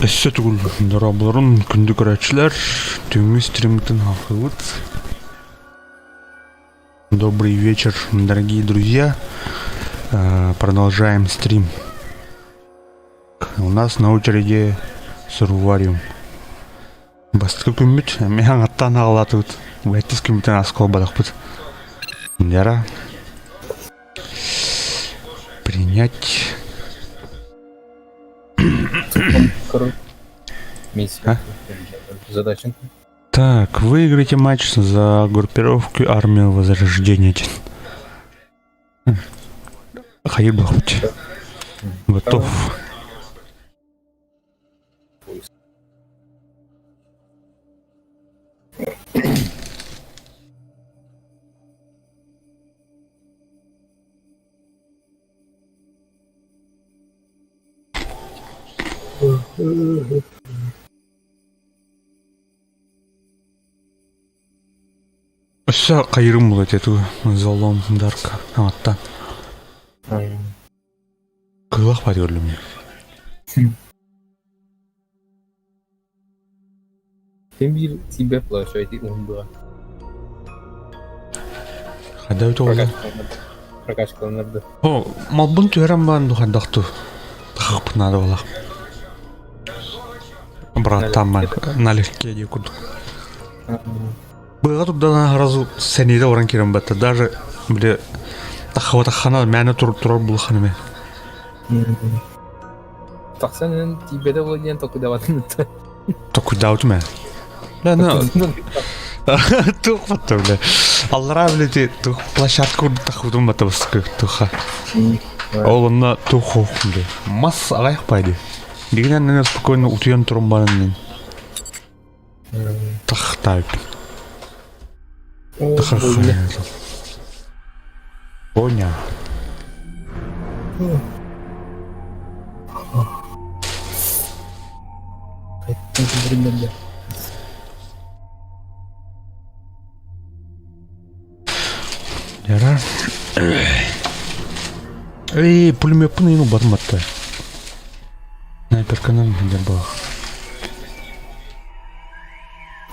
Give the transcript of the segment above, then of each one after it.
Өссө тугул дорооболорун күндү көрөөччүлэр, түүҥҥү стриммытын хааллыбыт. Добрый вечер, дорогие друзья. Продолжаем стрим. У нас на очереди Сурвариум. Бастакы күммүт эмиэ аҥаттаан аҕалаатыбыт. Бэттис күммүтүн асколбатахпыт. Яра. Принять. Миссия. Задача. Так, выиграйте матч за группировку Армию Возрождения. Хайыр бахпыт. Готов. Өссө хайырым була этэ ту залом дарка аттан. Кылах бар көрдүм. Син биир тиийбэт буолар ити уһун быа. Хайда үтэ Прокачкаланар да. О, малбын түһэрэн баран духайдах ту. Тахаппын наада буолах. Братан налегке дии курдук. Быга турдан сразу сэниитэ баран киирэн батта. Даже били таххабатаххана мээнэ туруп турар булханыме. Тахсан эн тиийбэтэ буолуо диэн толкуйдаабатын да. Толкуйдаабытым ээ. Да, ну, туох батта бile. Аллараа бile ти тух площадка курдук тахыбытым батта бастакы туха. Ол онно тух хуох бile. Мас аҕайах байды. Дигинэн спокойно утуйан туран баран Тахтаайбын. Боня. Ярар. Эй, пулемеппын ыйын убатым батта. Снайперканан билэр баах.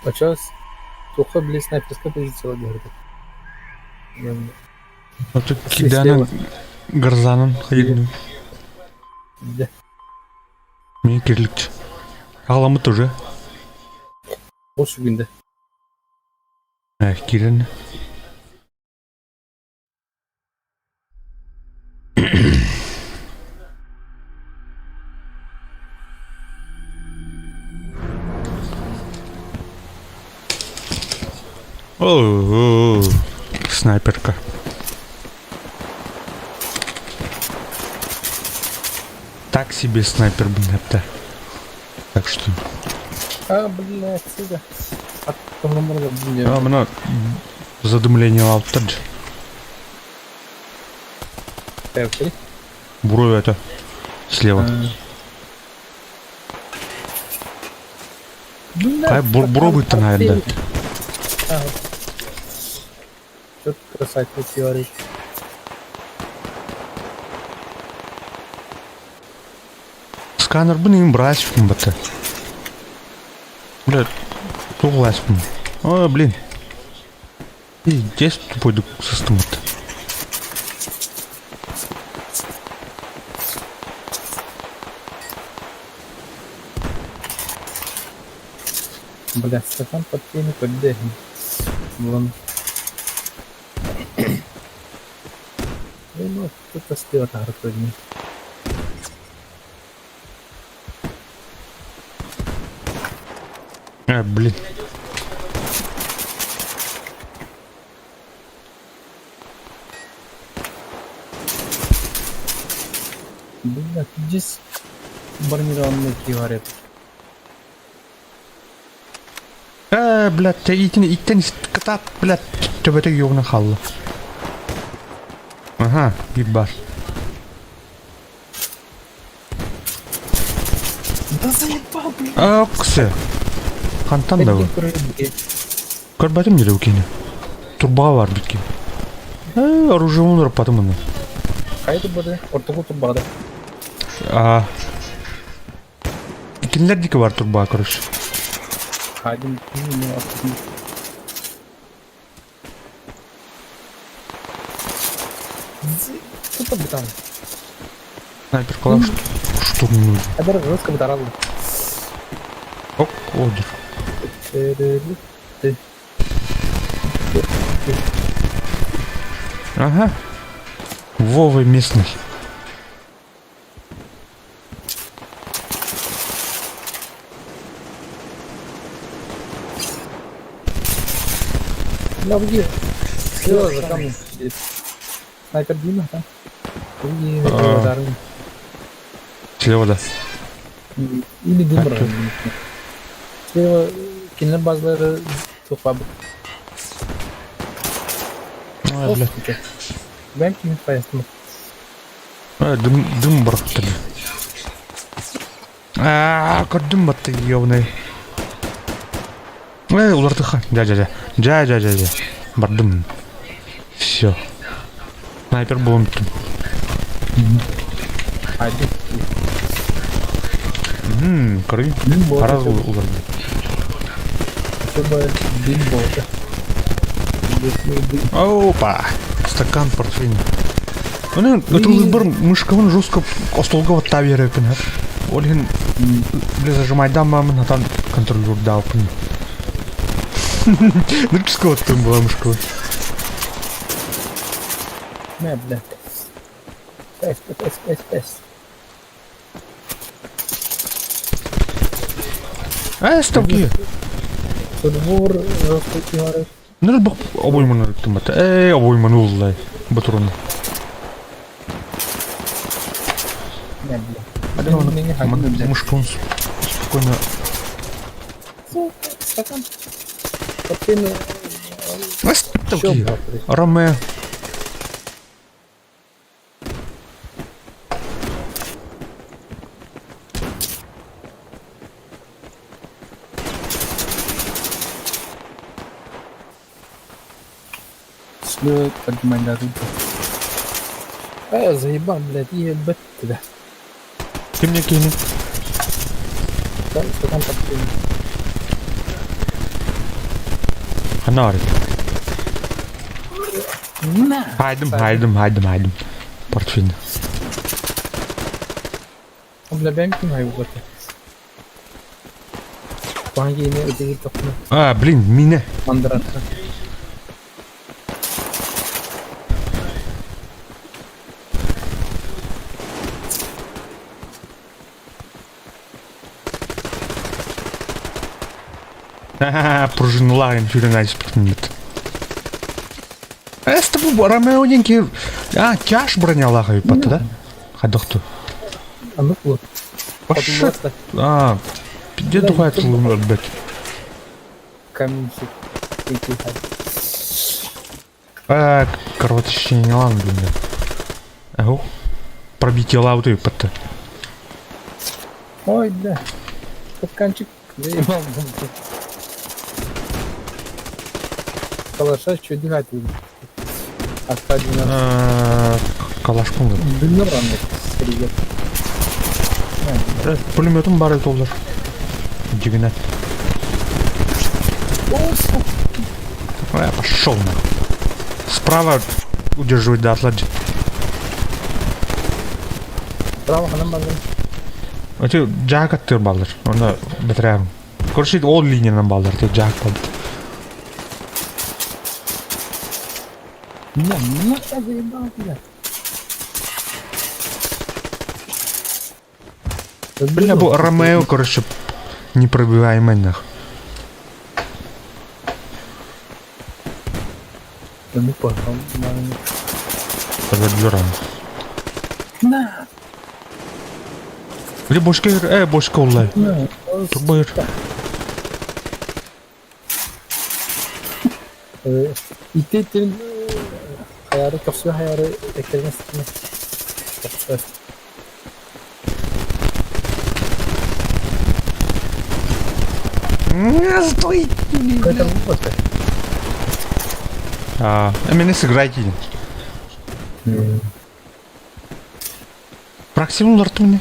Очос туохха били снайперская позиция диһэрбит. Ото киданан грозанан хайдын. Да. Мен кирликчи. Аламыт уже. Ол сүгүндэ. Э, кирен. О, снайперка. Так себе снайпер блин, Так что... А, блядь, сука. А, мына задымление алып тұр. Брови это слева. Кай буробыттан айында. Что красавчик говорит. Сканербын им брать бата. Бля, тугласпын. О, блин. Пиздец тупой сыстымыт. Бля, стакан под теми под Вон. Ну, тут слева тагыр А, блин. Бля, здесь бронированный говорит. Э, блядь, итин иттен кытаат, блядь, төбөтө югуна хаалла. Ага, биир бар. Да заебал, блин. Оксы. Хантан да бу? Көрбөтүм дии кини. Турбаҕа бар бит кини. Э, оружиемун ураппатым муну. Хайа турбады? Ортоку турбада. А. Кинилэр диэки бар турбаа, короче. Один, ну, Тут бутан. Снайперкалар штурмуют. Эдер жестко бутарал. Оп, одер. Ага. Вова местный. Да, где? Слева за камнем сидит. Снайпер Дима, да? Или А. Слева, да. Или Димра. Слева кинилэр базалары тухпабыт. Ой, бля. Бэм кимин поездым. Э, дым, дым барахтали. Аа, көрдүм батты ёбаный. Эй, улартыха. Дя, дя, дя. Дя, дя, дя, дя. Бардым. Все. Снайпер буолан бүттүм. Один. Көрүҥ. Хара уларды. Дым болду. Опа! Стакан портвейна. Оны ытылбыр мышкабын жестко остолга баттаа биэреппин Ол иһин бile зажимайдааммын хатан контроллуурдааппын. Нырчыска оттым була мышкабын. Мэ, бля. Пэс, пэс, пэс, пэс. Ээ, стопки. Судбур жестко Ныр бах обойманы ырыттым бата. Ээ, обойманы уллай. Батурун. Мэ, бля. Мышкабын спокойно. Стакан. Портвейн. Стопки. Ромео. Слева поднимай на руку. Э, заебал, блядь, ебать тебя. Ты мне кинь. Да, стакан портвейн. Ханаар. На! Хайдым, хайдым, хайдым, хайдым. Портвейн. Бля, бэм ким хайугата. Пангине өтеги тохна. А, блин, мине. Мандрата. Ха-ха, пружиналарын сүүрэн айспытын Эс бу Ромео деньги. А, тяж бронялаха иппата, да? Хадохту. Аны вот. Вообще. А, где другая тылым блядь? Каменщик. А, короче, не ладно, блин. Ого. Пробитие лауты иппата. Ой, бля. Капканчик заебал. Калаша что делать? Аркадий Калашком. Дымнар Привет. Пулеметом бар это Дигнать. Пошел нахуй. Справа удерживать до отлади. Справа ханам баллар. Эти жаак аттыр баллар. Оны бітірәм. Короче, ол линиядан баллар. Те жаак баллар. На, на, заебал, бля. Бля, бу Ромео, короче, непробиваемый нах. Да ну понял. На! Где бошка? Бошка улай. Турбойр. Итетин хаяры көхсү хаяры эктерген ситине. Стой! А, меня сыграйте. Проксимум ларты мне.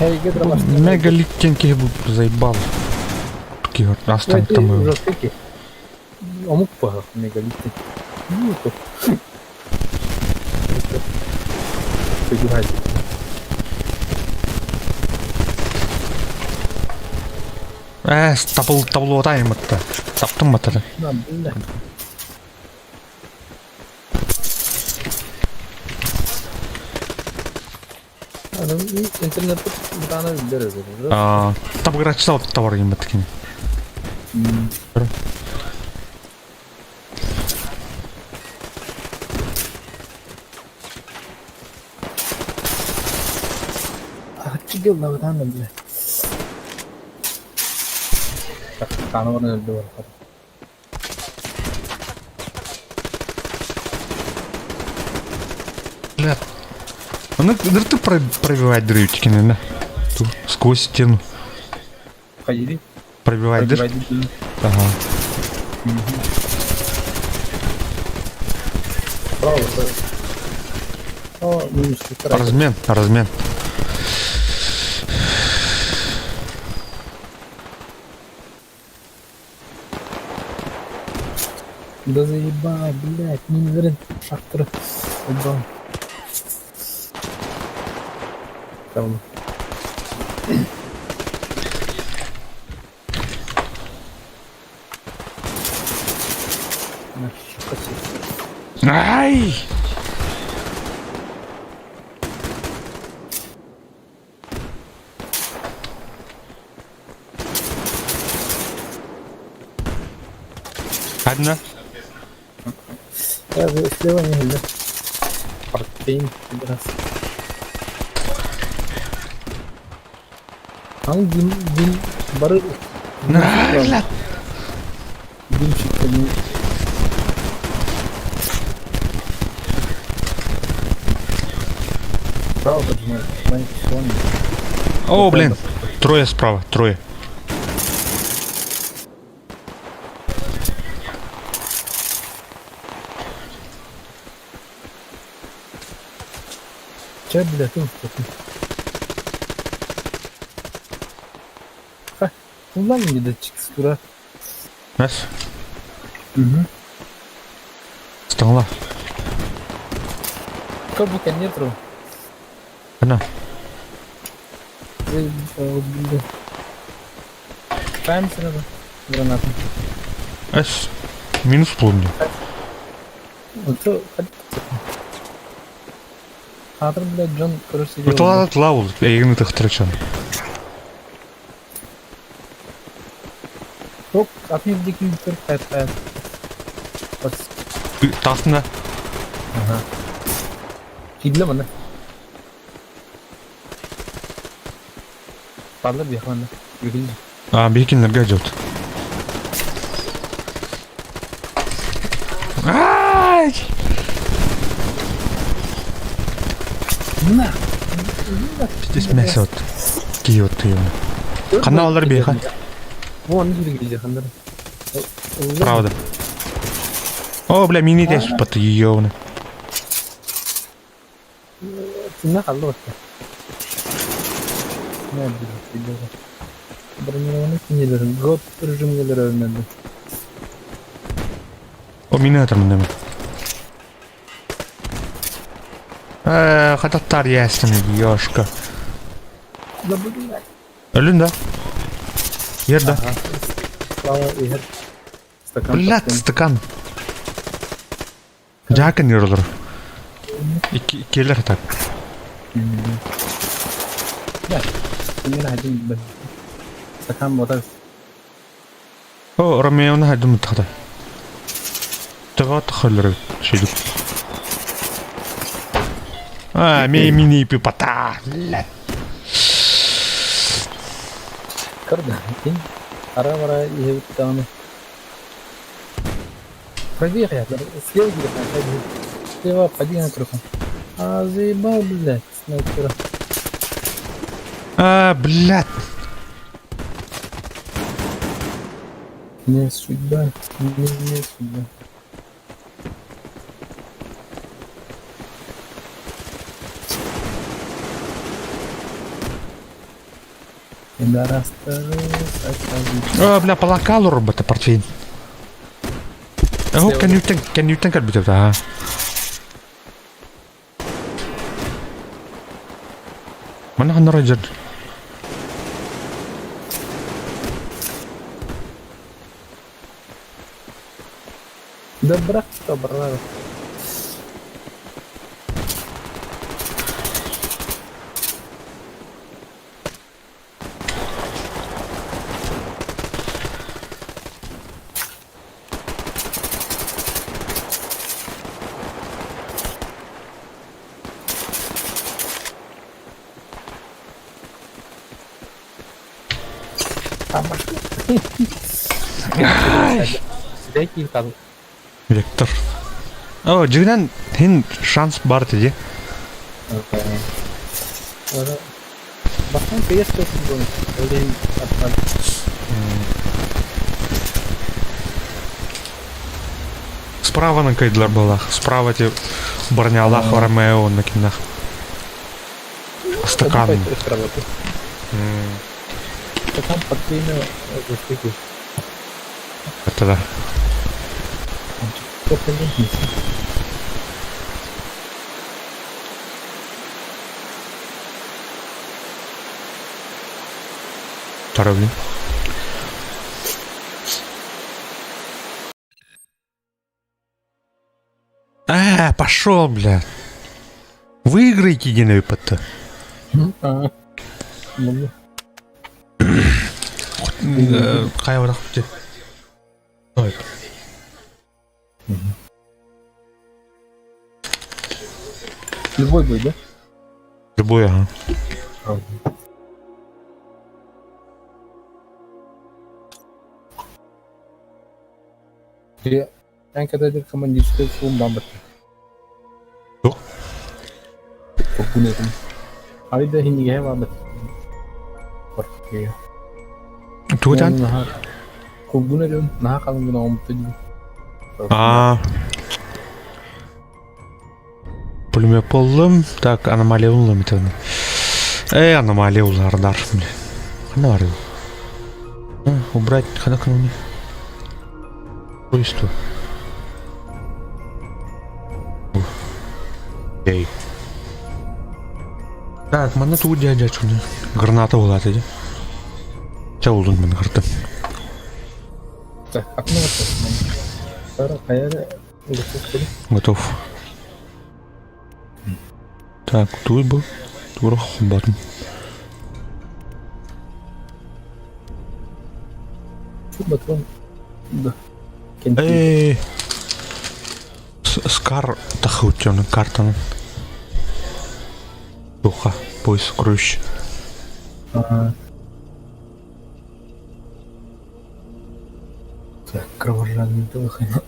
Мегалит диэн киһи заебал. Киһи астан тамы. Омук баһа мегалит. Ну, то. Ээ, табыл табылуота айматта. Таптым матары. Интернетте бытаана биллэр өзү. Табыгыраччы табар гиммат кини. Аччы дьылла бытаана бile. Таана баран өлдө бар. Бля. Оны ырты пробивать дыры кинени. Сквозь стену. Ходили? Пробивать дыр. Ага. Право, О, минус Размен, размен. Да заебал, блядь, не верен шахтер. Заебал. Там. Ай! Одна. Я слева не гля. Портфейн, пидорас. Ан дим дим бары. Бля. Димчик один. Право поджимай. О, блин. Трое справа, трое. Че, бля, ты Ха, куда мне датчик скура? Раз. Угу. Стола. Кобука нету. Она. Заебал, бля. Ставим сразу гранату. Эс. Минус помню. Вот что, Хатыр, блядь, Джон, короче, сидел. Тла тла эйгини тыхтырчан. Оп, отметь дикий хайт хайт. Тасына. Ага. Кидле мана. Парлар бияхманда. Бигилди. А, бикинлерге жот. Ай! На! Здесь мясо вот. Киот ты. Ханна олар бияха. Вон, бигилди хандар. Правда. О, бля, мини тес пат ёбны. Цена халлотта. Не, блядь, Бронированный кинелер, год режим өлмөдү. О, мини атырмын деме. Хататтар ясен, ёшка. Да блядь. Өлүн да? Ер да. Слава Игорь. Стакан. Блядь, стакан. Жакын ер олар. Иккилер так. Да. Мен один б. Стакан ботар. О, Ромеоны хайдым тахта. Тыға тахалыр шейдік. А, ми мини пипата. Блядь. Көрді. Кин. Ара бара иһебит. Пробег я, слева где ходи. Слева, поди на крышу. А, заебал, блядь, снайпера. А, блядь. Не судьба, не судьба. Пидорастары О, бля, полакал урбата портфель. Оһ, кэннүттэн кэннүттэн кэлбит аа. Мана ханнара дьэр. Да брат, что брат. Вектор. О, дьиҥинэн һин шанс бар дии. Бастаан кыйас туохпун буолан, ол иһин аттан Справанан кыйдылар буоллах. Справа ти бронялаах Ромео уонна киннах. Стакан. Стакан портвейна застыки. Это да. Второй А, пошел, бля. Выиграйте единый ПТ. Хайа барах Ой. Любой будет, да? Любой, ага. Эн кэтэтир командирскай суум бамбыт. Туох? Кургун этим. Айда иһинигэһэ баабыт. Квартира. Тугутан? Кургун этим, наһаа халыҥ гына оҥмутта дии. Аа. Пулемет боллум. Так, аномалия уллум итин. Эй, аномалия улардар. Ханна бар Убрать хана кныни. Устройство. Эй. Так, манна тугу дядя чуны. Граната буолаата дии. Чэ улун мин кыртым. Так, окно хайа Готов. Так, туй был. Тура хумбатын. Батон. Да. Эй. Скар тахутён картан. Духа, поиск крущ. Ага. Так, кровожадный дылхайна.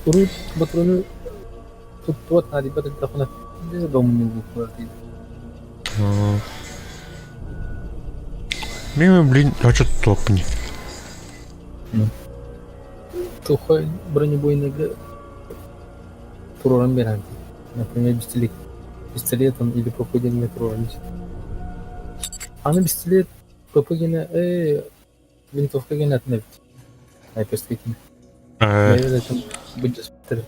Урут батрону туттубат наадыйбат эрдэххинэ дьэ домнугу Мимо, блин, а что топни? Тухай бронебойныйга туруоран биэрэн например пистолет пистолетом или ПП-гэнэ туруоран Аны пистолет ПП-гэнэ ээ винтовка гэнэ атын эбит снайперскай кини Бэйэ былдьаспыттар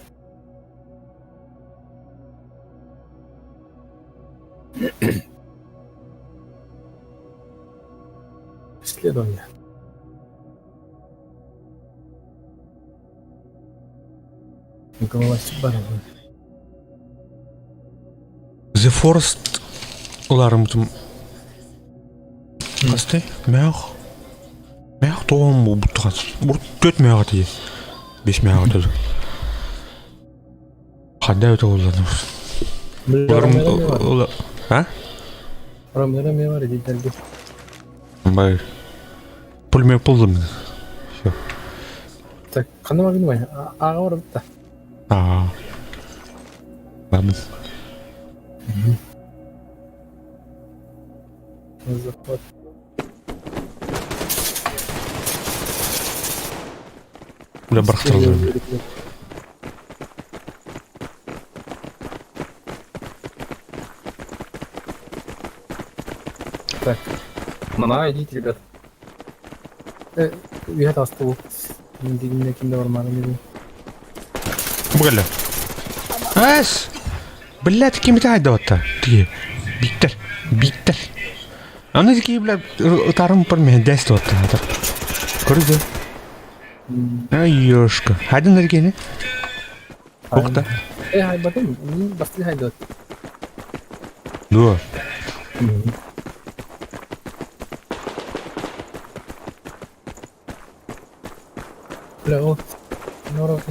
Исследование. Голова Барова. The Forest уларымтым Хасты мэх мэх тоҕом буттухан төрт мэх аты бес мэх аты ханда өтө улланыр Уларым а Ромеро ме бар дедерге. Бай пулемет булдум все Так, ханна баргын бай? Аға бар битта. Аа. Ладно. Захват. Бля, бырахтараллар. Так, на, идите, ребят. Үһэ таҕыста бу. Мин ким да бармааны билин. Бу кэллэ. Эс! Блядь, ким это айдаватта? Тиги. Биттер. Биттер. Аны тики, бля, ытарым пар мехендес туатта. Көрді. Ай, ёшка. Хайдан эргени? Укта. Э, хайбатым. Бастыы хайдат. Дуо. Бля, ол. Норов.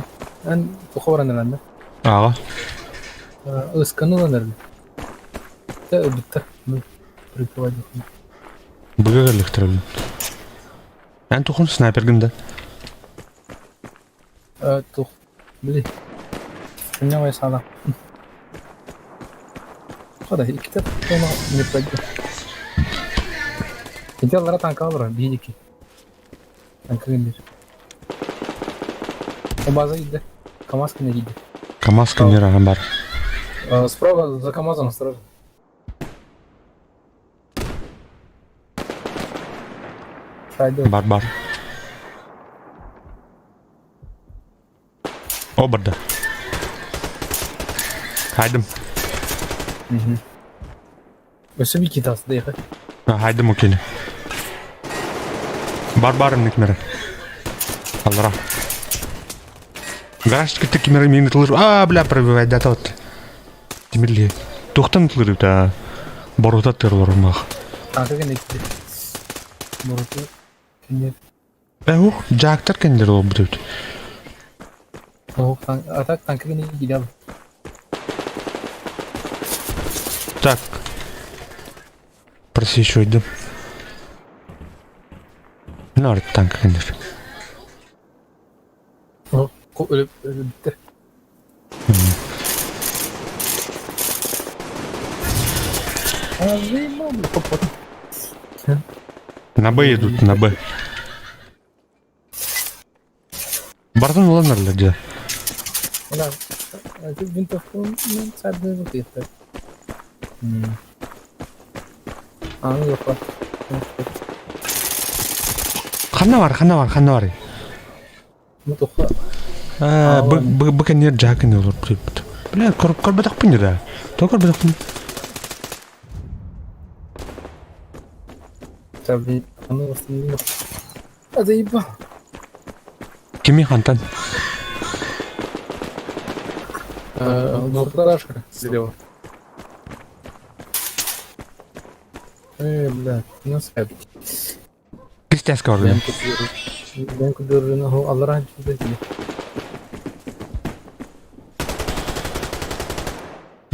Эн туха баран эрэннэ. Аҕа. Ысканы ылан эрдэ. Тэ ылбыттар. Прикрывать. Быга кэллэхтэрэ. Эн тухун снайпергын да? Тух. Били. Сымньамай саала. Хода, иккитэ тоно не пойду. Ити аллара танка олорор, биһиги. Танка гынныр. О база иде. КамАЗ кene иде. КамАЗ кенер ахан бар. Справа за КамАЗом осторожно. Бар бар. О барда. Хайдым. Өссө Викитас диэхэ. Хайдым окейни. Бар бар инник мере. Аллара. Гараж кытта кимере миин тылыр. А, бля, пробивай дата вот. Тимирли. Туохтан тылыр да. Борута тырлар мах. Танка кэннэ Боруту кэннэ Э, ух, жаактар кендер ол бүтүт. Ох, а так танка кэннэ киирэ Так. Просвечивать, Нар танк кендер. Өлүптэр. На Б идут, на Б. Бартын уланарлар дьэ. Винтовку саадны Аны yok. Ханна бар, ханна бар, ханна бар. Аа, б б б кэннигэр дьаа кэннигэр олорбут. Бля, көрбөтөхпүн да. То көрбөтөхпүн. А заебал. Кими хантан? Двухэтажка слева. Бля, нас это. Кистяска орден. Ben kudurunu Allah rahmet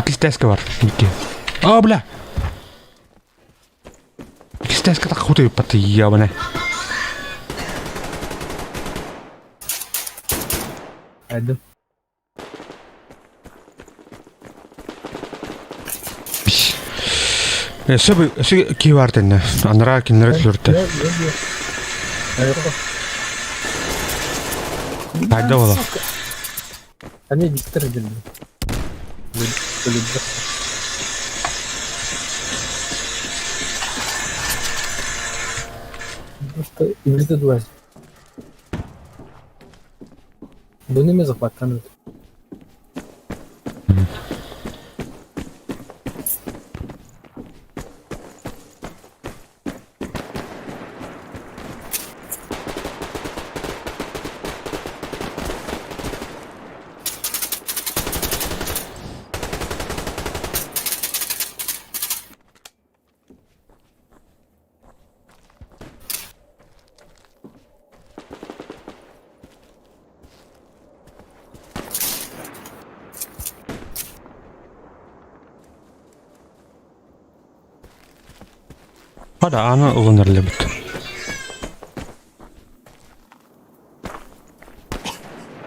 Кистяска бар. Икки. А, бля. Кистяска так хуты паты ябана. Айдым. Сөб өсө ки бар тенне. Анара кинлер түлөртө. Хайда бола. Они Виктор делили. Просто игры дуась. Бұны мен захваттан өт. Хада аны ылынар лебит.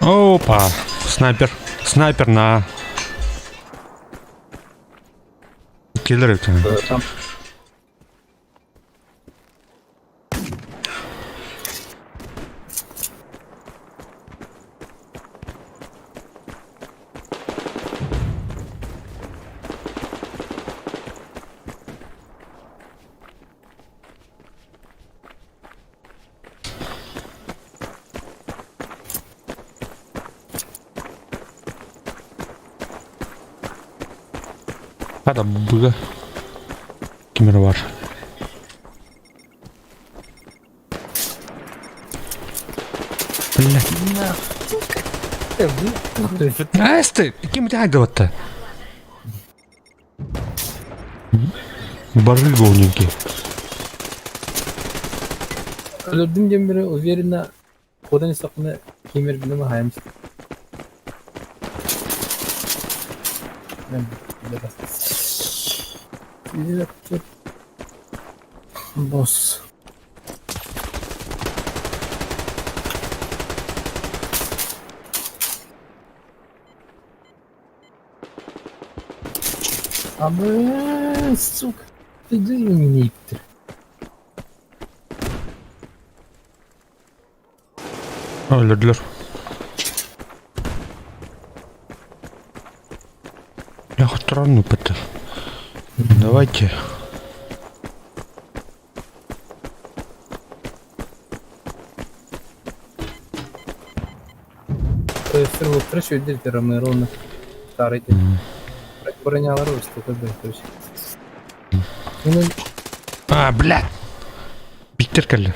Опа, снайпер. Снайпер на. Киллер это. Там. Хата быга ким эрэ бар. Бля. Асты, ким это? Барыга оненьки. Өлөрдүм диэн бары уверенно куотан истэхпинэ ким эргинэ хаайым. Босс. А сука, ты ииттэр. Өлөрдүлэр. Я хоть рану пытал. Давайте. Стрелок үчүгэй Ромероны старый дед. Бронялары устука короче. Ну, А, блядь! Биттер кэллэ.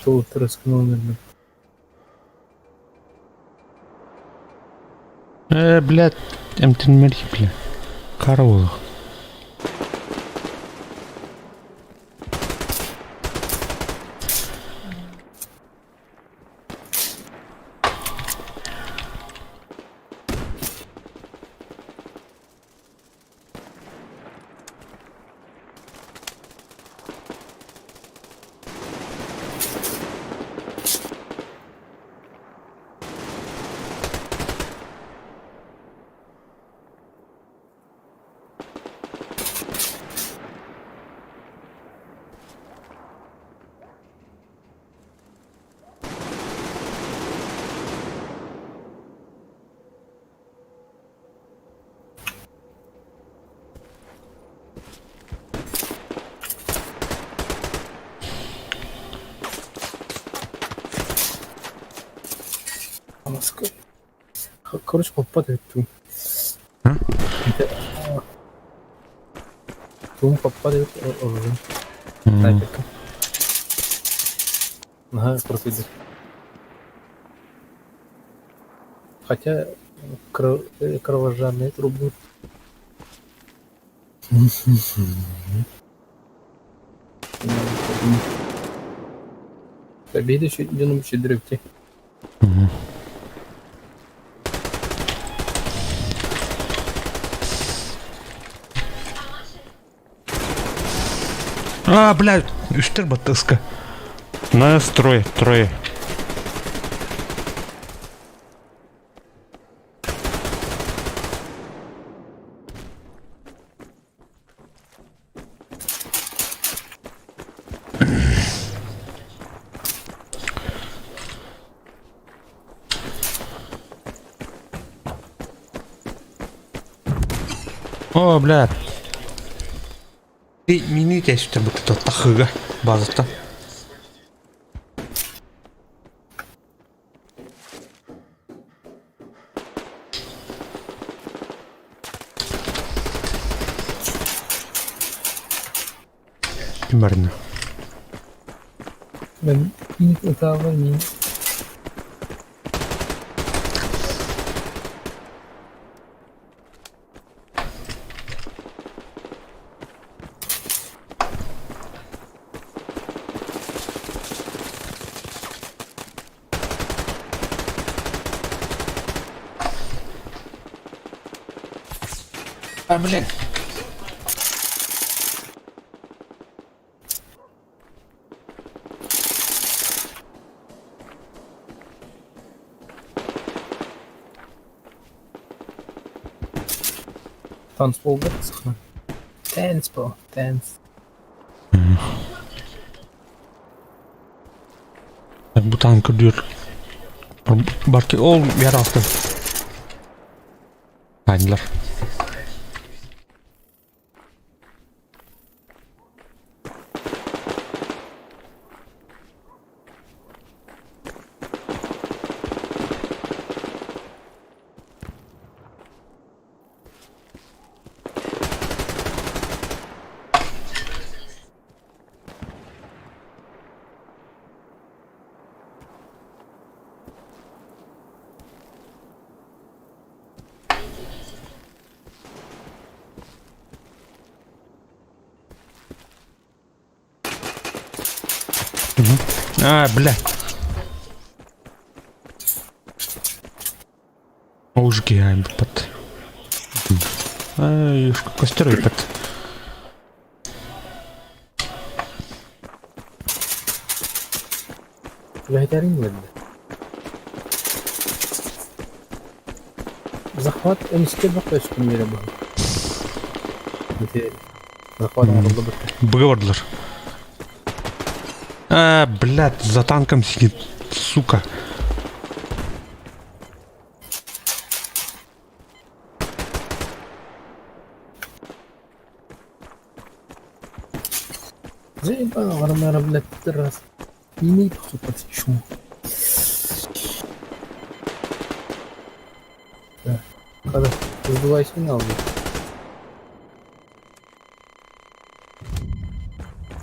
Тут рискнули. Блядь, эмтинмер бля. Караул. Короче, попадает ту. Туум попадает снайперка. Ага, просто идет. Хотя кровожадные трубы. Победа еще идем еще дрифте. А, блядь, үстер баттыска. Нас трое, трое. О, блядь. Ты мини тестер бутта тахыга базата. Ким барна? Мен мини ытаабар мини. А, блин. Танцполга саха. Танцпол, танц. Бу таан көрдүүр барки ол яр алты. Айнылар. А, бля. Ужги под. Ай, костер ыппат. Үлэһитэрин үөрдэ. Захват эмискэ бөх көстүм үөрэ быһыы. Ити захват оҥоруллубут. Быга бардылар. А, блядь, за танком сидит, сука. Заебал, Ромеро, блядь, раз. Не имей похуй чему. Да. Когда сдувай финал, блядь.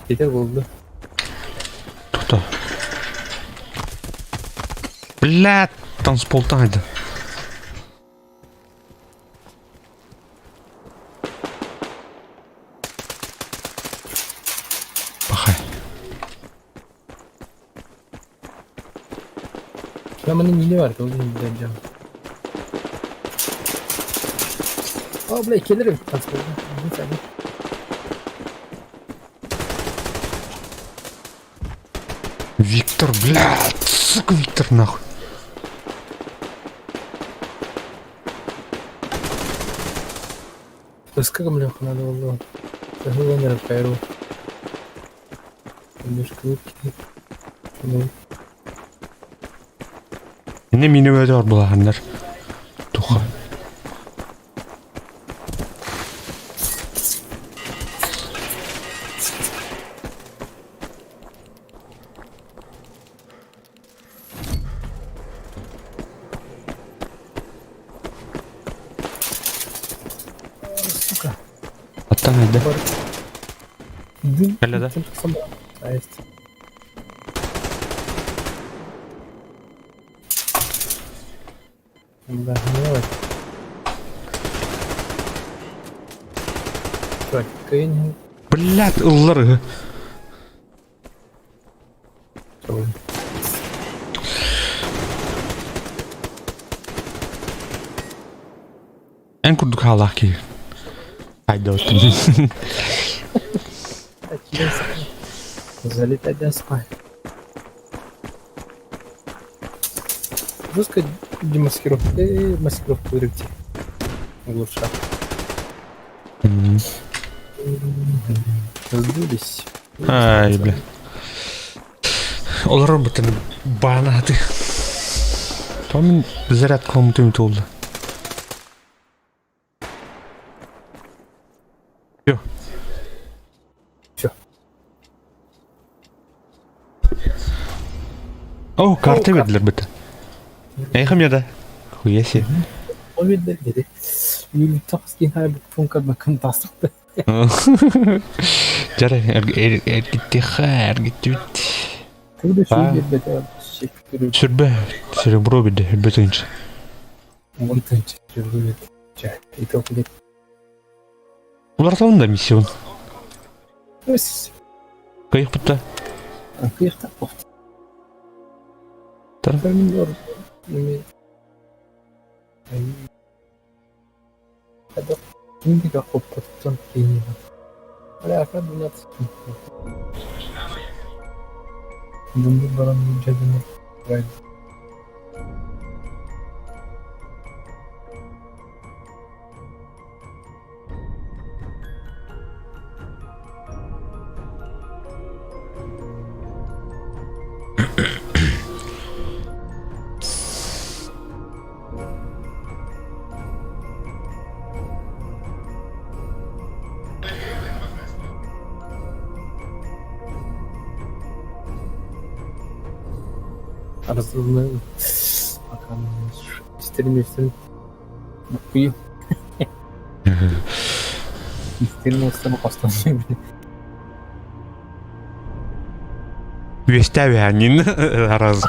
Питер болды. Кто? Блядь, танцполтан это. Пахай. Я мене не бар, ол не жам. О, блядь, келер танцполтан. Виктор, блядь, сука, Виктор, нахуй. Тоска бляха надо было. Головне Кайру. Мешкалки. Ну, Не мини өтөр булаһаннар. Туха. сука. Аттан айда. Бар. Дым. Кэллэ да? А есть. Да, ну давай. Так, Кэнни. Блядь, ыллар. Эн курдук хаалаах киһи. Айда оттун. Залетать да спать. Жестко демаскировка. Маскировка вырыти. Глуша. Сдулись. Ай, бля. Олорор бутын баанаты. Том зарядка коммутун туолла. Все. Всё. О, карта О, бердилер быта. Эйхам яда. Хуя себе. Ол бердилер dedi. Юлі тақс кейін функа бакын тастықты. Жара, эргиттиха, эргиттибит. Когда şu берді Сүрбе, серебро биде, сүрбе тыынчы. Он тынчы, сүрбе. Итог лет. Улар да миссион. Өс. Кайық бітті. Кыйықта боқты. Тара. Киндига хоппоттон кейнина. Бля, ака 12. Думаю, баран жадыны. Арасыны истерин буккуйу. Истерин устан хостон. Үөстээ үһээннин араз.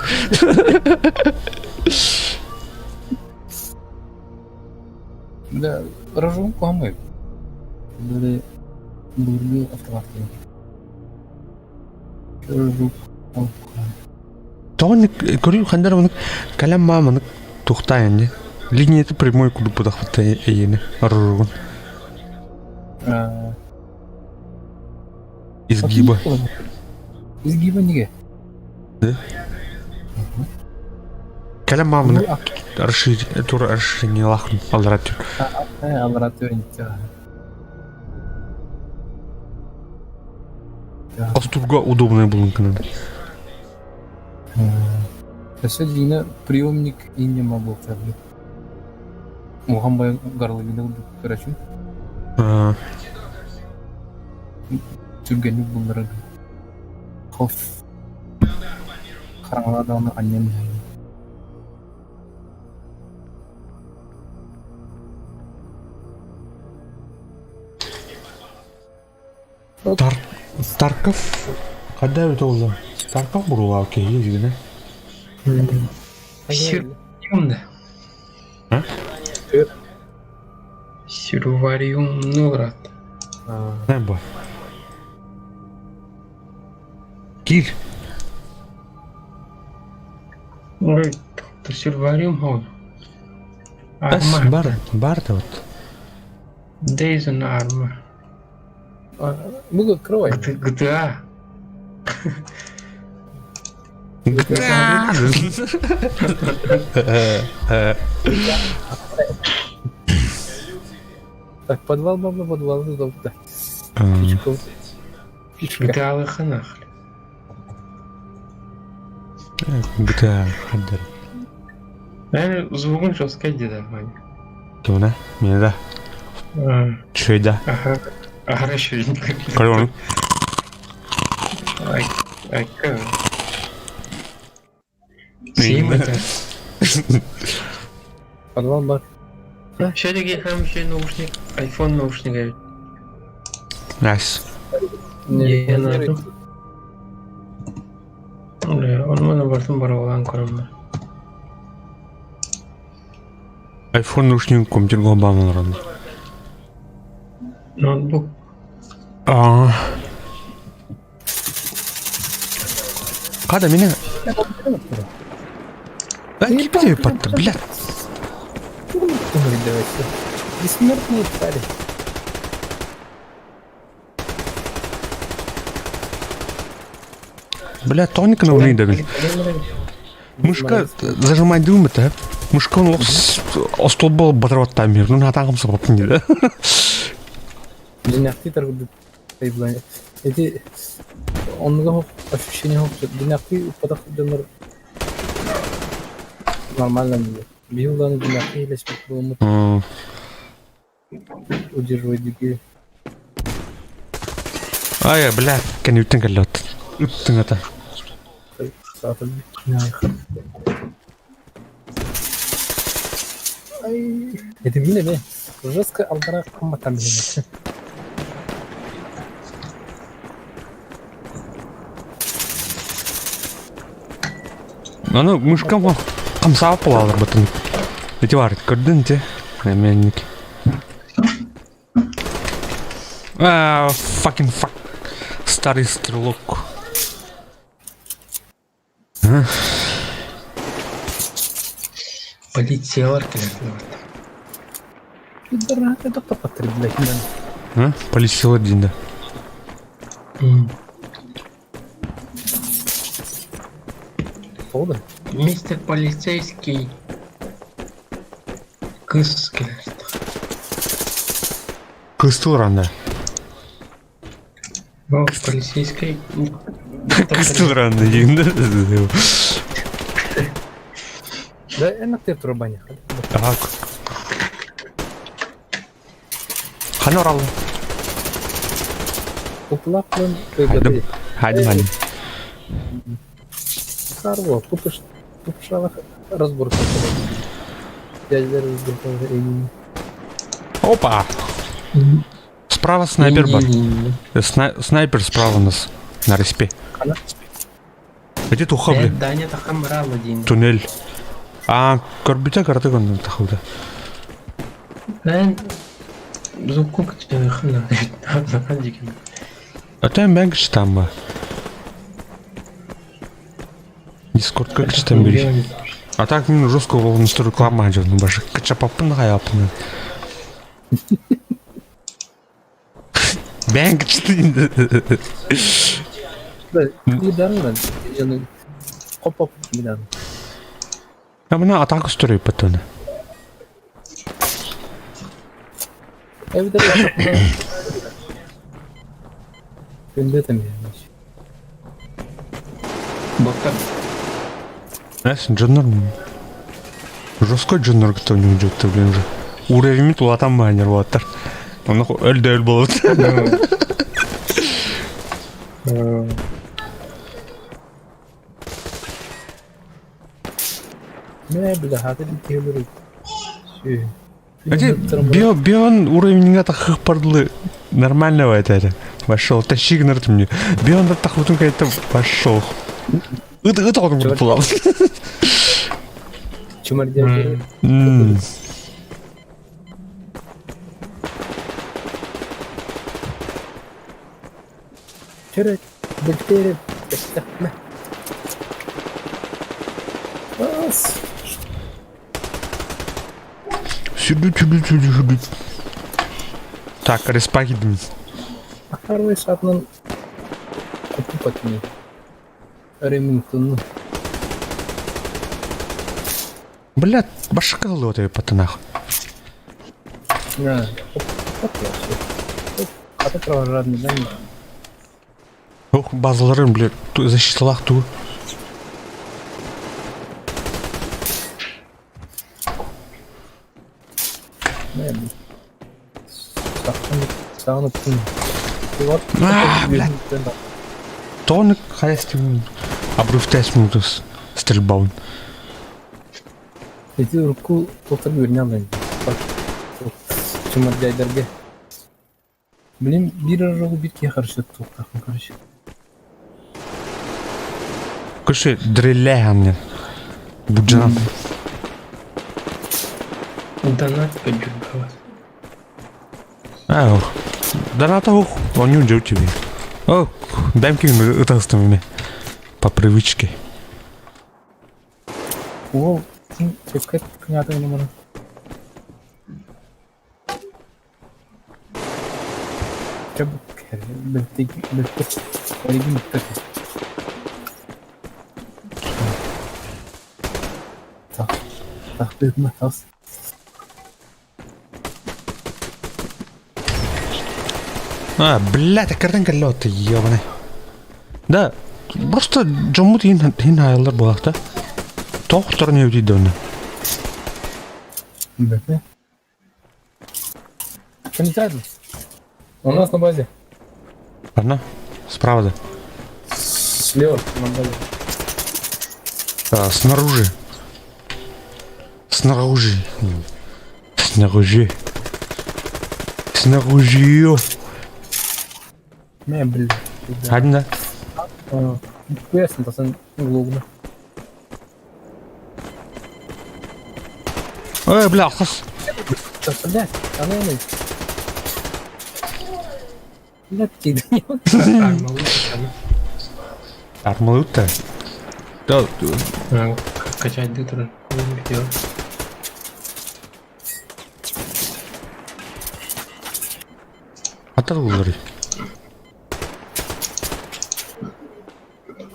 Да, рожон куамы. Были бургы автомат. Тоҕо көрүү хандар маннык кэлэн маа маннык туохтаайан дии линията прямой курдук бытахпыт эйиэнэ оруругун изгиба Изгиба неге? Кэлэн маа маннык тура расширениелаах аллара түр. Аллара түр Остурга удобная булунканан. Өссө дьиҥэ приемник инньэ буолтарбыт. Улахан бай горловина курдук көрөчүм. Түргэнник булларар. Хоф. Хараҥалаа даҕаны анньан иһэйин. Тар Тарков хадда эбит олла? Тарков буруолаах киһи дьигинэ. Сирвариум да. А? Сирвариум Нурат. Не бо. Кир. Ой, Сирвариум хол. Бас бар, бар да вот. Days on Arma. Бу открывай. GTA. GTA. Так, подвал можно, подвал удобно. Фишка. Фишка. GTA лыханах. GTA хаддар. Наверное, звугун жестко деда, Ваня. Кимна? Меня да. Чуй да. Ага. Ага, еще. Короче. Ай, ай, как. Сима Подвал бар. Все-таки там еще наушник, iPhone наушник. Nice. Не надо. Онман бартын бар оған көрөм. iPhone наушник компьютерге бамаларан. Ноутбук. Аа. Када меня? А кипите патта, блядь. Бессмертные твари. Бля, тоника на уны Мышка зажимать думает, а? Мышка он остолбол батырват тамир. Ну, натагым сабап не да. Динахти торгуют. Эти оннуга ощущение динахти упадах дьоннор нормально Биыл динахти илеспит буолуммут удерживать дики. Ай, бля, кәнүттен кәлләт. Үттің ата. Ай, это мин эме. Жестко алдара кымматан билеме. Аны мышкам камсаап буолалар бытын. Эти бар, көрдүн те. Неменник. А, fucking fuck. Старый стрелок. Полициялар кэлэр. Пидораты доктор блядь. А? Полициялар дейін да. Тоғды. Мистер полицейский. Кыз кэлэр. Кыстылар анда. О, полицейский. Кыстылар анда дейін да. Да, энакте турбаня. Ага. Хана орал. Уплаплын Хайдым. Хайдым, хайдым. Сарво, путаш. Тупшалах разборка. Дядя разборка имени. Опа! Справа снайпер бар. Снайпер справа у нас на респе. Где туха, блин? Даня тахам брал один. Туннель. А, көрбүтэ кыраты гоннун тахуда. Мен звукку хана. Атан бән кычтамба. Дискордка кычтам бери. А так мен жестко волнусту реклама жонун башы. Кычапаппын хаяппын. Бән кычты. Кудан Хоп-хоп, кудан. А мына атака строй потом. Боттар. Знаешь, Джоннор... Жестко Джоннор кто не уйдет, блин, уже. Уровень тулатан майнер буолаттар. Онно өл да өл буолбут. Мэ, бля, хаты киһилэр Эти бион уровеньга тахых парлы нормального это это. Пошел, тащи гнарт мне. Бион да тахутун это пошел. Это это он будет плав. Чумардя. Чөрөт, бэлтери, бэстэхмэ. Ас. Сүрдү сүрдү сүрдү сүрдү. Так, респагидим. Ахарвай сатынан купупатни. Ремингтон. Бля, башка вот патанах. На, Ата кровожадный, да? Ох, базаларын, бля, защиталах ту. А, блядь. Тоник хайстим. Обрывтес мутус. Стрельбаун. Эти руку тоқтар көріне Чумардяйдарга. Блин, бир жолу бир кие хорошо тоқтақын, короче. Короче, дрелляханнен. Буджан. Донат поддержалась. А, ох. Доната ох, он не уйдет тебе. О, дай мне ытастым По привычке. О, чекет княтый номер. А, блядь, а картинка лёт, ёбаный. Да, просто дьоммут иһин иһин аайаллар буолахта. Тоохтор не өтүйдө онно. Б. У нас на базе. Одна? Справа, да. Слева на базе. А, снаружи. Снаружи. Снаружи. Снаружи. Не, блин. Один, да? Ясно, тасан глубно. Ой, бля, хас. Блядь, а ну ну. Блядь, ты Армалыта. Да. Качать дытры. Атар улары.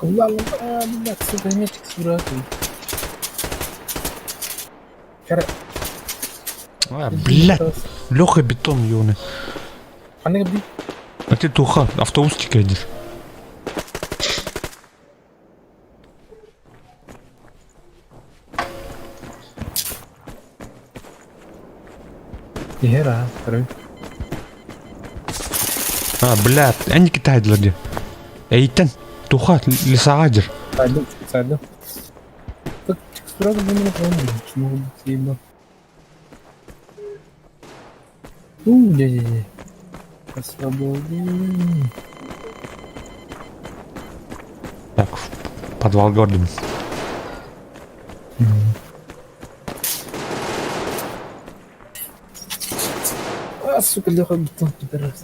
Блядь, сука, метик сураты. А, блядь, Леха бетон ёны. А ты туха, автобус тикайдер. Гера, второй. А, блядь, они китайдылар де. Эйтен, туха, лесагадер. Сайду, сайду. Сразу бы меня поняли, что могут быть съебал. У, де-де-де. По свободе. Так, в подвал Гордон. А, сука, Леха бетон, пидорас.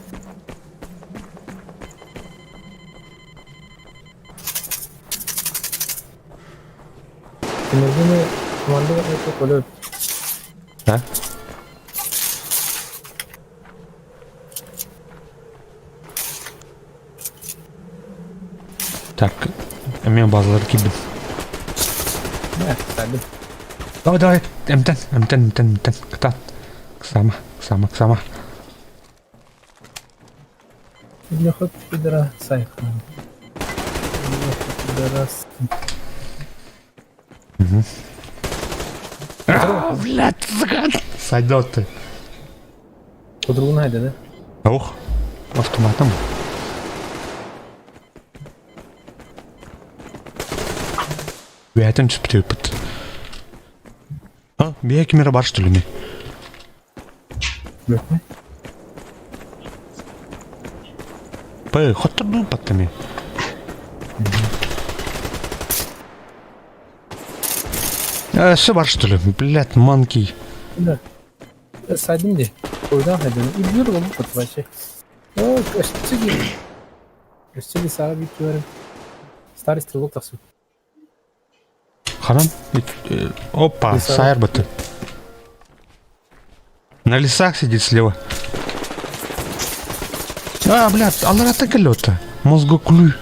Тимирдини команда это полет. Да? Так, эмиэ базалар киирдим. Не, сабин. Давай, давай, эмтэн, эмтэн, эмтэн, эмтэн, кытаат. Ксама, ксама, ксама. Леха пидора сайхан. Леха пидорас. А, блядь, сука. Сойдет ты. Подругу найда, да? Ох, автоматом. Бэйэтин түспүтүппүт. А, бэйэ ким эрэ бар что ли ми? Бөкме. Пэ, хоттордуу паттами. Все бар что ли? Блядь, манки. Да. Сайдым дии. Ойдаах айдым. Илбиир буолбут вообще. Оо, өссө өссө саҕа биир түөрүм. Старый стрелок тахсыбыт. Ханан? Опа, Лиса. сайр быты. На лесах сидит слева. А, блядь, аллараттан кэллэ Мозгу күлүү.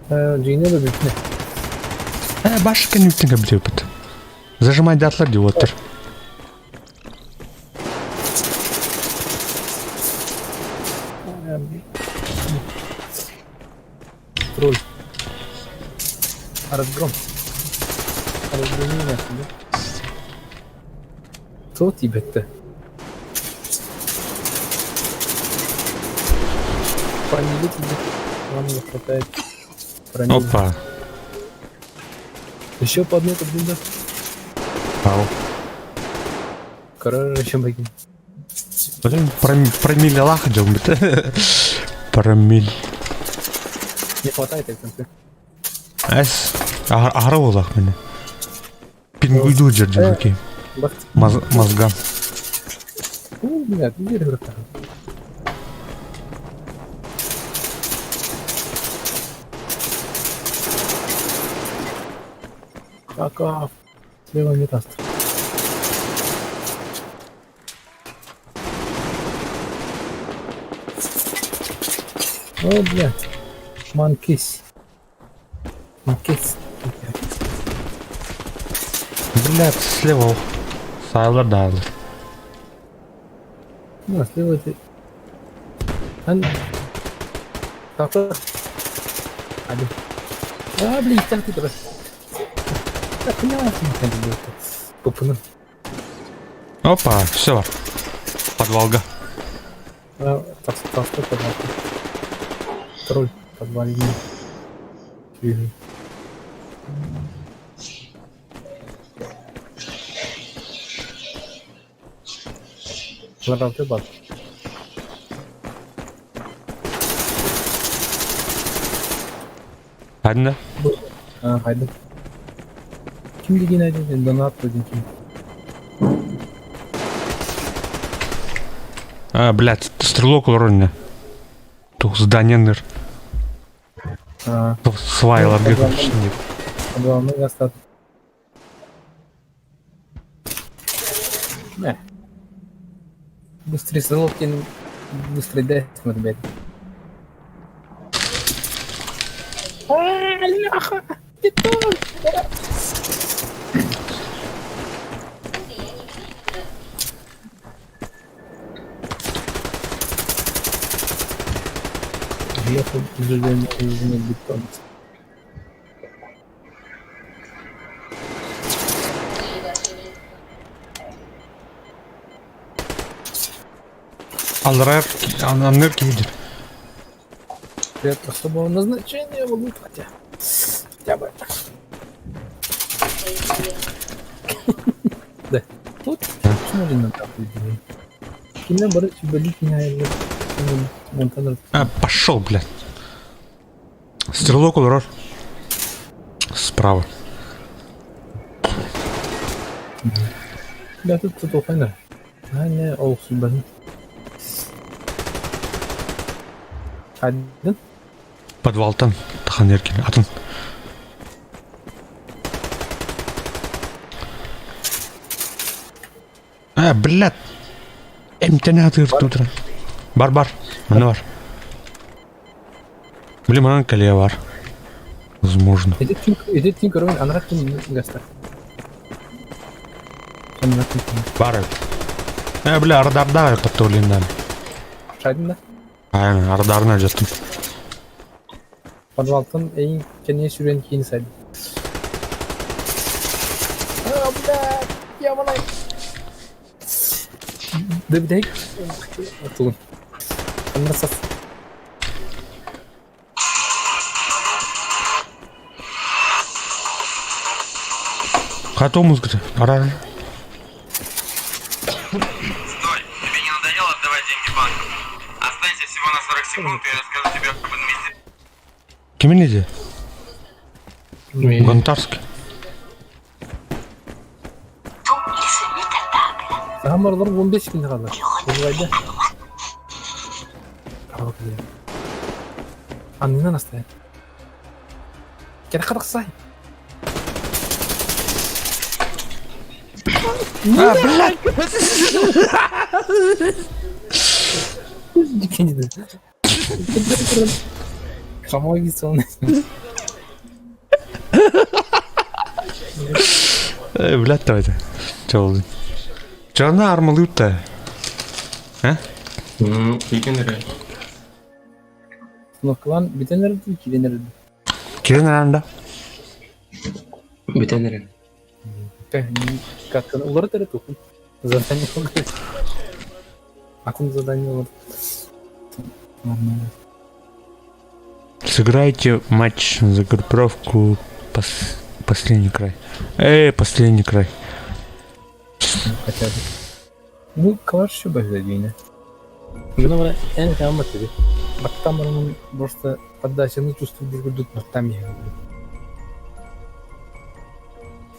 Дьиҥинэ да бүтүнэ. Э, баш кэнниттэн кэбитиэппит. Зажимай датлар дии уоттар. Тролль. Разгром. Разгромили нахуй, да? Кто тебе-то? Промили тебе. Вам не хватает. Промили. Опа. Еще по одной блин, Ау. Короче, богин. Блин, промилле лах дьоммут. Промиль. Не хватает в конце. Эс. Аһара буолах мине. Пингуйду дьэрдьүрүки. Мозга. Ну, блядь, где игрока? Какав. Слева не даст. О, блядь. Манкис. Манкис. Блядь, слева. Сайлар даалар. Ну, слева это... Ан... Так, Один. А, блин, так ты давай. Так, поняла, Попуну. Опа, все. Подвалга. А, так, так, так, подвал. Тролль подвальный. Ларалты бар. Ханна? А, хайда. Ким деген айдын? Донат деген ким? А, блядь, стрелок олорон Тух здание ныр. А, Свайлар Главное достаточно. Не. Быстрее стрелок, быстрее дай, смотри, блядь. А, Леха! Бетон! Леха, к бетон. Алларар анныр киһидир. Привет особого назначения могу хотя. Хотя бы. Да. Тут смотри на такую Кине бары сүбэлии кинээйэллэр. Монтан А, пошел, блядь. Стрелок олорор. Справа. Да тут тут ухайна. Аня олохсуйбатын. Хаддын. Подвалтан тахан эркин атын. А, блядь. Эмтene атыыр туран. Бар бар. Маны бар. Блин, манан кэлиэ бар. Возможно. Ити көрөбүн анарат күн гаста. Бар. Э, бля, радарда подтолиндан. Шайдын да? Айна, радарына жаттым. Подвалтан эйин кэнниэ сүрэн киин сайдым. А, блядь, яманай. Дөбүтэйик тугун. Анна сас. Хато музыка. Арар. Стой! Тебе не надоело отдавать деньги банкам? Останься всего на 40 секунд, и я расскажу тебе об инвестициях. Кимин иди? Гонтарский. Саамарлар 15 күн қалды. Бұлайды. Аннынан астайын. Керек қадақсай. А, блядь! Помоги, солнце. Э, блядь, давайте. Че oldu? Чана армалыта. А? Киген эрэ. Ноклан бүтэн эрди, кирен эрди. Кирен аранда. Бүтэн эрэ. Как улар эрэ тухун. Задание олар. Атын задание олар. Нормально. Сыграйте матч за группировку пос... последний край. Эй, последний край. Хотя бы. Ну, калаш еще бахзадина. Гына эн кама тебе. Баттам просто поддачаны чувствую бургудут баттам я.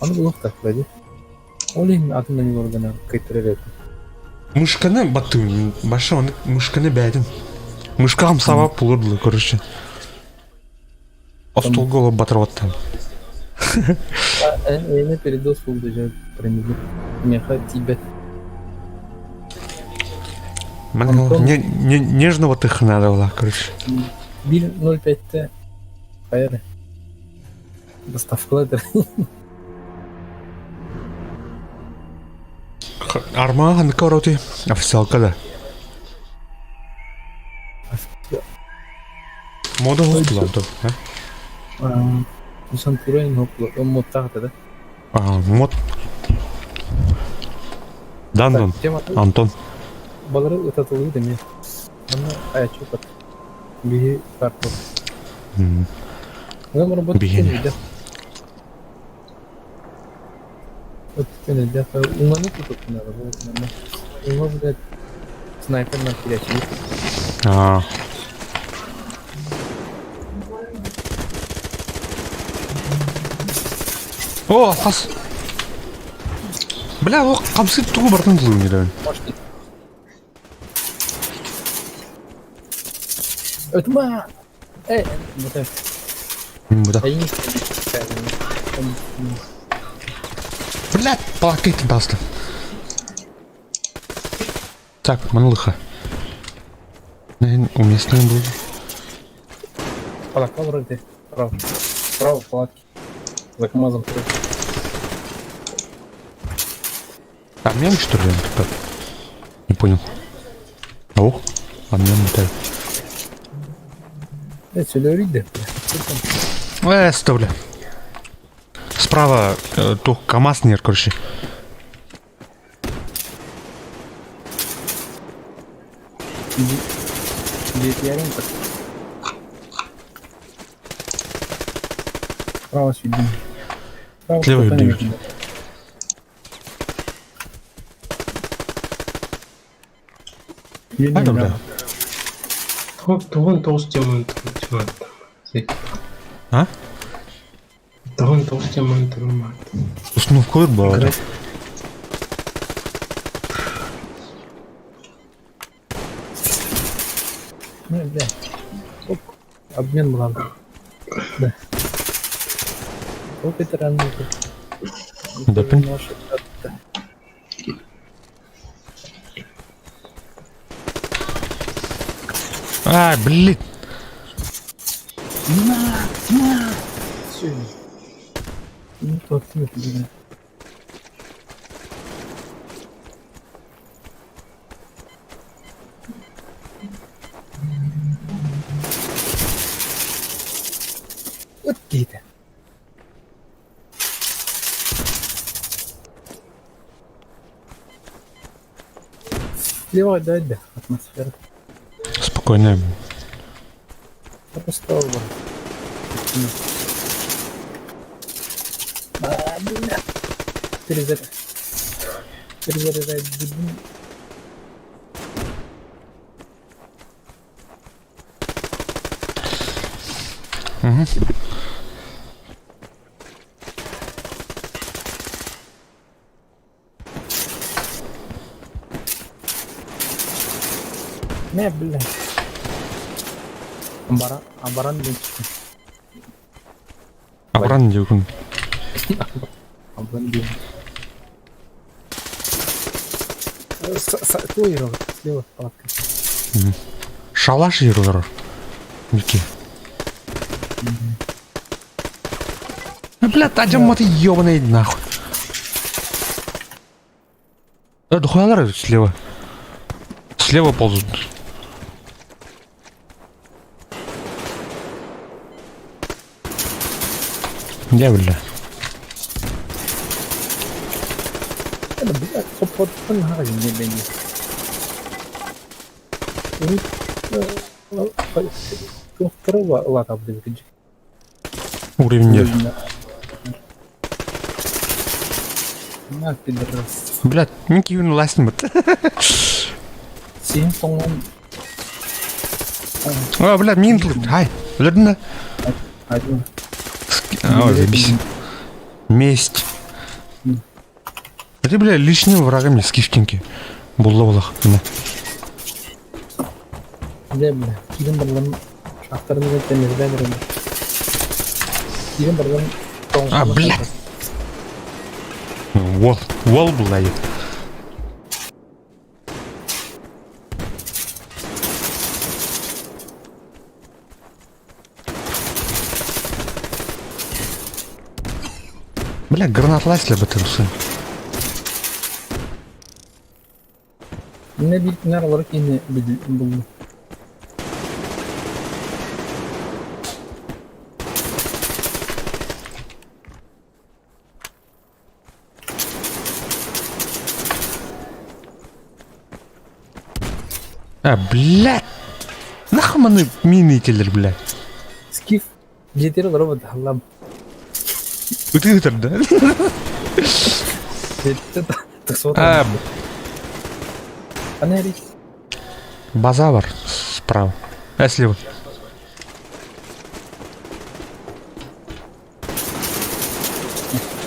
Аны булук так вроде. Олин атын мен органа кайтырыр. Мышканы баттым. Баша оны мышканы бәдин. Мышка хамсава пулырды, короче. Остолголо батырваттан. Эне передос булду же пронизу. Меха тибет. Не, нежного тых надо было, короче. 1.05-те хайыр. Доставкалар. Арма ханка роти официалка да. Мода хопла то. Десантура хопла, мод тағыта да. А, мод. Дандон. Антон. Балары ытатылы деме. Аны аячу пат. Биһи карпы. Гамар бот Биһи. Вот кенеде уңаны тутуп надо было. Уңа блядь снайпер на кирячи. А. О, хас. Бля, о, камсы тугу бартын булу не дәвен. Может. Өтма. Эй, вот это. Буда. Блядь, палакайтын басты. Так, манлыха. Уместно было. Палака вроде. Право. Право, палатки. За КамАЗом. Обмен, что ли? Как? Не понял. О, обмен летает. Это все Э, стой, Справа тух КамАЗ нет, короче. Справа сидим. Слева үрдүүр. Ай, бля. Тугун тоҕус теманы А? Тугун тоҕус теманы турумаат. Установкалар баар. Ну, бля. Оп. Обмен была. Да. Оп, это рано. Да, А, блин. На, на. Все. Ну, то ты, блин. Вот какие-то. Слева, да, да, атмосфера. Спокойно. Просто А, бля. Перезаряд. Перезаряжает дубин. Угу. Не, бля. Амбара, абаран диэн Абаран диэкун. Абаран диэн. Твой робот, слева палатка. Шалаш ерулар. Мики. Бля, тадем ты ёбаный нахуй. Дохуялар слева. Слева ползут. Где, бля? Это, бля, хоп-хоп, не Уровень нет. На, пидорас. Блядь, Ники юн ластнет. Син тоңон. А, блядь, мин тут. Ай, блядь, Один. Ой, заебись. Месть. Это, бля, лишним врагами скифтинки. Булла булах. Бля, бля. Кирин барлан шахтарын темирден Кирин барлан А, бля. Уол, уол була. Бля, гранат ласли бы ты сын. Не бит нар olarak yine buldum. А, блядь. Нахуй маны мины телер, блядь. Скиф. Жетер робот Аллам. Өтө да? Жетер А, Ана рич. база бар справа. А, слева.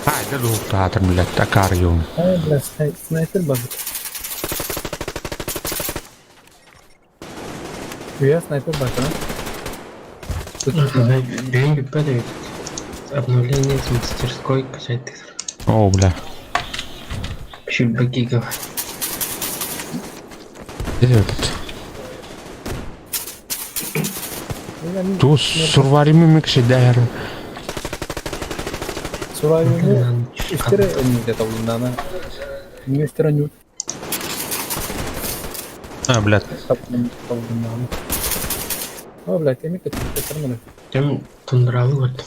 А, это театр, блядь, такар ё. А, бля, снайпер бар. Я снайпер бар, да? Бэйби падает. Обновление с мастерской качать. О, бля. Чуть гигов. Где этот? Ту сурваримы микшедер. Сурайны үстере önünde тавлындана. Үстере нют А, блядь. тавлындана. О, блядь, эми көтөрмөлө. Там тундралы вот.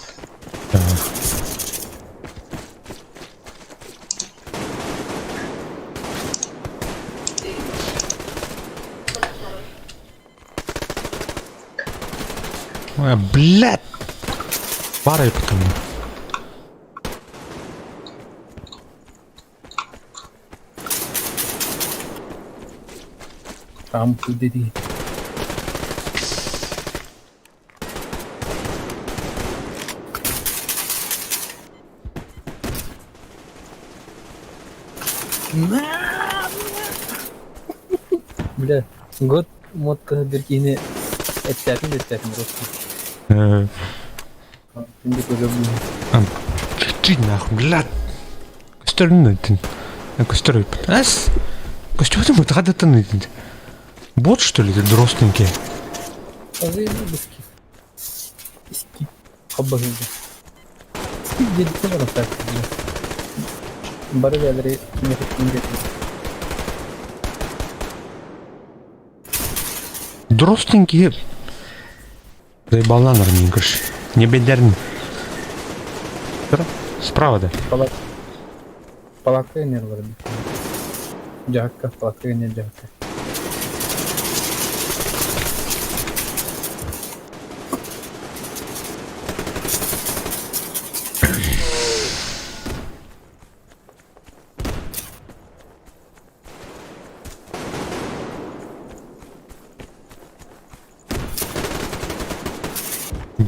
А, блядь. Пара потом. Там күүдэдии. Бля, год модка бир киһини эттээтим да эттээтим просто. Күндү көрөбүн. Ты нахуй, блядь. Көстөрүн этин. Көстөр Ас. Көстүбүтүм бытыгадаттан этин. Бот что ли, дростенький? Скип. Скип. Хаббаһыга. Скип диэбиттэн барахтаах. Бары бээлэри Дростенький. Заебаланар не говоришь. Не бедерни. Справа, да. Палатка не бар. Дьаһакка, палатка не дьаһакка.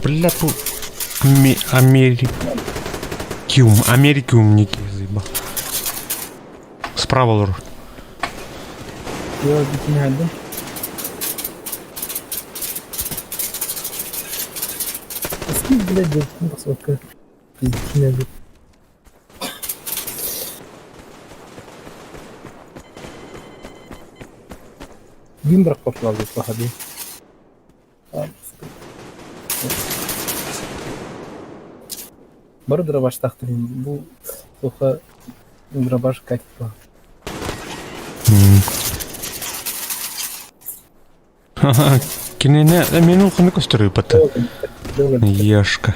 Бля, тут Америкиум, Америкиум некий заебал. Справа лор. Я битини Скип, блядь, девчонка, посылка. Пиздец, Мин бырахпаппын дии. Бары дробаштаахтар бу туха дробаш катит Кинини мен улаханнык көстөр ыыппата. Ешка.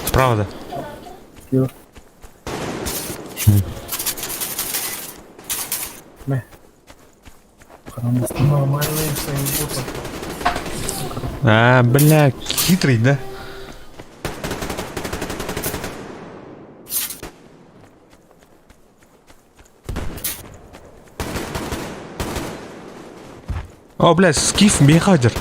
Справа да. Нормальный своим А, бля, хитрый, да? О, бля, скиф бейхадер.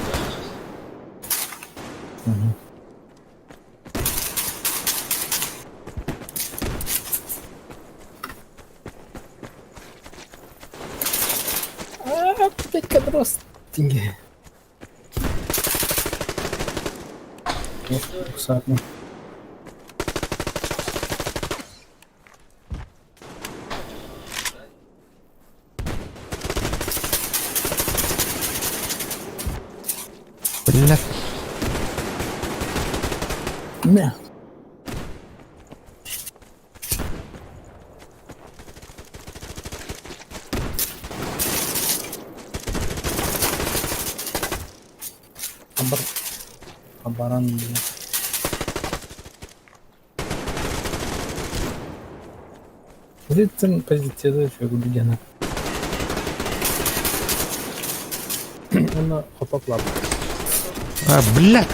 А, опять кадрос. Деньги. Бля. Мя. Хабар. Хабаран, бля. Будет позиция еще губигена. Уонна хопоклап. А, бля.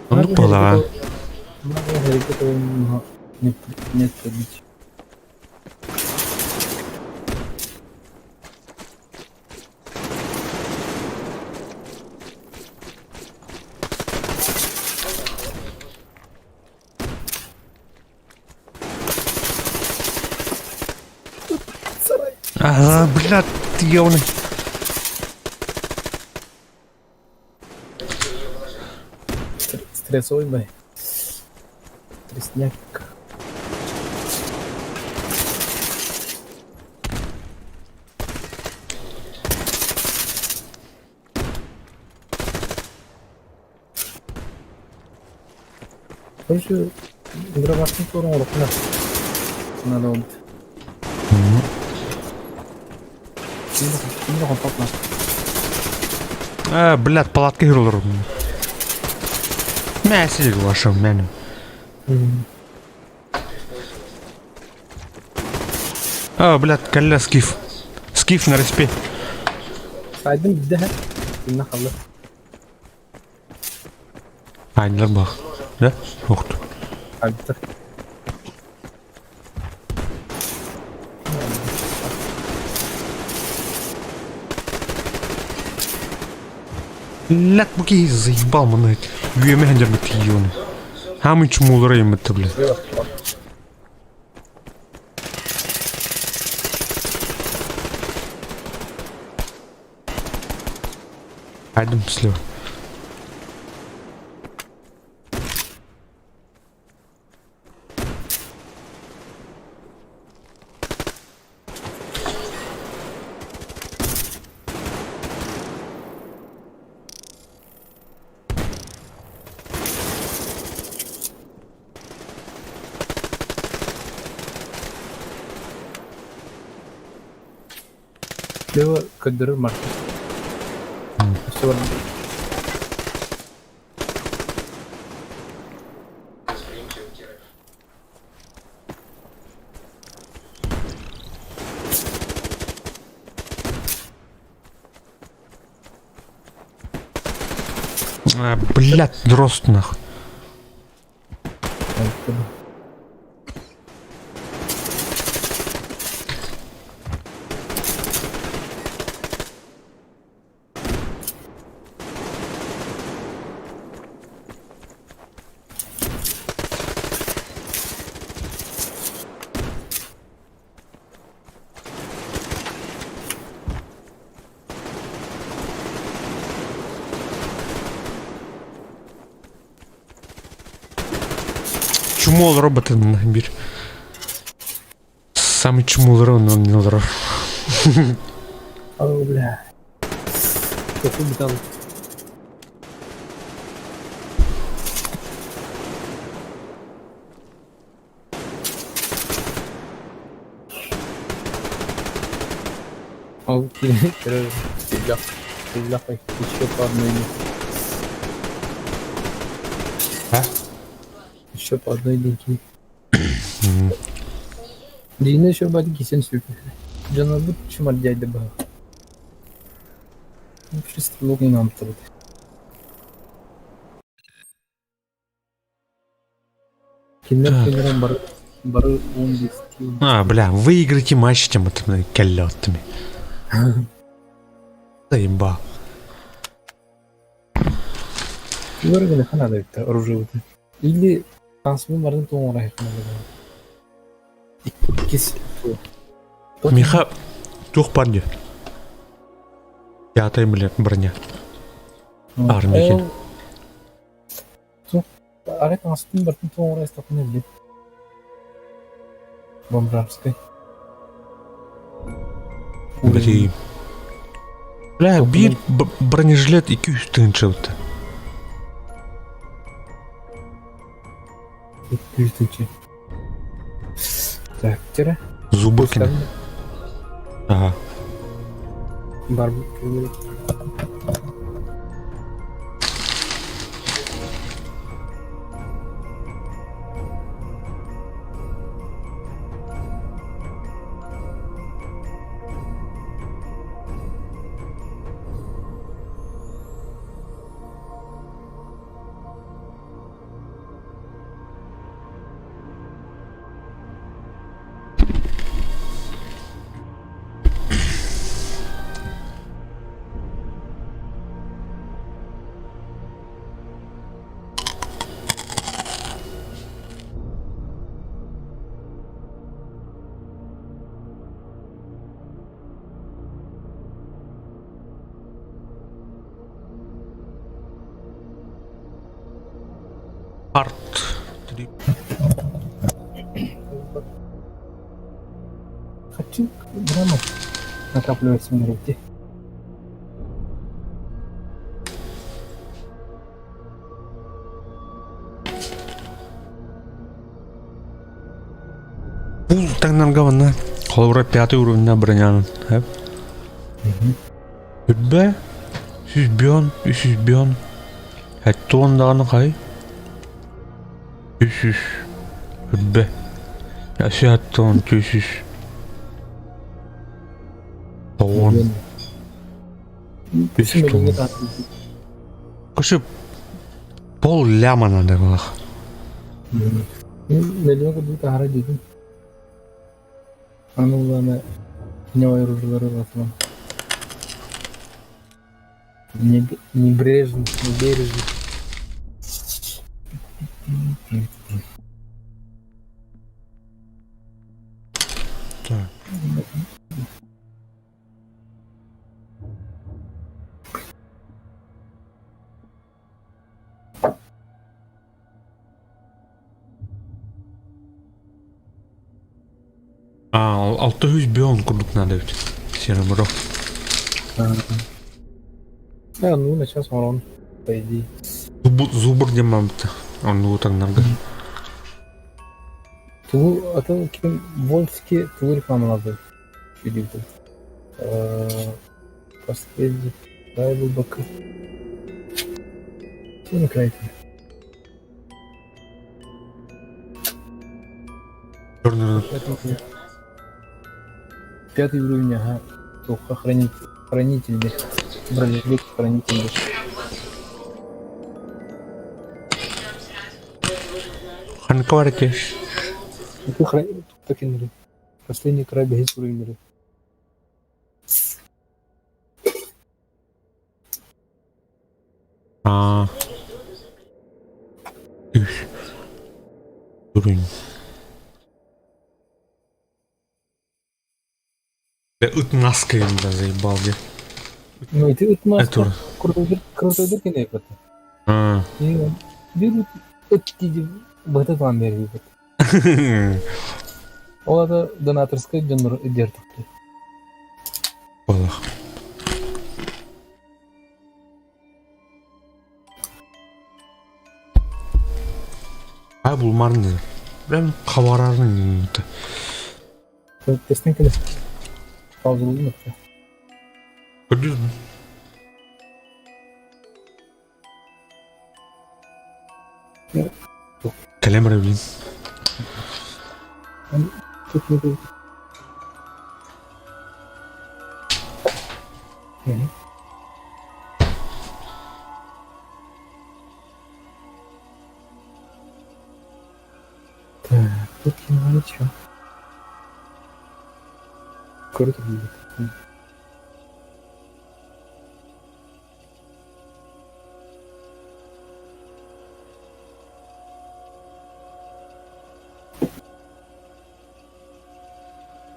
Оннук буоллаҕа. Не, нет пробить. А, бля, ты ёбаный. Стрессовый бай. Тресняк. Короче, дробашный турун урукуна. Надо вот. А, блядь, палатка олорор. Мә силик ваша мэним. А, блядь, кэллэ скиф. Скиф на респе. Сайдым биирдэ Инна халла. Айнылар бах. Да? Охту. Альтер. Блядь, бу киһи заебал маны. Үөмэ сылдьарбыт тиийиэҕин. Хаамый чумуулара ыйыммыт блядь. Айдым слева. Слева көрдөрөр маркет. Өссө баран. А, блядь, дрозд нахуй. Чмо роботы набир. Самый чмо но не олорор. О, бля. Какой металл. Ол кини Бля, бля, еще по одной. А? Еще по одной деньги. Дина еще бать кисен сүпү. Дьонорбут чумардяйды баһа. Вообще стрелок не нам тут. Кинилэр Так. кинилэр бары бары он бестии. А, бля, выиграйте матч тем это колетами. Заебал. Көргөнө ханада битте оружие Или тансыбын барын тоңора ханада. Иккис. Миха туох бар дии. Пятая, блядь, броня. Армия кин. Арай таҥаспын барытын тоҥора истэхпинэ билин. Бомжарскай. Блин. Бля, биир бронежилет 200 тыһыынча ылта. 200 тысячи. Так, тире. Зубы кини. Ага. Барбыт Арт. Хочу граммов накапливать смотрите. Бул таҥнарга манна холобура пятый уровеньна бронянын. Үрбэ, сүзбион, үсүзбион, хэттуон даҕаны хай үс үрбэ, өсө хэттуон түс тоҕуон үс тоҕуон. Короче, пол ляма надо было. Миллион курдук таһара диэтим. Аны улаана ньой оружиелары ылатыман. Небрежно, небережно. Так. Аа, 605 курдук надо эбит. Серебро. А, ну, на сейчас урон, по идее. Зубр диэн баммыта. Оннугу таҥнарга. Тулу, а то ким Вольски тулу рекламалады. Чудилді. Последний правил бакы. Сені крайты. Черный Пятый уровень, ага. Туха хранитель. Хранитель. Бронежилет хранитель. Ханка бар этиш. Ты хранитель. Последний край бегит уровень. Аа. Үс. Уровень. Да ыт наскайым да заебал де. Ну и ты ыт маска. Это. Крутой дырки не это. Аа. Берут ыт диди быта вам бербит. Ол да донаторская донор дертикти. Балах. А булмарны. Прям хабарарны. Тестен келе. Пауза Көрдүңүзбү? Кэлэн барар блин. Тут не будет. Так, тут ничего. Круто будет.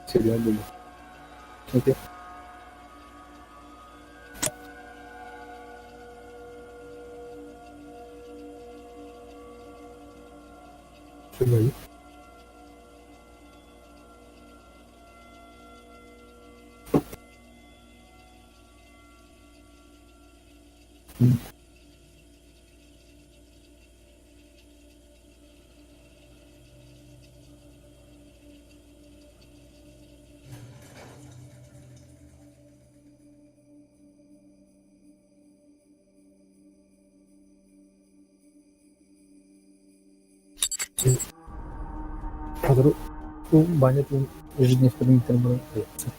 Всегда были. Окей. Что Баня ежедневно требуется.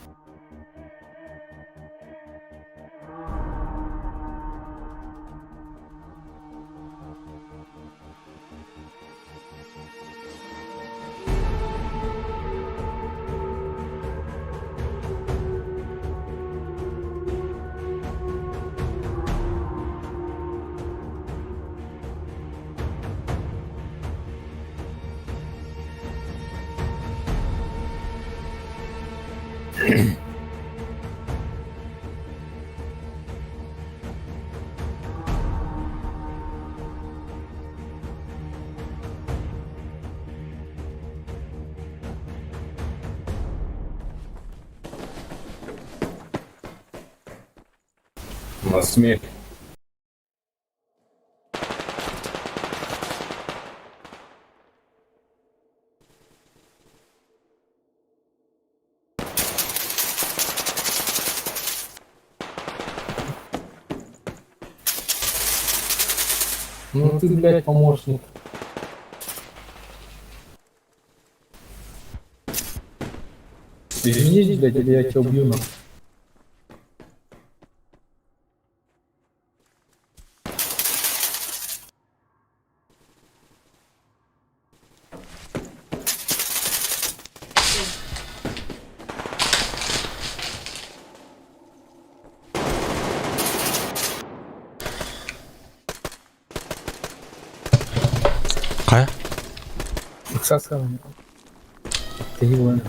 На смерть. Ну ты, блядь, помощник. Извинись, блядь, или я тебя убью нахуй. Хайа? Ыксаска. Тэһи буолан.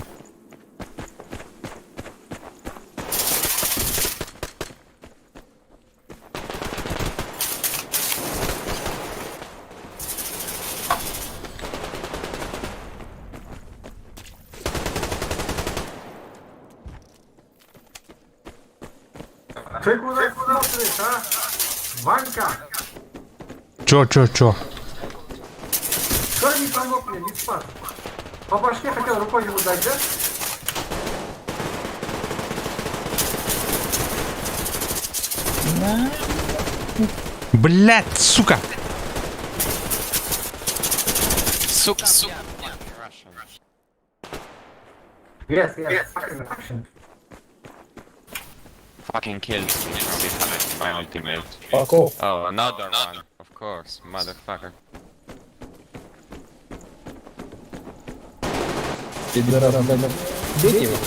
Ты куда смотришь, а? Ванька, Чё, чё, чё? что не помог мне, не спас? По башке хотел рукой ему дать, да? Блять, сука! Сука, сука. Yes, yes. Fucking Russian. Fucking killed me from behind my ultimate. Fuck off. Oh, another one. Of course, motherfucker. Бейте его.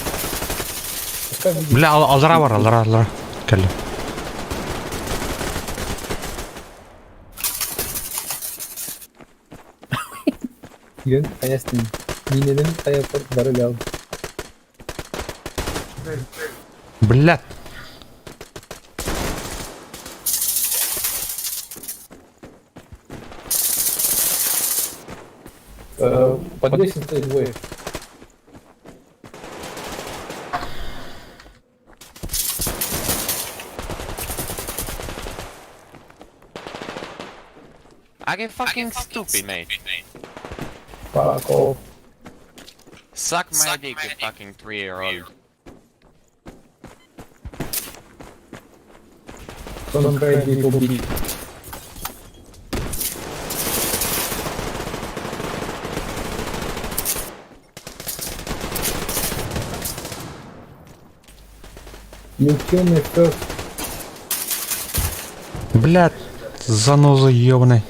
Пускай выйдет. Бля, аллара бар, аллара, аллара. Кэллэ. Yön kayastın. Nineden kayapar barı aldı. Блять. Под лестницей двое. I get fucking stupid, mate. Fuck off. Suck my dick, you fucking 3-year-old. Don't try people be. You kill me first. Блять, заноза ёбаная.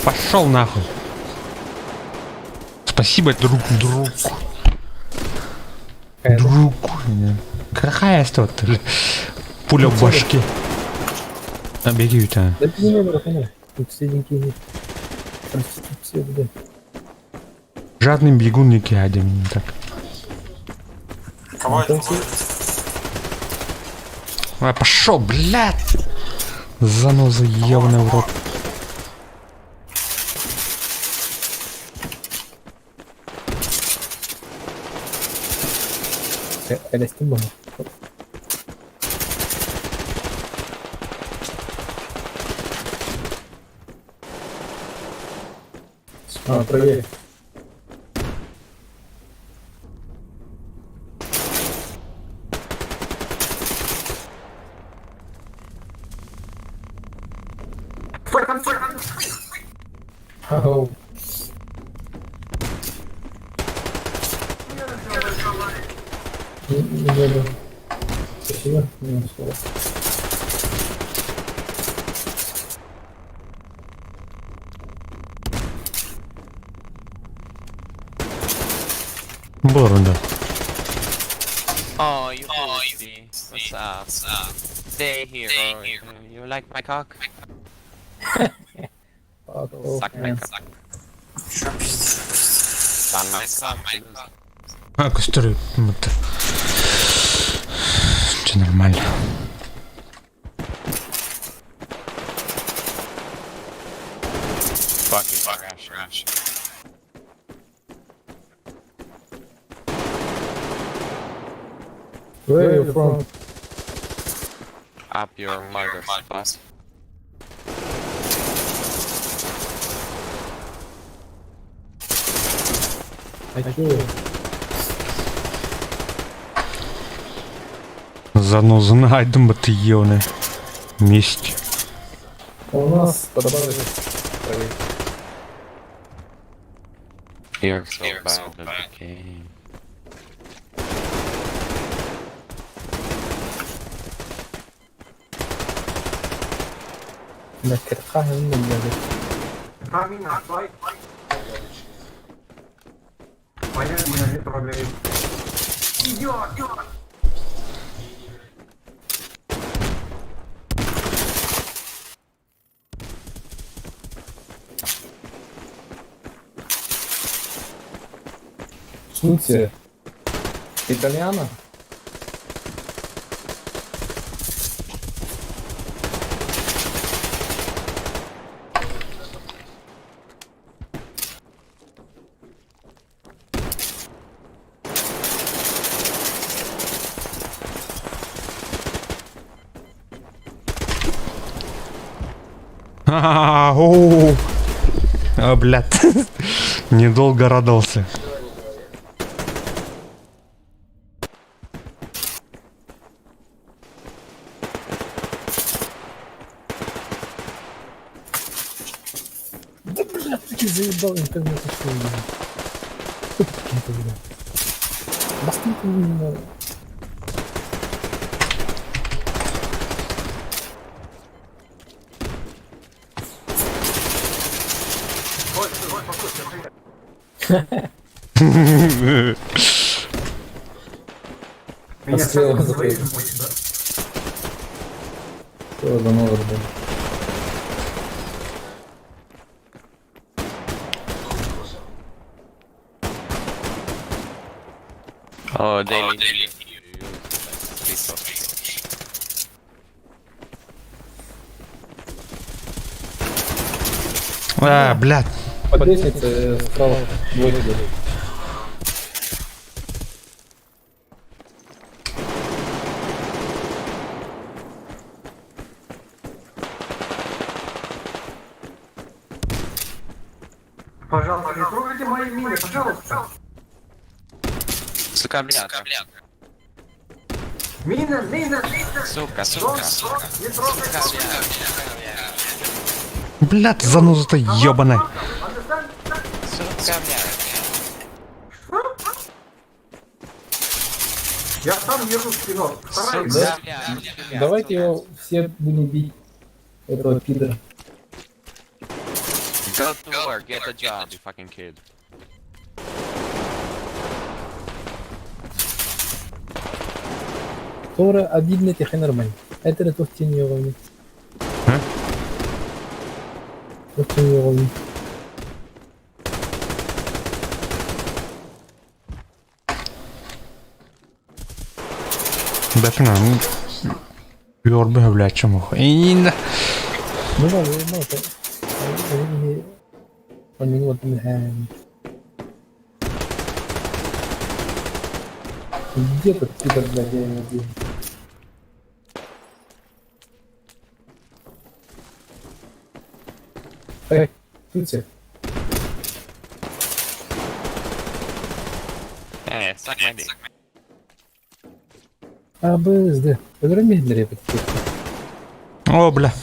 Пошел нахуй. Спасибо, друг, друг. Друг. Какая что ты? Пуля в башке. А, беги, Витя. Да ты не братан. Тут сиденькие. Простите, все, блядь. Жадный бегун не один так. Там все А, пошел, блядь! Заноза ебаная в рот. Элестин был. А, проверь. Стой, там, стой, там. Ау. Не, не буду. Спасибо. Не успела. Был рунда. Oh, you pussy. What's up? Stay here. You like my cock? Fuck off, Suck my man. cock. Suck my cock. А, костеры. Это... Че нормально. Fucking trash. Where are you from? Up your mother's butt. I kill you. Заноза найдем бы ты ебаная. Месть. У нас подобрали. Проверь. You're so bad at the game. Бэккэ хаһан да Там мина, стой. Моя мина не трогай. Идиот! Функция. Итальяно? А, о, А, блядь. Недолго радовался. Да бля, таки заебал интернет ушел. Какие-то, бля. Бастынка именно. Меня Отстрел сразу закрыт. своих мучит, да? Что за новый, блин? Oh, daily. Piece of shit. А, блядь. Под лестницей справа двое сидят. Пожалуйста, не трогайте мои мины, пожалуйста. Сука, бля. Мина, мина, мина. Сука, сука, сука. Не трогайте. Блядь, заноза-то ебаная. Understand? Сука, бля. Я сам держу спину. Стараюсь. Да? бля. Давайте его все будем бить. Этого пидора. Go to work, get a job, you fucking kid. Тора обидно тихо нормально. Это не то тень его. А? Тень его. Бэтмен, Yorbu блядь, чему. И Ну да, ну это. Он не вот Где этот пидор, блядь, я его убил? Эй, тут Э, suck my dick. А, Б, С, Д. Өлөрөн репет. О, бля.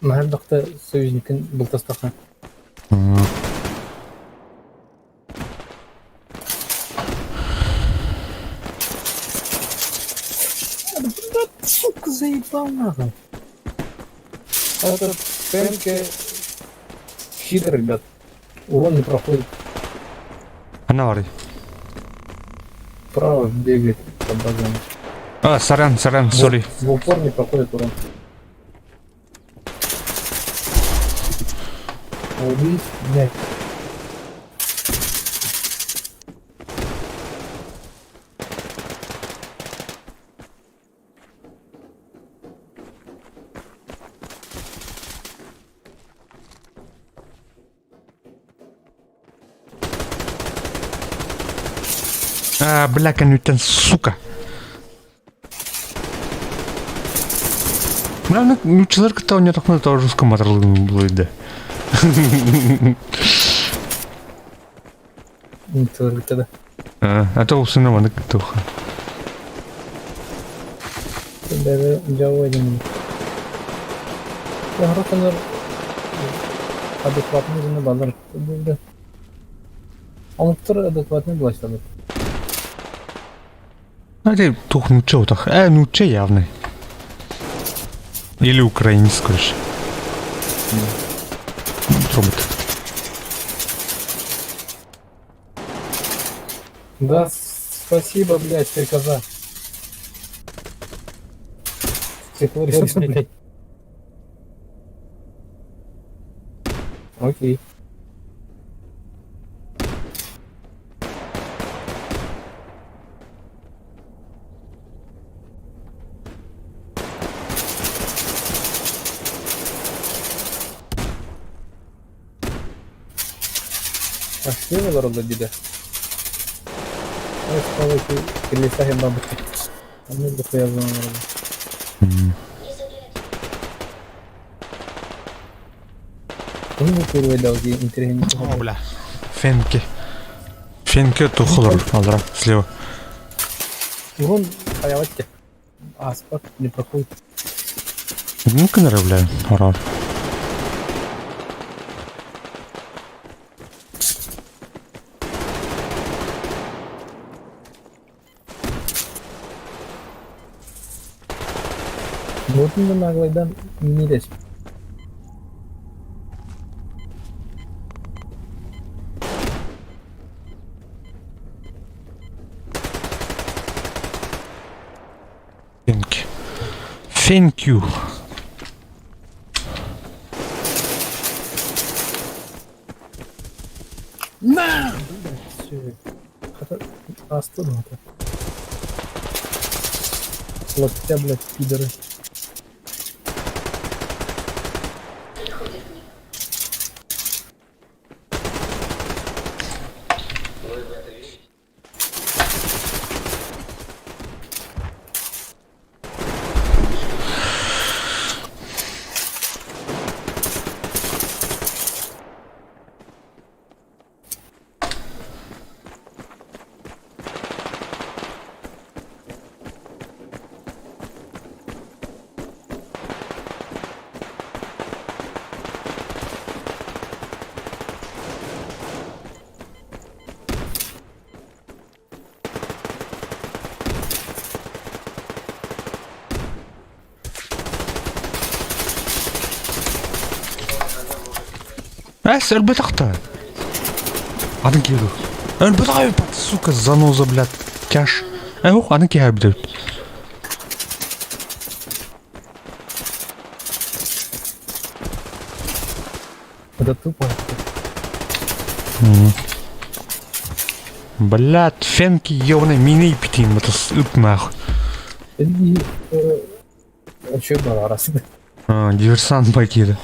Наһардакта союзникин бултастаха. Сука, заебал нахуй. Это ПМК хитро, ребят. Урон не проходит. Она варит. Право бегает по базам. А, сорян, сорян, сори. В упор не проходит урон. Убить, блядь. А, бля, конютен, сука. Бля, ну, ну человек то не так на тоже русском да. Тогда. А, а то усына вон туха. Даже жауадым. Яхраканар адекватный жена базар. Бу Омуктар адекватный булаштады. А ты тух ну чё так? ну че явный. Или украинец, короче. Робот. Да, спасибо, блядь, стрекоза. Стеклорез, блядь. Окей. Ахтыы олороллор диде. О, бля. Фенки. Фенки тухолор алра слева. Урон хаяватте. Аспат не проходит. Ну-ка, бля, ура. Вот он наглайдан не лезь. Thank you. Thank you. На! Астон это. Локтя, блядь, пидоры. Эс, өлбөтөхтө. Атын киһи Өлбөтөх сука, заноза, блядь. Тяж. Эх, атын киһи блядь. Это тупо. Блядь, фенки ёбаный мини питим, это ыт нахуй. Че было раз? А, диверсант покида.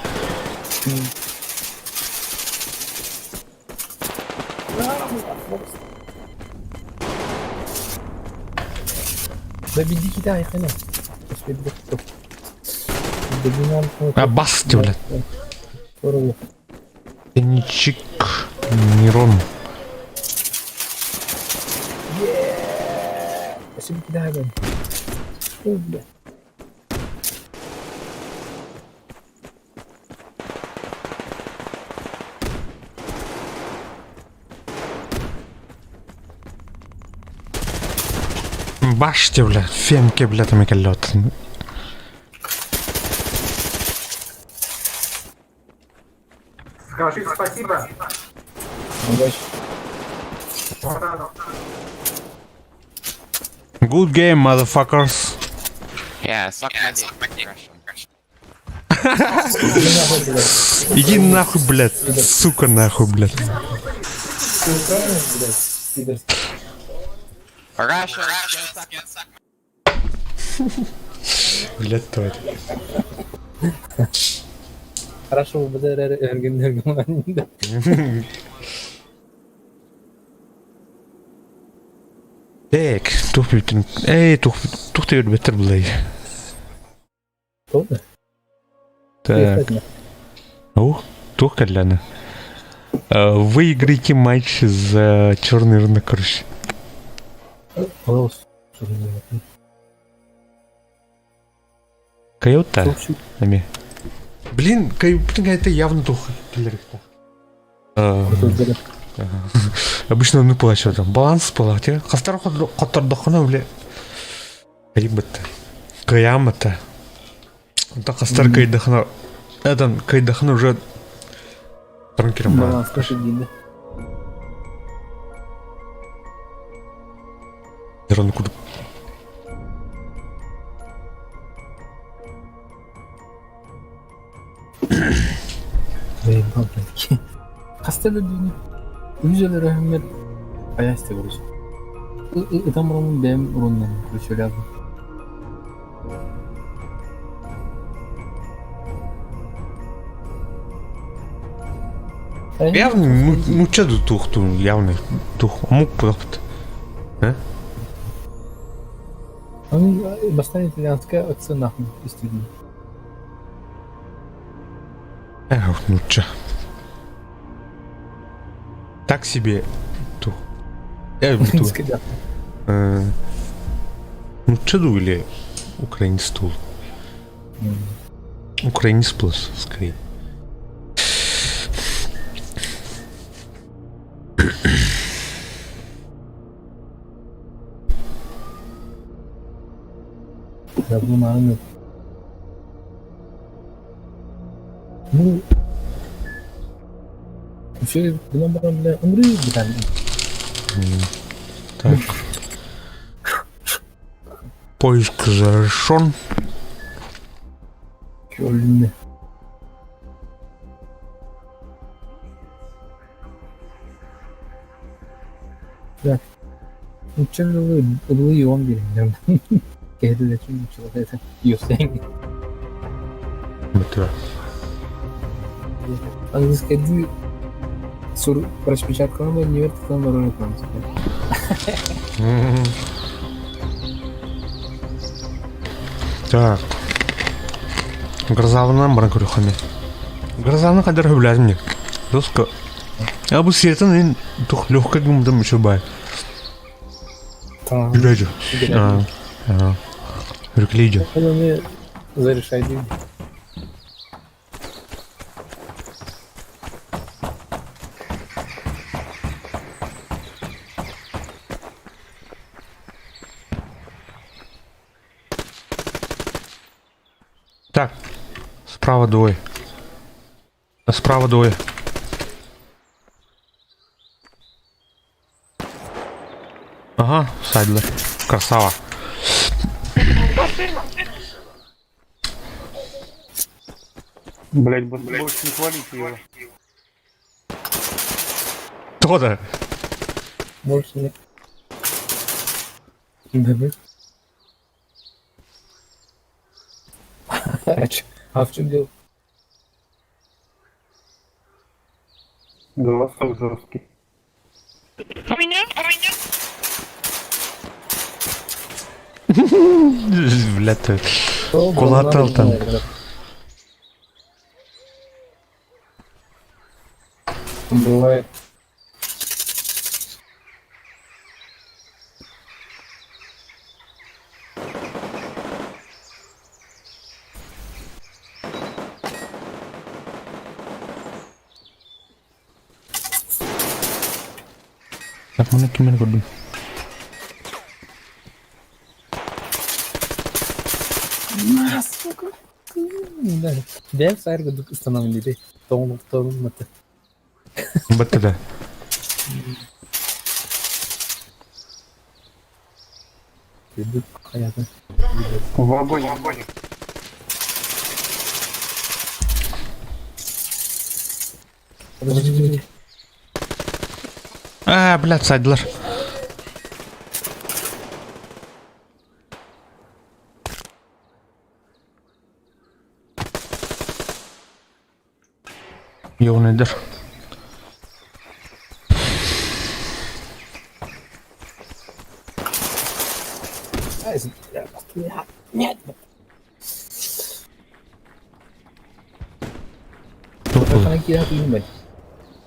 Да беги кидай, хана. А бас ты, блядь. Денчик Мирон. Спасибо, кидай, блядь. О, блядь. Баште, блядь, фенки, блядь, там лед. Скажи спасибо. Удачи. Братану. Good game, motherfuckers. Yeah, suck my dick. Russian. Иди нахуй, блядь, сука, нахуй, блядь. Ты украинец, блядь, пидорский? Russian, suck my Блядь, то это. Хорошо, БДР эрген Так, тух бүтүн. Эй, тух тух тегер бетер булай. Кто-то? Так. Ух, тух калляны. Выиграйте матч за черный рынок, короче. Кайота. Ами. Блин, кай, это явно тух. Обычно он плачет там. Баланс была, те. Хастар хоттордохуна, бля. Кайбытта. Каямата. Онта хастар кайдахна. Эден кыйдахын уже туран кирем бар. Баланска шидиде. Дрон курдук. Заебал, блядь. Хаста да дүүнү. Үс өлөрөһүммэр айаасты короче. Ытам уронун бэйэм уруннан короче өлөбүн. Явно нуучча туохтуун явно туох омук буолбут. Бастаан итальянская акция нахуй истибин. Эх, нуучча. Так себе тух. Украинский Нуучча дуу или украинец дуу? Украинец плюс, скорее. Забыл. Ну, Үчүгэй гынан баран бile ымырыы бытан. Так. Поиск завершен. Көлүнэ. Так. Нуччалыы ылыы он биэрин Кэһэтилэччи нуччалата You're Бытыра. Английскайдыы сур распечаткалан университеттан барар Так. Грозавынан баран көрүөххэ Грозаны хадar хөбүлээтим дии. Доска. Я бу сиэтин ин тух легкой гымдым еще бай. Жүрөжү. Үрүклейжү. Оны зарешай дейм. Так, справа двое. Справа двое. Ага, Сайдлер. Красава. Блять, больше не хвалите его. Кто-то. Больше нет. Да А в чем дело? Голосок жесткий. У меня? У меня? Блядь, ты. Кулатал там. Бывает. Так, маны киммен көрдүм. Сука. Бэм сайр курдук ыстанамын дири. Тоҥ Баттыда. Понятно. В огонь, в огонь. Подожди, подожди. А, блядь, сайдылар. Йоунайдар. Нет.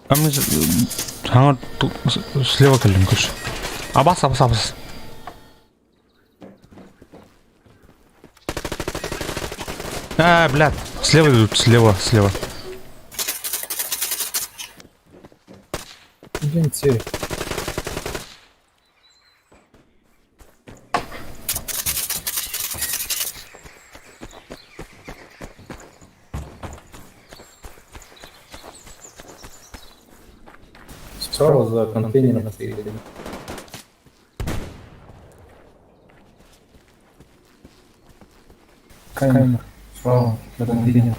А мы аңа слева кэллим короче. Абас, абас, абас. А, блядь, слева идут, слева, слева. Идемте. Справа за контейнером стоит один. Камера. Справа за контейнером.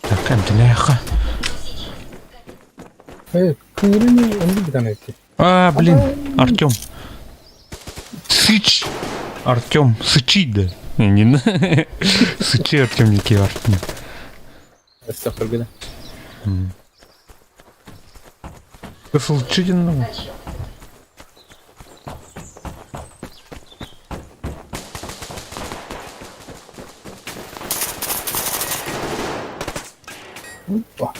Так, эмтэлээххэ. Э, кыырыны оннук битан эти. А, блин, Артем. Сыч. Артем, сычи, да. Не, не, Сычи, Артем, некий Артем. Өстөхтөргө да. Сылчидин. Опа.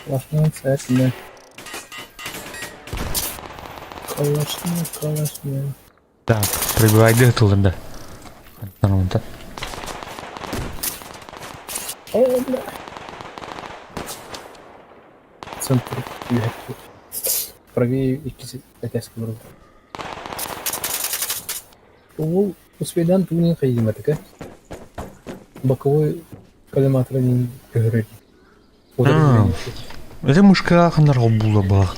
Калашны сәтне. Калашны, калашны. Так, прибивайды тылында. Нормально. О, бля. Центр үһэттик. Правее иккис этээскэ олорор. Уол успейдаан тугун хайдыматыка. Боковой коллиматора диэн көһөрөр. А. Это мышка хандар була была.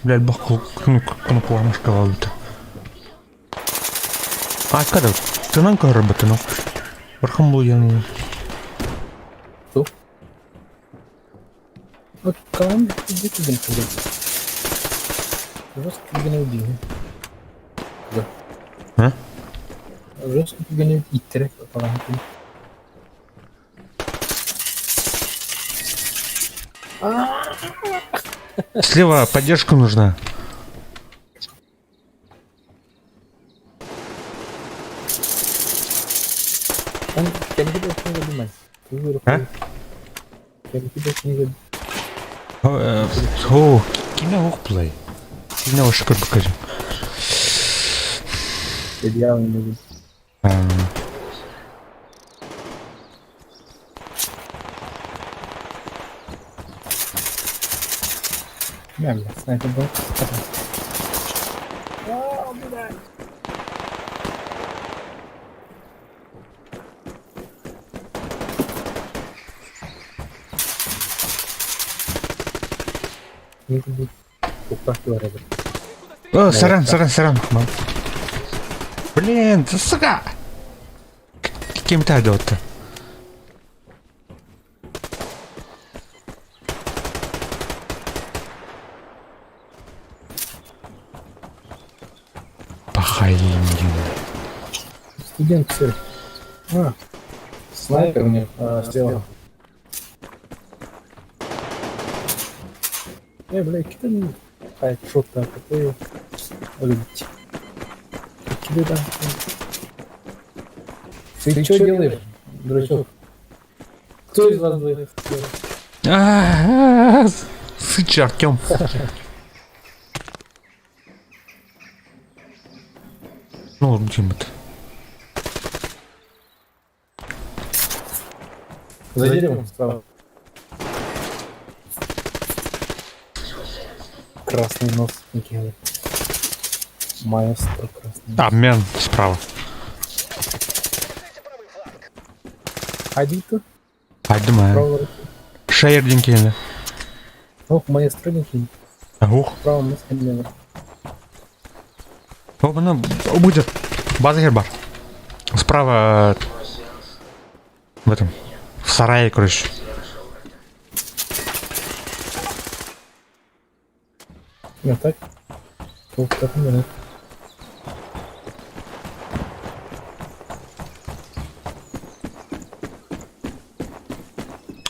Блядь, бах кнопку мышка алды. А, когда? Тынан көрөр бытын. Бархам бул яны. Вот калан где ты блин Жестко түргэн убийни. А? Жестко түргэн иттэрэ калан. Слева поддержка нужна. Он кэлбит книга думай. А? Кэлбит книга. О, кино ох плей. Кино шкур покажи. Идеально не будет. Бля, бля, снайпер был. А, бля. Не будет. О, саран, саран, саран. Блин, ты сука! Кем-то идет-то. Пахаин. Студент, сыр. А, снайпер у них а, сделал. Бля, какие Хай, что-то такое. Любить. Какие там? Ты что делаешь, дурачок? Кто из вас двоих? А, Сыч, Артем. Ну, чем это? За деревом справа. Красный нос Никиты. Маэстро красный. Обмен справа. Один тут? Айдым, Правый. Шайыр келді. Ох, маэстро Никита. Ух. Право мыс лево. О, мына будет. База бар. Справа в этом. В сарае, короче. Ну так. Тут так не надо.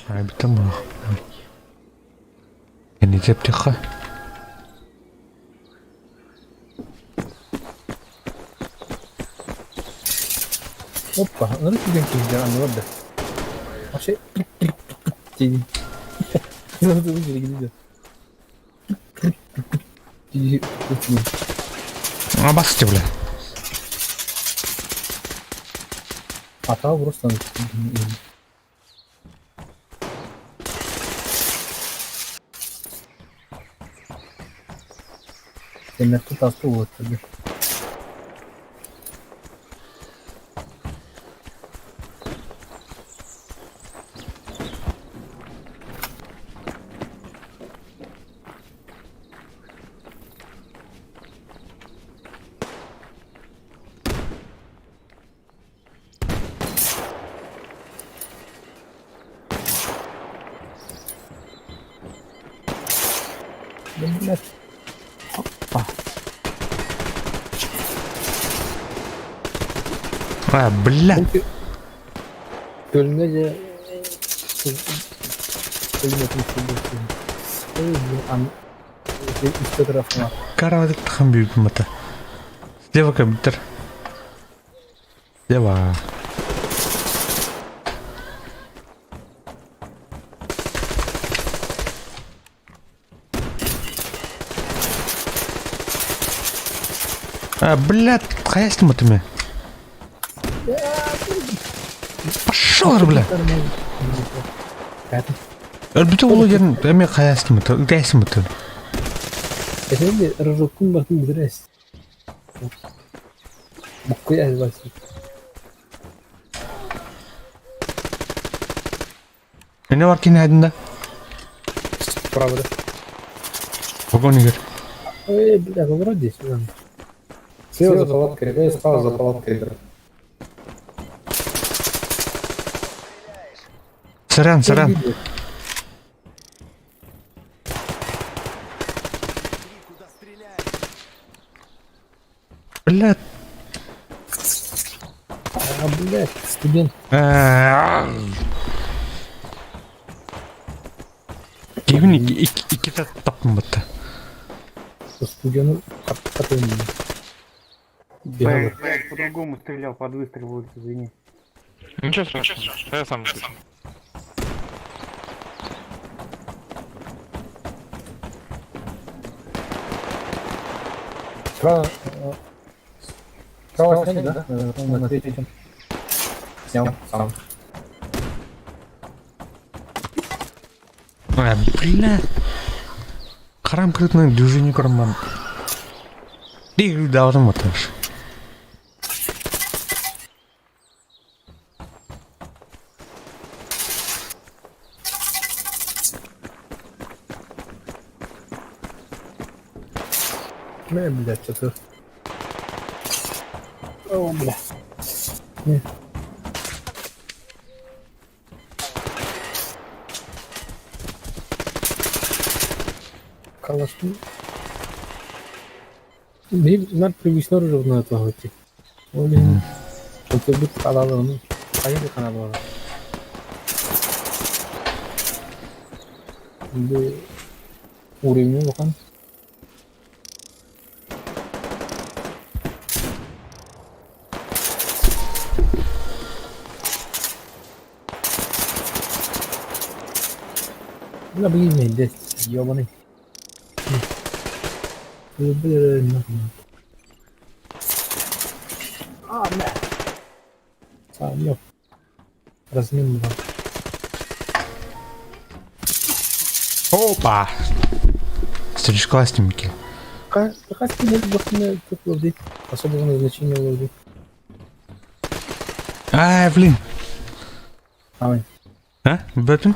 Ай, бітім. Не деп тихо. Опа, ну это киһи аны да. Вообще тиги. А, басты, бля. Атаҕа просто Кэнники таска уоттарда. Блядь. Опа. А, бля. Көлүнэ дьэ Каравадык бүүбүмата. Слева компьютер. Слева. А, блядь, хайа ты Пошел, бля. Өлбүтэ улуу диэн эмиэ хайаастымыт, үгээсиммит. Эһэни рожоккун батын бүтэрээс. Буккуй албасы. Эне бар кини хайдында? Правда. Вагон игер. Эй, бля, ну вроде сюда. Слева за палаткой, ребят, справа за палаткой. Сорян, сорян. Бля. А, блядь, студент. Кимин иккитэ таптым бытта. Студену хатын. Бля, по-другому стрелял, под выстрел, Ольга, извини. Ничего страшного, я сам напишу. Справа... Справа сняли, да? На третьем. Снял, сам. А, бля. Харам крытный движение карман. Дигл даҕаны маташ. Бля, блядь, что-то... О, бля. Не. Калаш. Биир нар привычно оружие туһаҕытыы. Ол иһин отурбут хаалаларын хайа да хаалалара. Бу уровень улахан. Бля, блин, здесь, ёбаный. Блин, нахуй. А, бля. Сам, ёп. Размен был. Опа! Стрижка снимки. Какая Особого назначения ловли. Ай, блин. Давай. А? Бөтүн?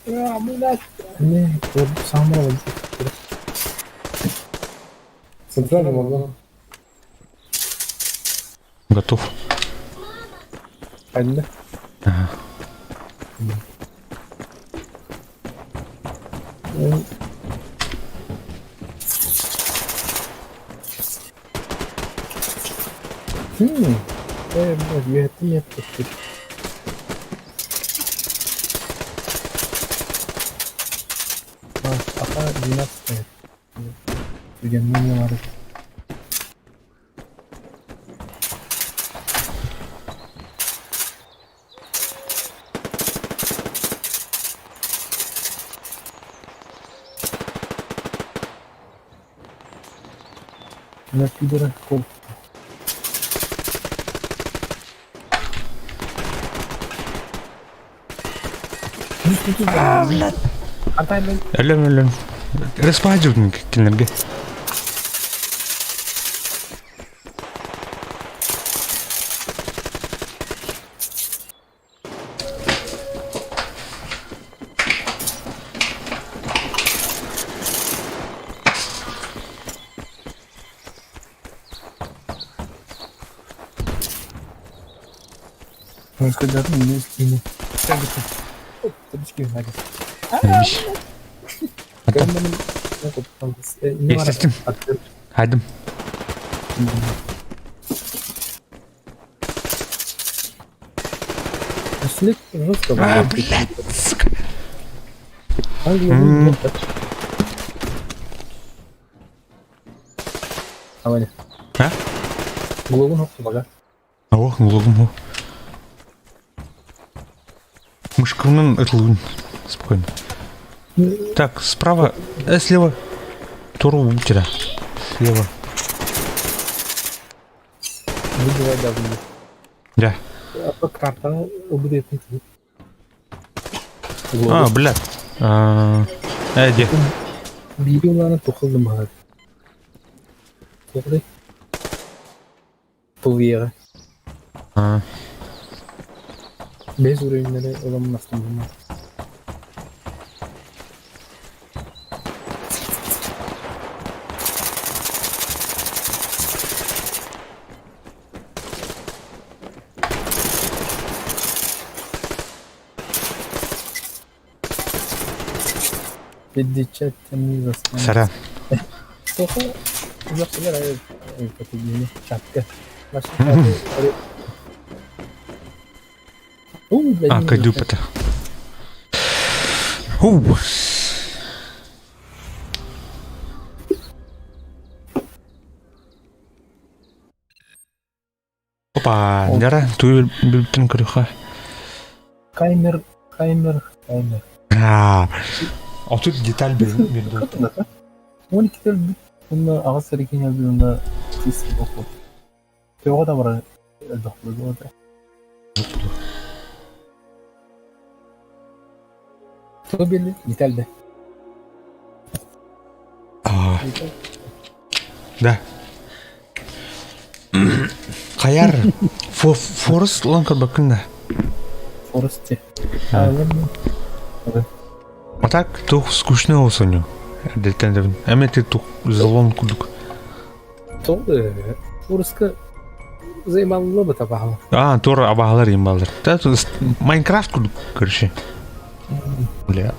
А, блядь. Не, сам ловли. Центральный вагон. Готов. Правильно? Ага. Блядь, это нет. А, пока 12 Студент не надо. На пидора кол. А, блядь. Антай мен. Өлөм, өлөм. Респадживдың кинилерге. Естественно. Хайдым. А, блядь, сука. А? Ох, глогун. Мышканын ытылгын. Спокойно. Так, справа, слева. Туру тебя. Слева. Да. А, блядь. Где? А. Сара. А, кадюпата. Уу. Опа, дара, туй бүттүн көрүхэ. Хаймер, Хаймер, Хаймер. А, а тут деталь берді. А, да. Қаяр, Форест ланка бакында. А так, тух скучно осоню. Эме ты тух залон кудук. А, тур абагалар имбалар. Да, Майнкрафт кудук, короче. Бля.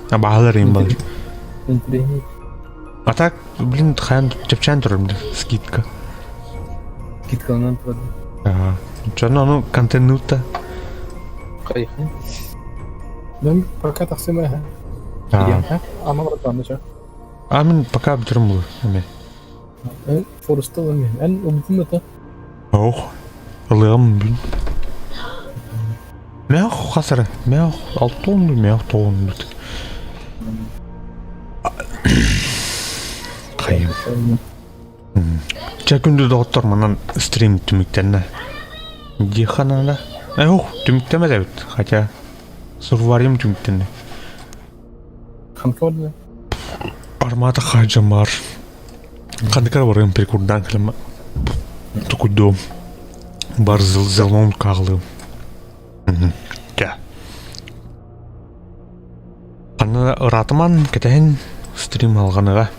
Абагалар имбалар. А так, блин, хан чепчан турым, скидка. Ага. Чё, ну, контент-то. А мен пока бүтүрүм бул эме. Ох, ылыгым бин. Мях хасара, мях алтон мях тоон. Кайым. Ча күндү доктор манан стрим түмүктенне. Диханада. Ох, түмүктеме дебит. Хотя сурварим түмүктенне. Армата хаджамар. Кандыкар барым прикурдан кылма. Тукудом. Бар зылзылон каглы. Да. Аны ыратыман кетен стрим алганыга.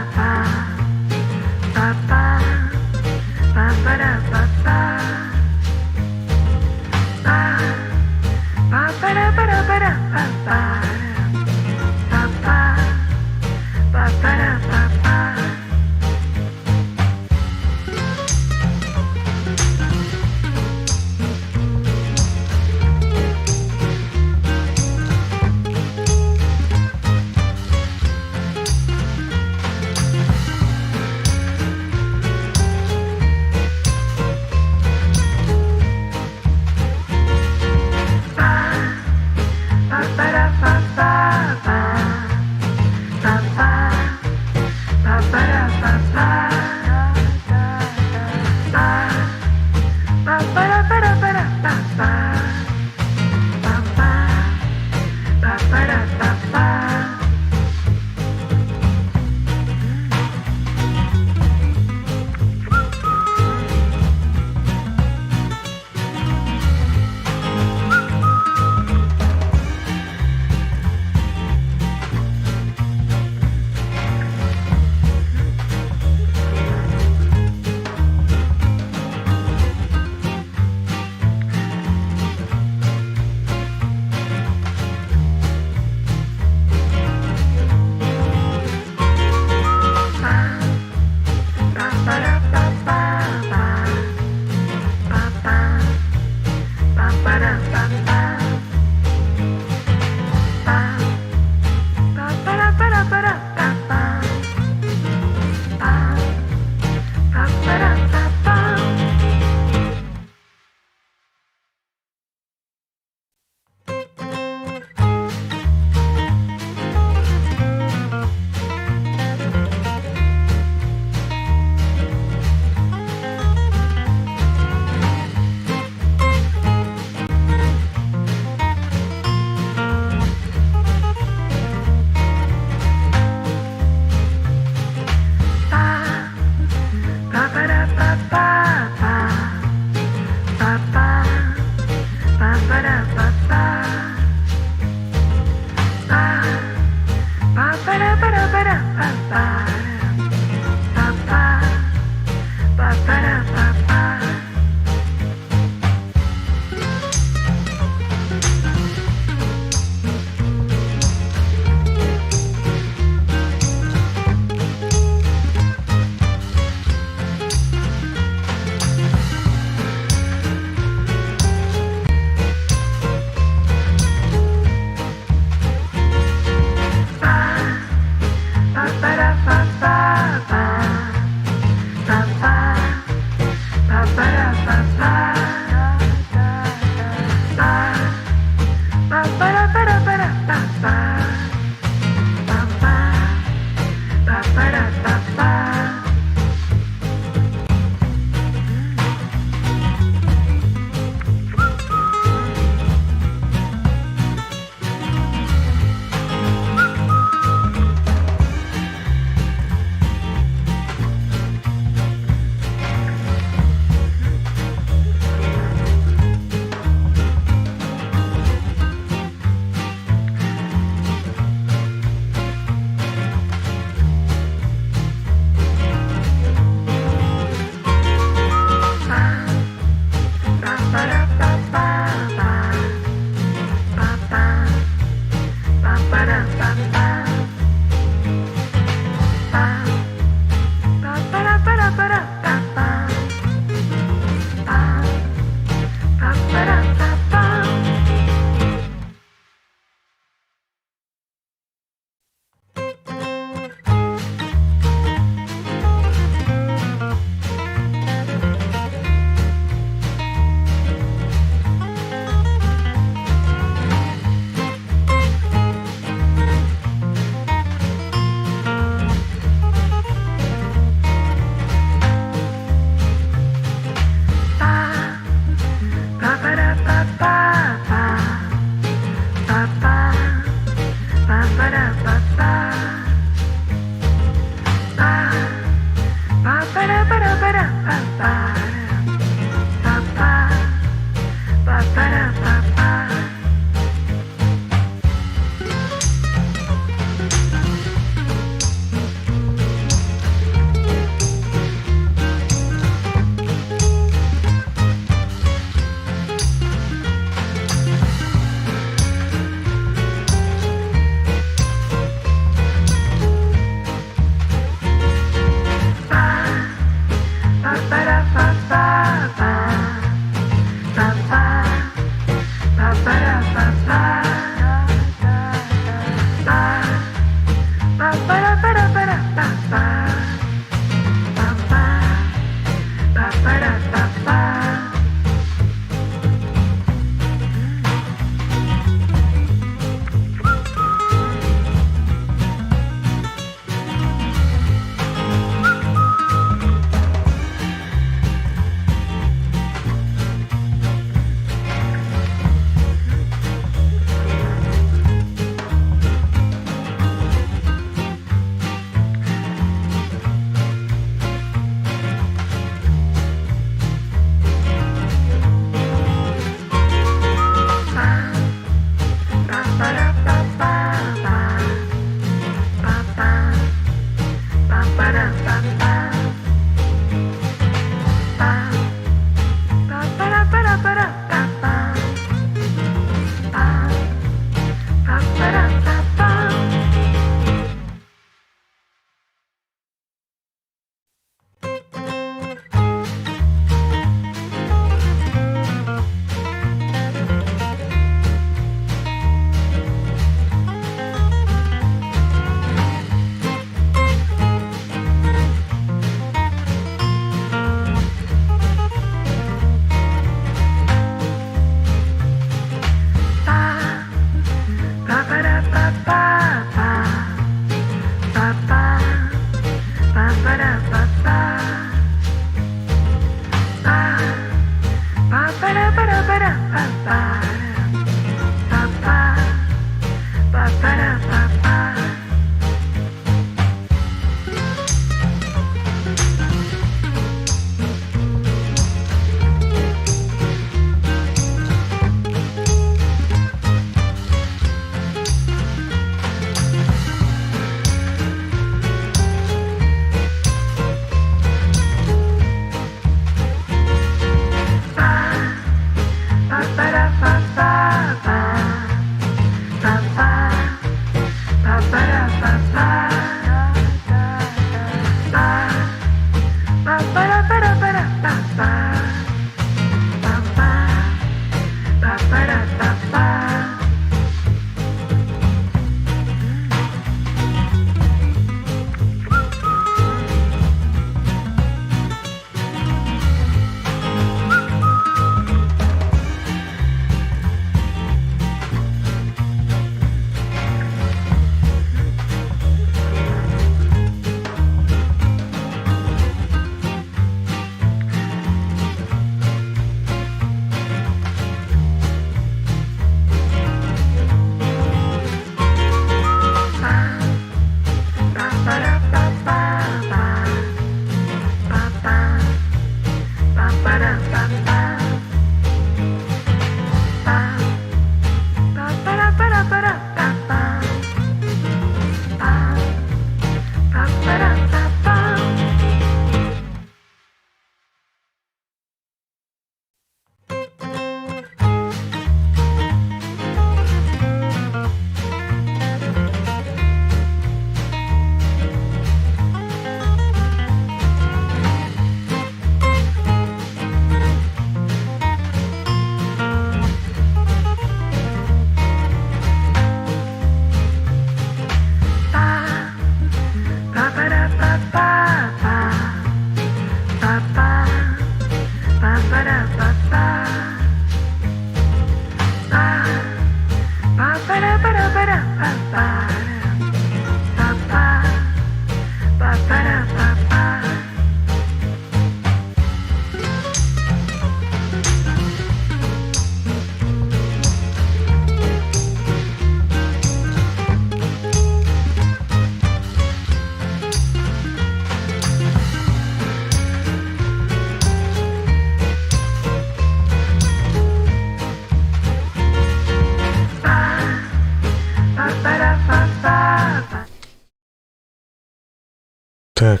Так.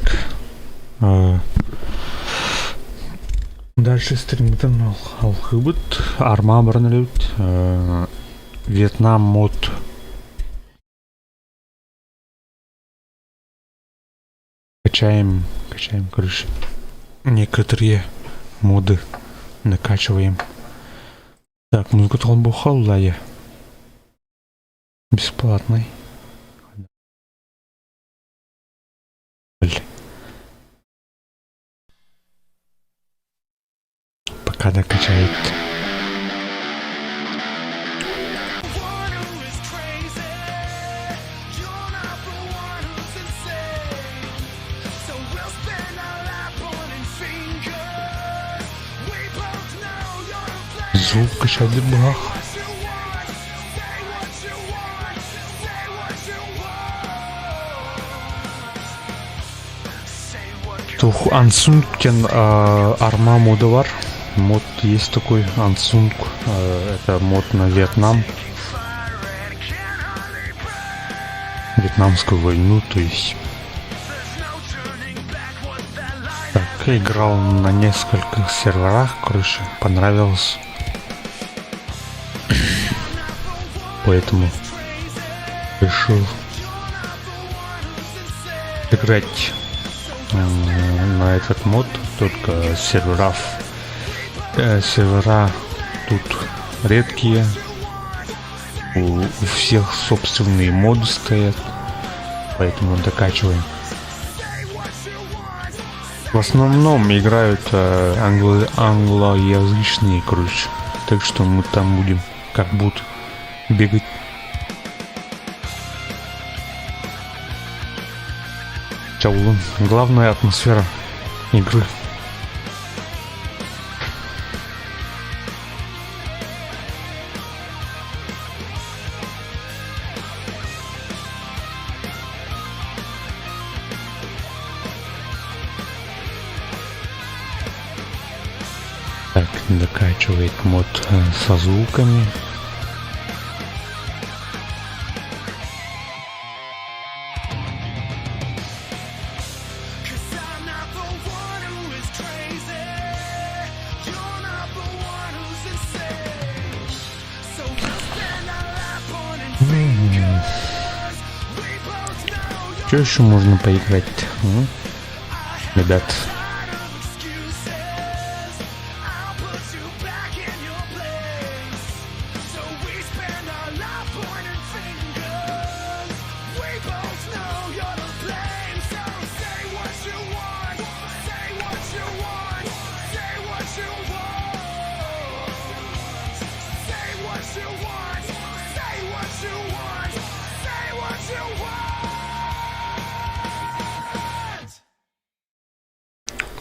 Дальше стриммытын алхыбыт, армаа баран эрэбит. Вьетнам мод. Качаем, качаем, короче, некоторые моды накачиваем. Так, музыка толбухаллая. Бесплатный. Пока докачает. Звук качать бах. Тух Ансунг диэн арма мода бар. Мод есть такой Ансунг. Это мод на Вьетнам. Вьетнамскую войну, то есть. Так, играл на нескольких серверах, короче, понравилось. Поэтому решил играть на этот мод, только серверов, сервера тут редкие, у всех собственные моды стоят, поэтому докачиваем. В основном играют англоязычные, короче, так что мы там будем как будто бегать. Чаулун. Главная атмосфера игры. Так, докачивает мод со звуками. Что еще можно поиграть, ребят?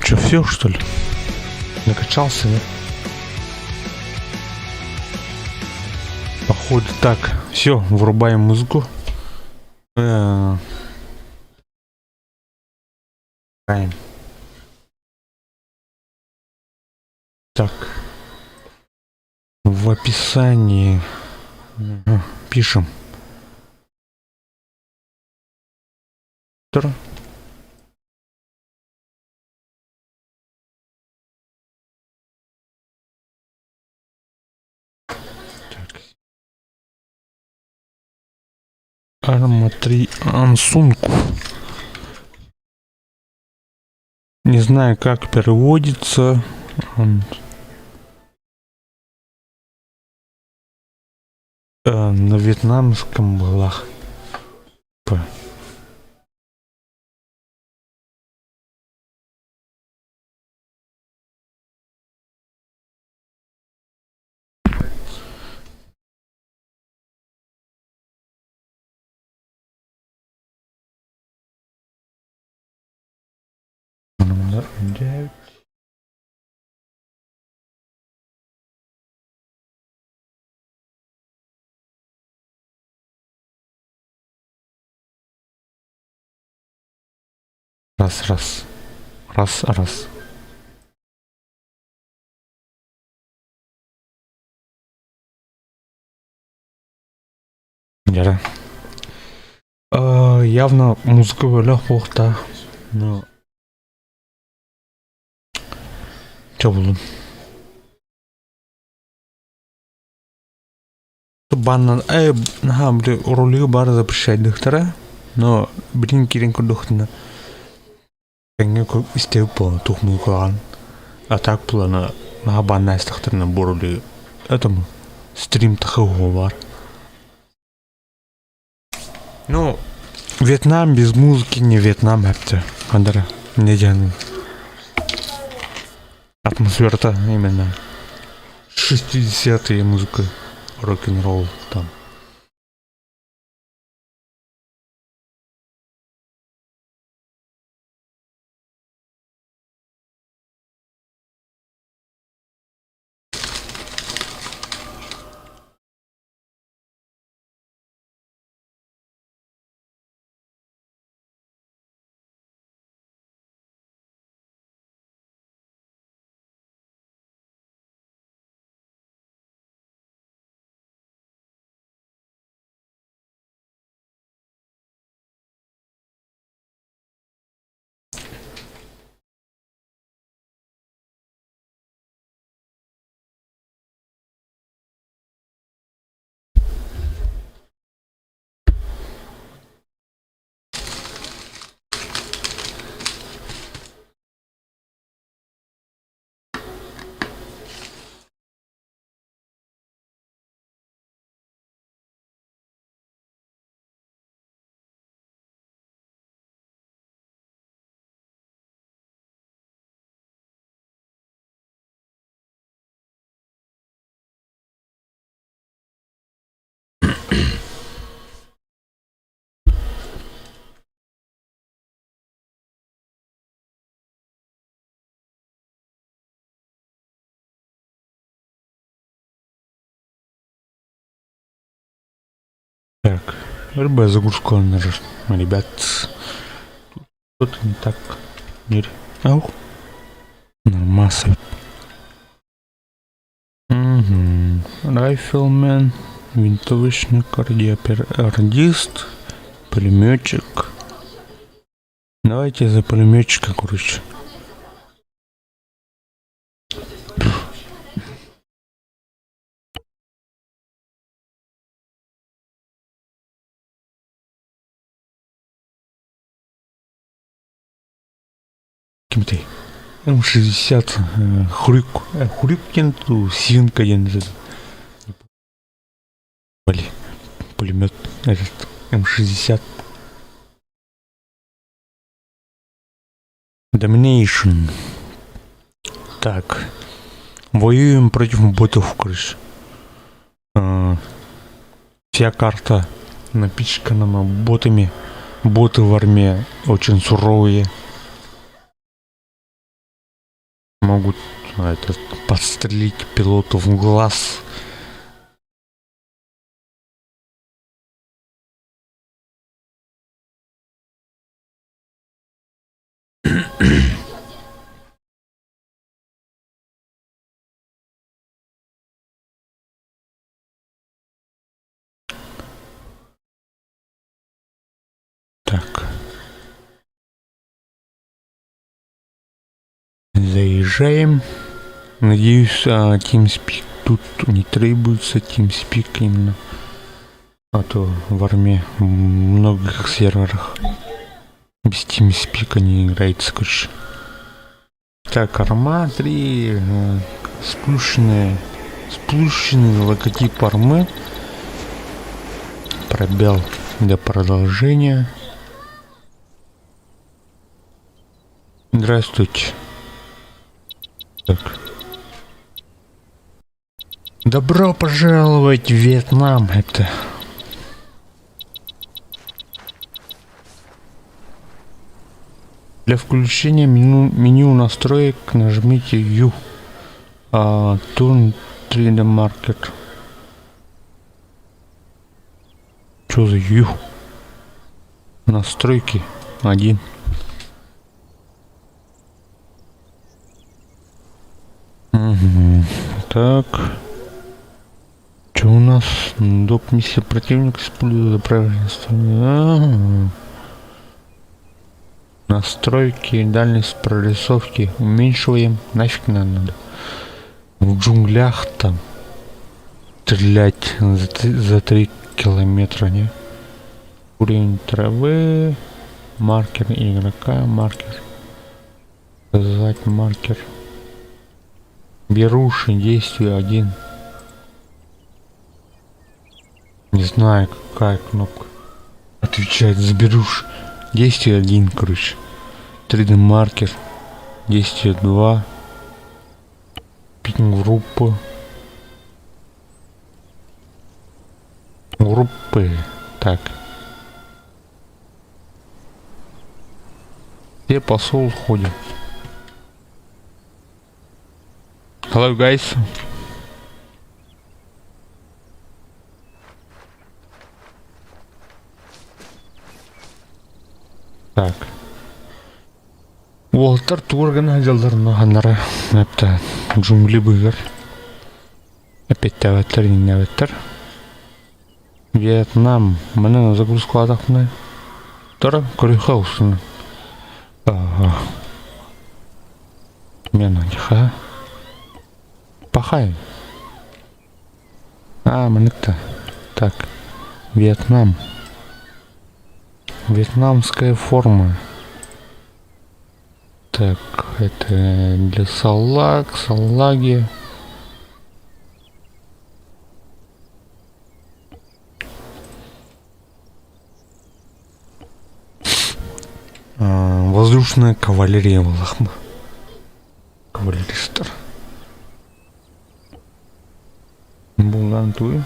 Че, все что ли? Накачался, да? Походу так. Все, врубаем музыку. Играем. Так. В описании пишем. Так. Арма 3 Ансунг. Не знаю, как переводится. Он... на вьетнамском была. П. Девять. Раз, раз. Раз, раз. Дьэ. Явно музыка бөлөх буолуохтаах. Но чэ буллум. Баннан наһаа били ролигы бары запрещайдыхтара, но билин киирэн көрдөхтүнэ тэҥҥэ истэбит буолан туох музыкалаҕын а так булана наһаа банна истэхтэринэ бу ролигы этому стрим тахыһуо баар. Ну, Вьетнам без музыки не Вьетнам эптэ. Андара, не диэн атмосферата именно 60-е музыка, рок-н-ролл там. Так, РБ загрузку ребят. Что-то не так. Ау. Нормасы. Угу. Rifleman, винтовочник, радист, пулеметчик. Давайте за пулеметчика, короче. Кимтэй? М60 хурик хурик диэн туу синка диэн пулемет этот М60 Domination. Так. Воюем против ботов, короче. Вся карта напичкана ботами. Боты в армии очень суровые. Могут это, подстрелить пилоту в глаз. Так. Заезжаем. Надеюсь, TeamSpeak тут не требуется TeamSpeak именно. А то в армии в многих серверах без TeamSpeak не играется, короче. Так, Арма 3, сплющенные, сплющенный логотип Армы. Пробел для продолжения. Здравствуйте. Так. Добро пожаловать в Вьетнам. Это Для включения меню, меню настроек нажмите Ю. А, Turn 3D Marker. Что за Ю? Настройки 1. Угу. Так. Что у нас? Доп. Миссия противника использует правильно. Настройки, дальность прорисовки уменьшиваем. Нафиг нам надо. В джунглях там стрелять за 3 километра, не? Уровень травы, маркер игрока, маркер. Сказать маркер. Беруши, действие 1. Не знаю, какая кнопка. Отвечает за беруши. Действие 1, короче. 3D маркер. Действие 2. Пинг группы. Группы. Так. Где посол ходит? Hello guys. Так. Уолаттар тугу гына сылдьаллар ханнара это джунгли быыһыгар. Эппиэттээбэттэр, иҥнээбэттэр. Вьетнам. Маны загрузкалаатахпына. Тора көрүөххэ устун. Ага. Мен ха. Пахай. А, маныкта. Так. Вьетнам. Вьетнамская форма. Так, это для салаг, салаги. А, воздушная кавалерия буоллахма. Кавалеристар. Булан туй.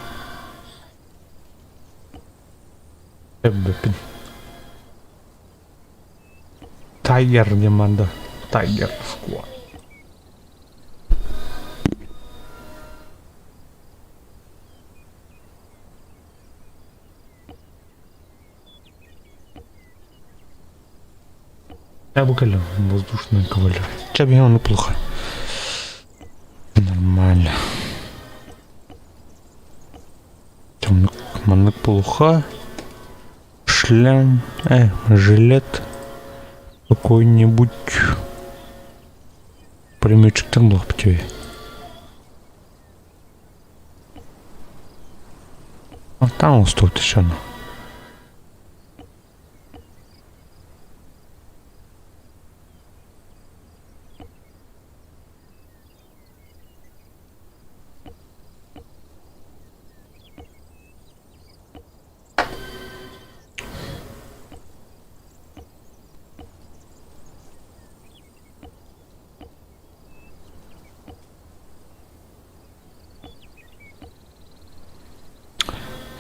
Эббепин. Tiger диэн Tiger Squad. Я буквально воздушная кавалерия. Чабион неплохо. Нормально. Маннык плохо. Шлем, жилет какой-нибудь. Пулеметчиктар буолуох тебе. А там он стоит еще. Ну.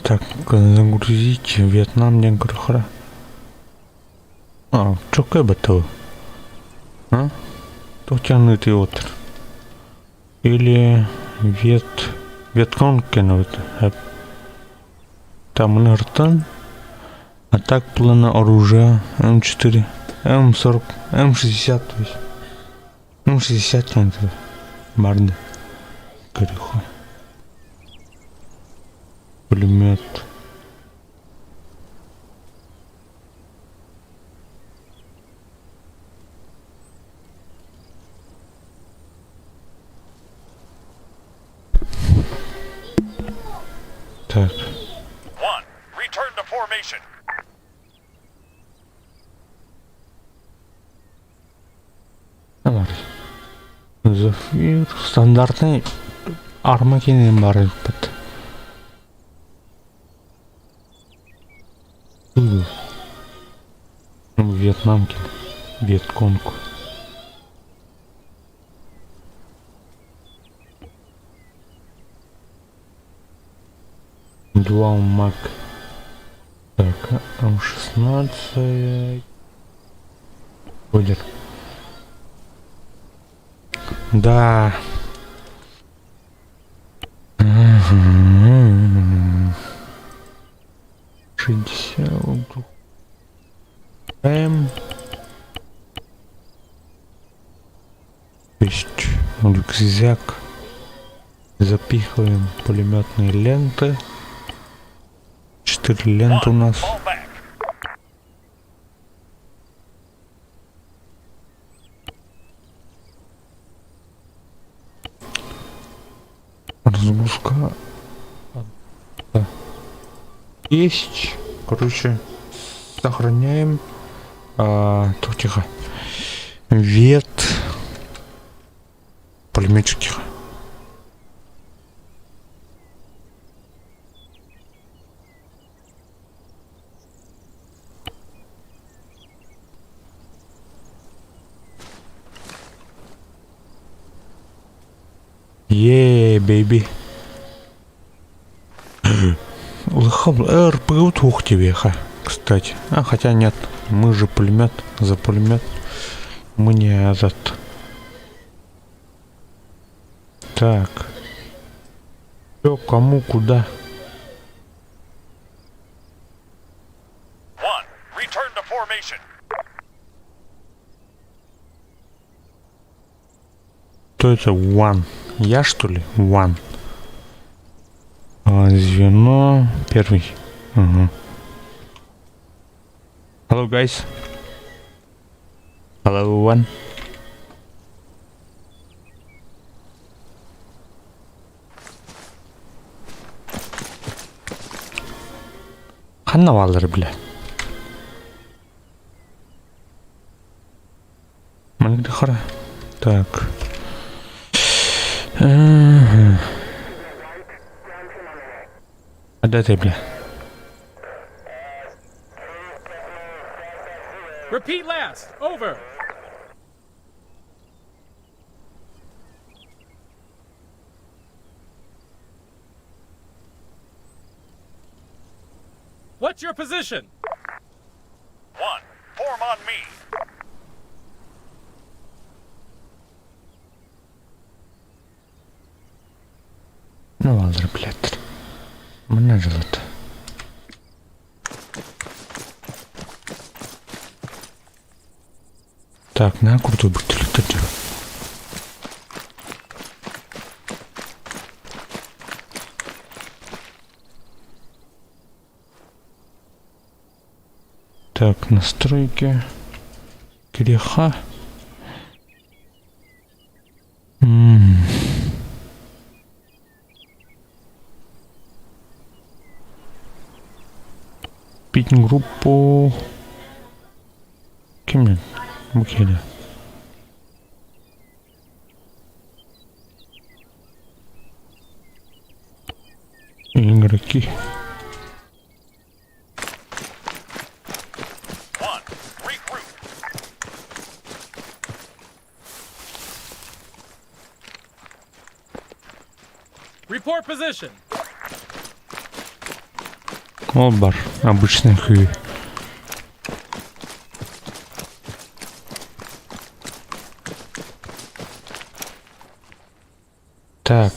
Так, загрузить Вьетнам диэн көрөхөрө. А, чокка баттау. А? Тохтяны ты отыр. Или Вет... Вьетконг кенобит. Там Нартан. А так плана оружия М4, М40, М60, то есть. М60 там барды. Көрүөххэ. Пулемет. Так. 1. Return to formation. Давай. Зефир. Стандартный арма киэнин баар эбиппит. Вьетнам киэнэ. Вьетконг. Дуал Мак. Так, М16. Будет. Да. 60. М. Есть рюкзак. Запихиваем пулеметные ленты. Четыре ленты у нас. Разгрузка. Да. Есть. Короче, сохраняем. А, тут тихо. Вет. Пулеметчик тихо. Yeah, baby. РПГ тух тебе, кстати. А, хотя нет, мы же пулемет за пулемет. Мы не этот. Так. Все, кому куда? One, return to formation. Кто это One? Я что ли? One. А, звено первый. Угу. Hello guys. Hello one. Ханна бааллар бля. Маннык хара. Так. А ты, бля. Repeat last. Over. What's your position? One, form on me. Ну ладно, блядь. Мне желато. Так, на крутой бутыль Так, настройки. Греха. М -м. Пить группу. Кем Букеля. Игроки. One, regroup. Report position. Ол бар, обычный хуй. Так.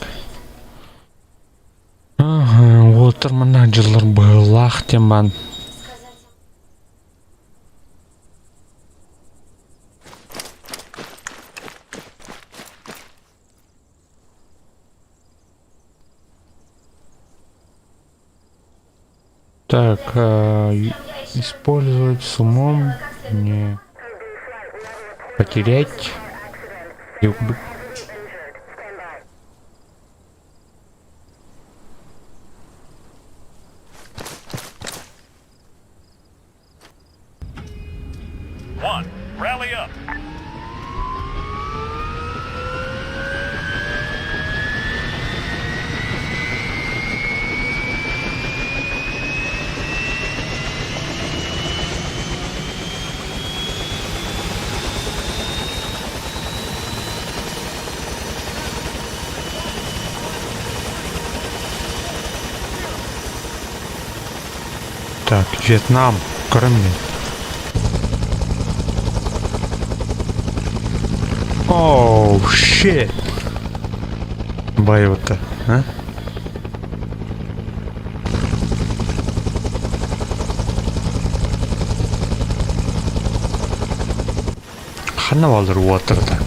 Ага, уолаттар манна дьыллар быһыылаах диэн баан. Так, э, использовать с умом, не потерять. One, rally up. Так, Вьетнам, Крым. Oh, shit! Байыбыта, а? Ханна бааллар уоттара так?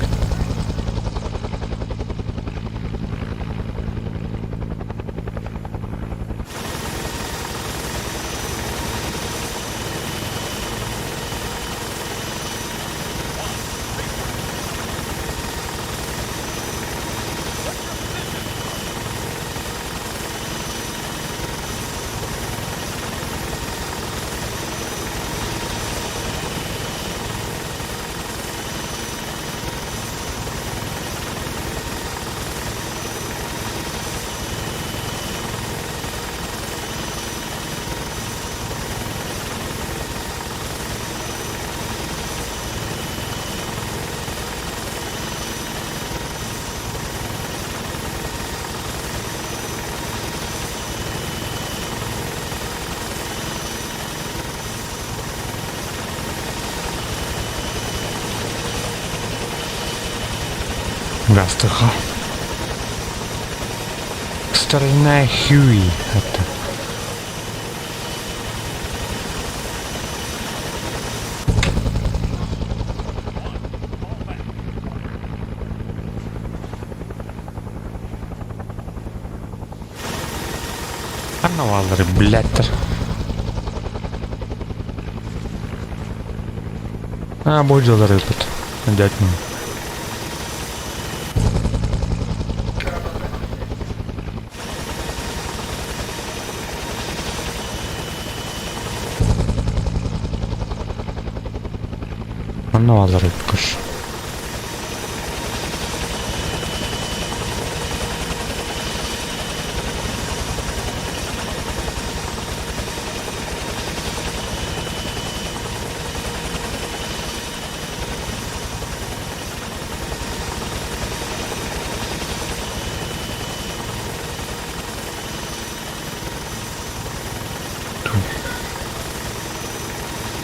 Гастыха. Сторона Хьюи это. Ханна бааллары блядтар. А, бу дьыллар ыыппыт. Дядь Манна бааллар эбит көс.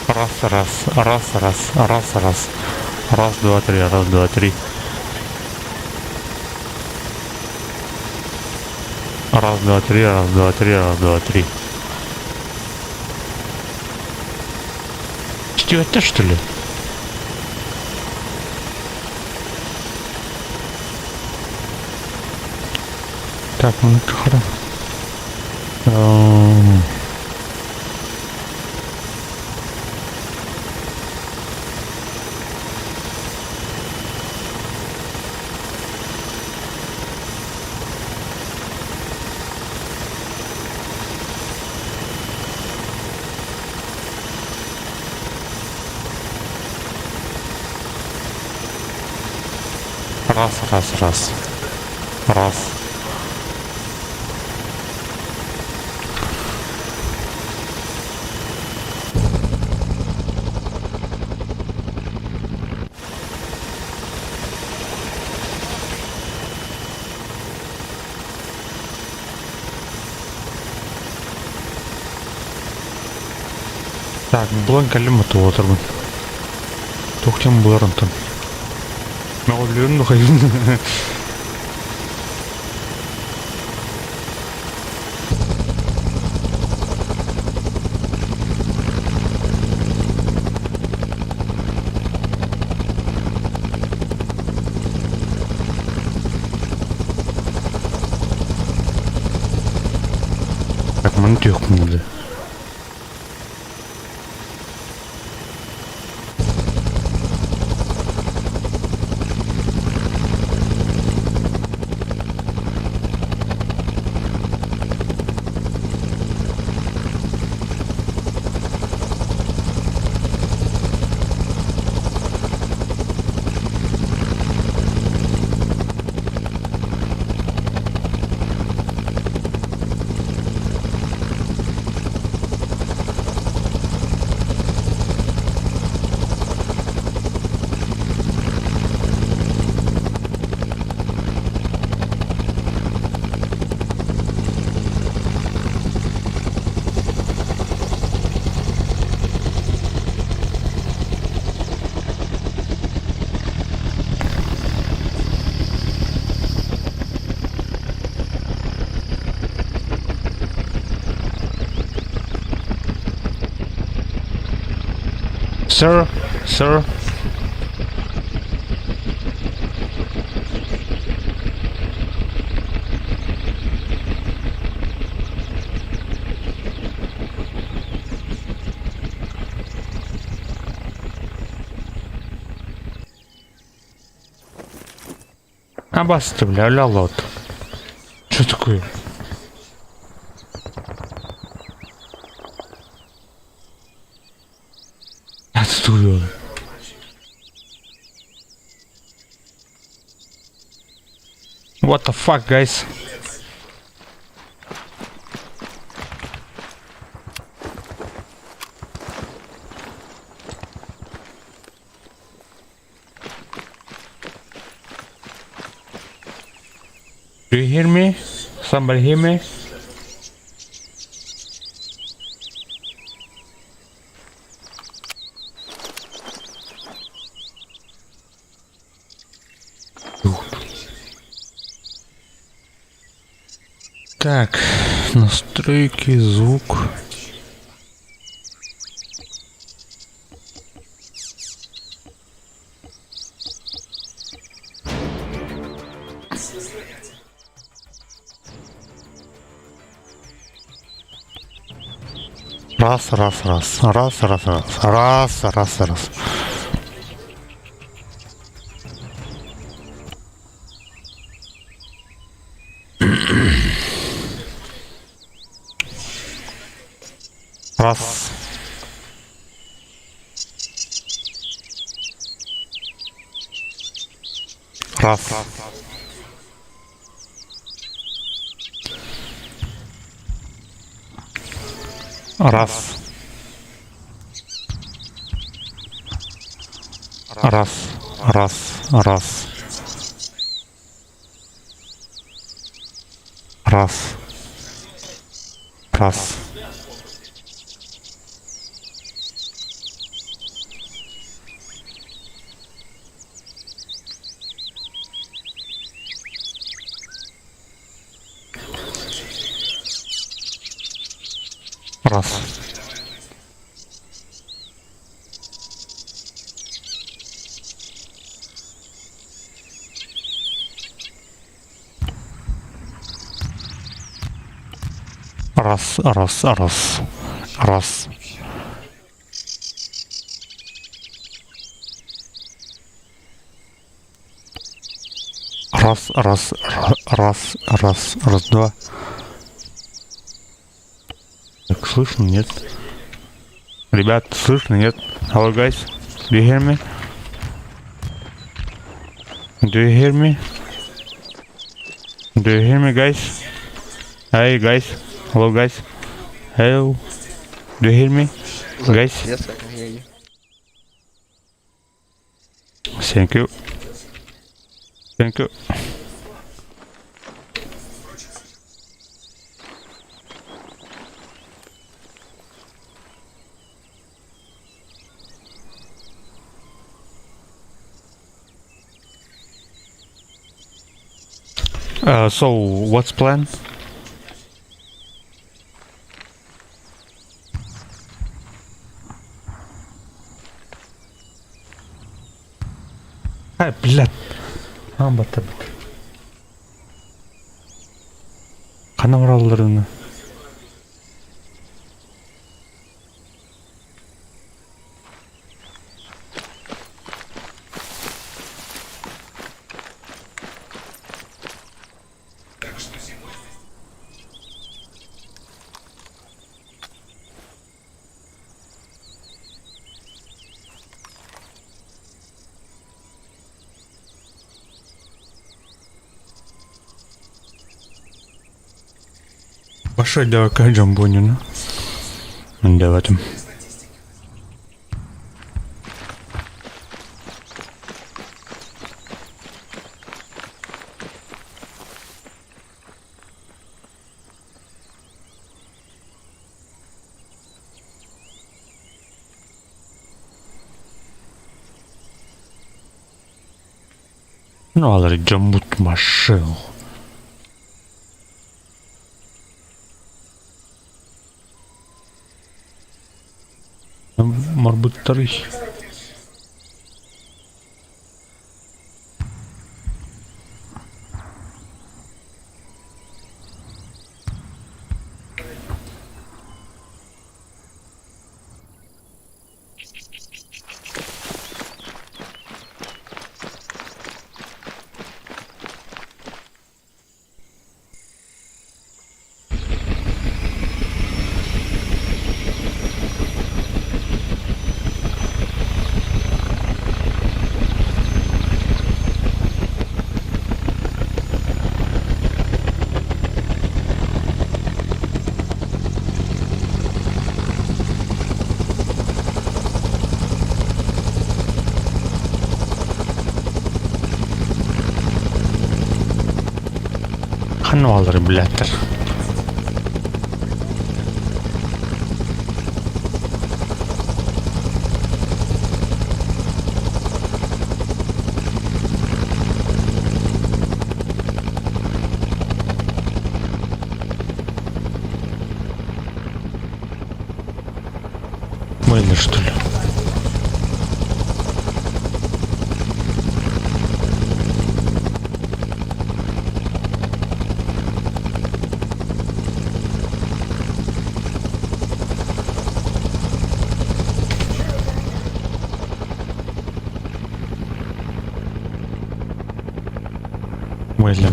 Раз, раз, раз, раз, раз, раз. Раз, два, три, раз, два, три. Раз, два, три, раз, два, три, раз, два, три. Четвертый, что ли? Так, ну хорошо. Раз, раз, раз. Раз. Так, булан кэллим отуотарбын. Туох диэн булар онтон. Мөҕүллүөн духайын. Так, маны түһүөхпүн наада. Sir, sir. Абасты, бля, ля лот. Что такое? Отстуй. What the fuck, guys? Do you hear me? Somebody hear me? Так, настройки, звук. Раз, раз, раз, раз, раз, раз, раз, раз, раз. Раз. Раз. Раз. Раз. Раз. Раз. Раз. Раз. Раз. Раз, раз, раз, раз. Раз, раз, раз, раз, раз, два. Так, слышно, нет? Ребят, слышно, нет? Hello, guys. Do you hear me? Do you hear me? Do you hear me, guys? Hey, guys. Hello, guys. Hello. Do you hear me? Guys? Yes, I can hear you. Thank you. Thank you. So, what's plan? Ай, блядь. Аан баттарбыт. Ханна баралларына. Большой давай джамбонина. Давай там. Ну, алар джамбут машин. Марбуттарый. Ханна бааллар блядтар? Мыльно, что ли? Мыльно.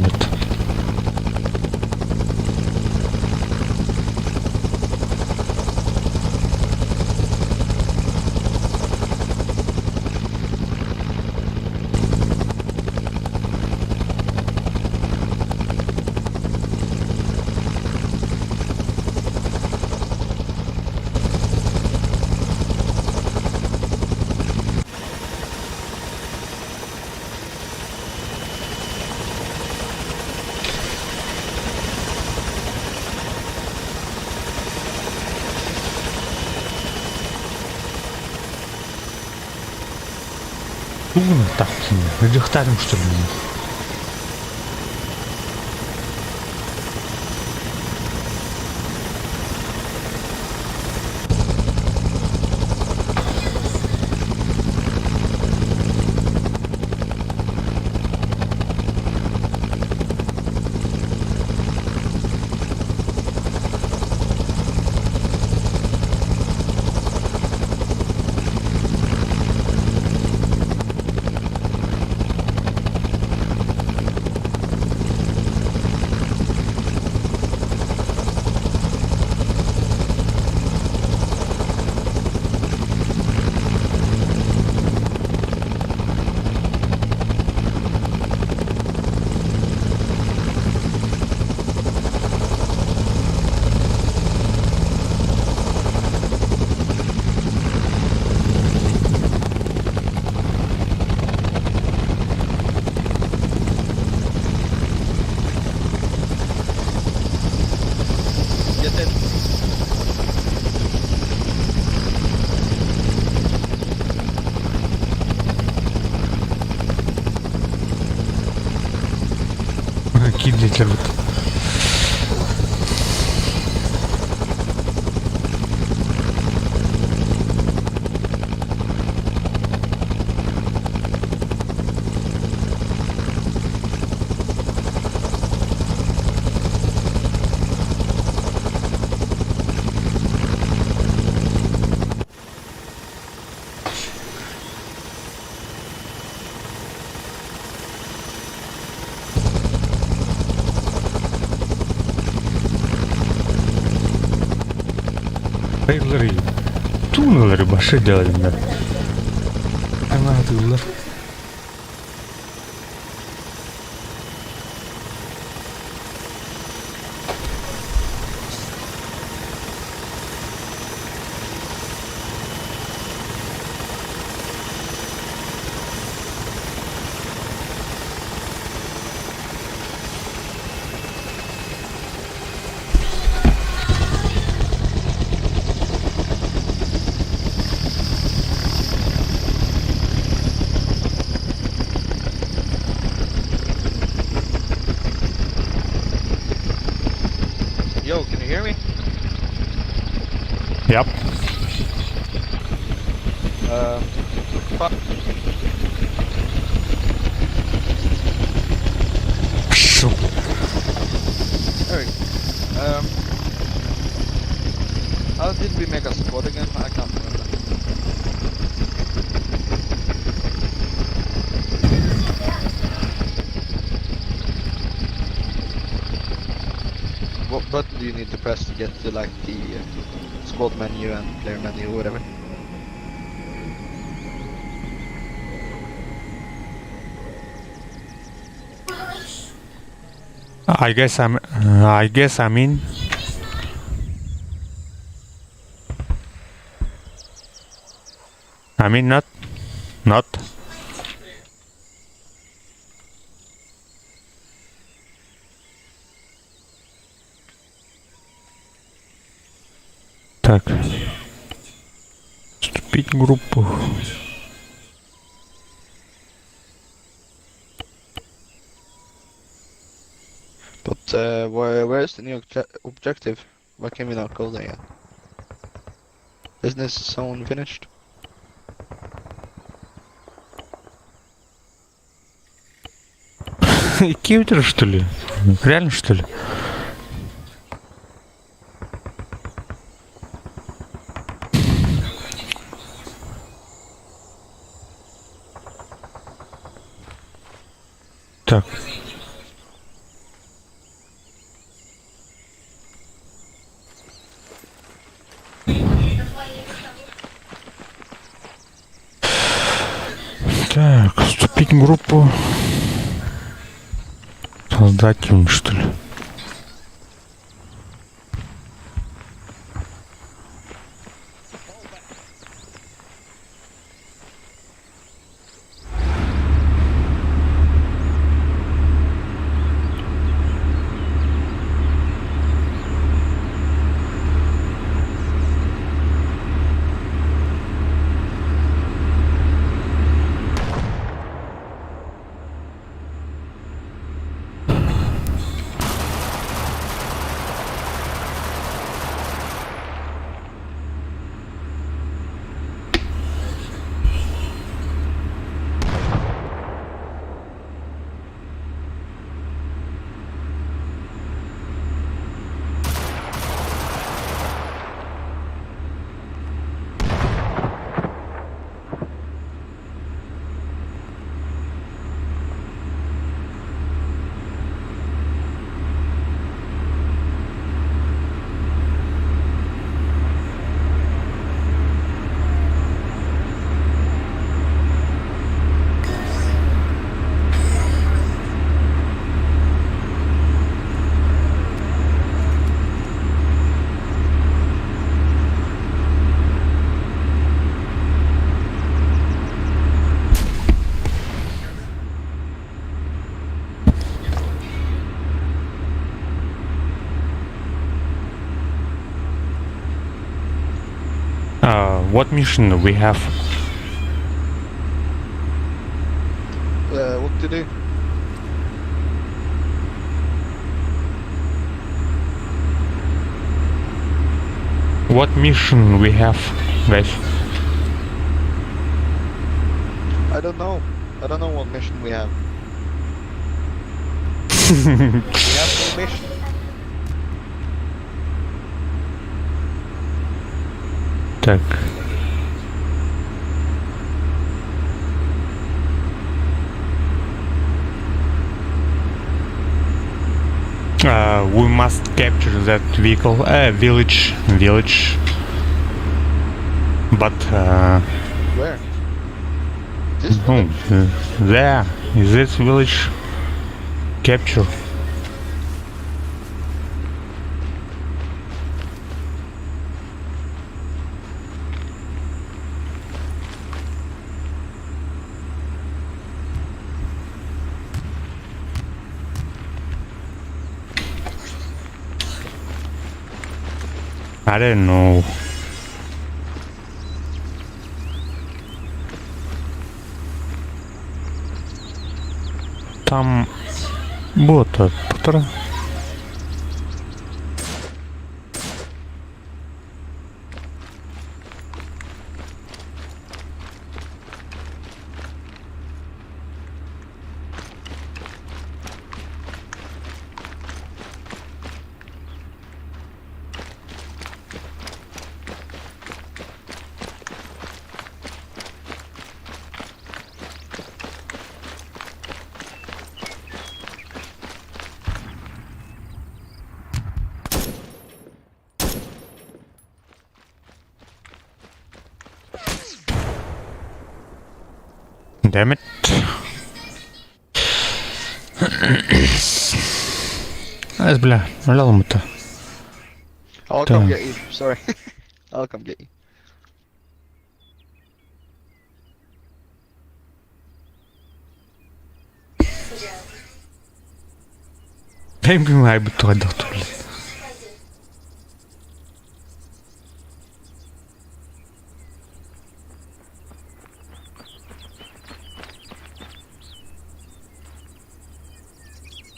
Тугун тахсын. Ыдыхтарым что ли? Get in. Кидлитлер вот. Трейлеры, туннелеры баши делали, да. Она тыллар. Yo, can you hear me? Yep. Fuck. Шу. There we go. How did we make a squad again? I can't remember. What button do you need to press to get to like the squad menu and player menu or whatever? I guess I'm in. I mean not. Not. Так. Вступить в группу. But where is the new objective? Why can we not go there yet? Isn't this zone finished? Кивтер, что ли? Реально, что ли? Так. Так, вступить в группу. Создать им, что ли? What mission we have? What to do? What mission we have, guys? I don't know. I don't know what mission we have. We have no mission. Так. We must capture that vehicle, village. But Where? This no, village? there is this village capture. I don't know. Там было-то полтора. Damn it. Ай, бля, налялом-то. I'll come Так. get you. Sorry. I'll come get you. Дай мне хайбы тугайдах блин.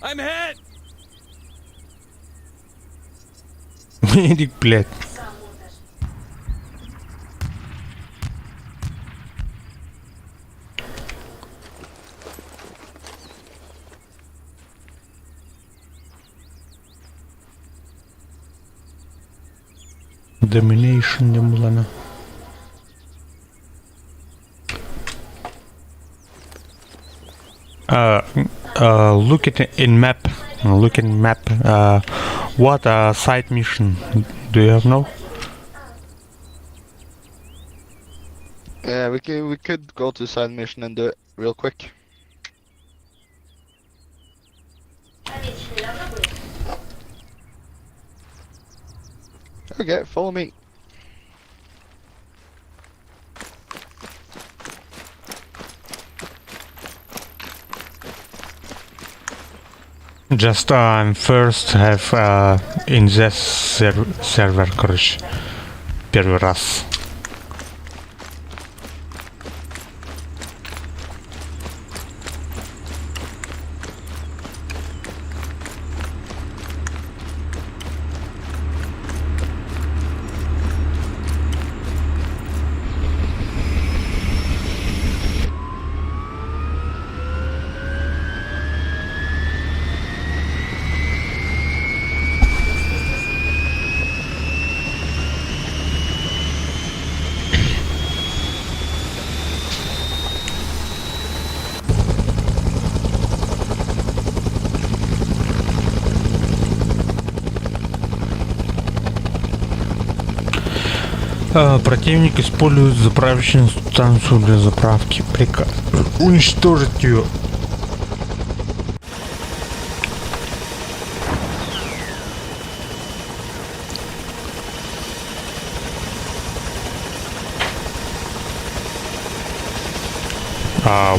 I'm hit! Медик, блядь. Domination диэн булана. Look at in map. Look in map. What a side mission? Do you have no? Yeah, we could go to side mission and do it real quick. Okay, follow me. Just first have in this server, короче. Первый раз. Противник использует заправочную станцию для заправки. Приказ уничтожить ее.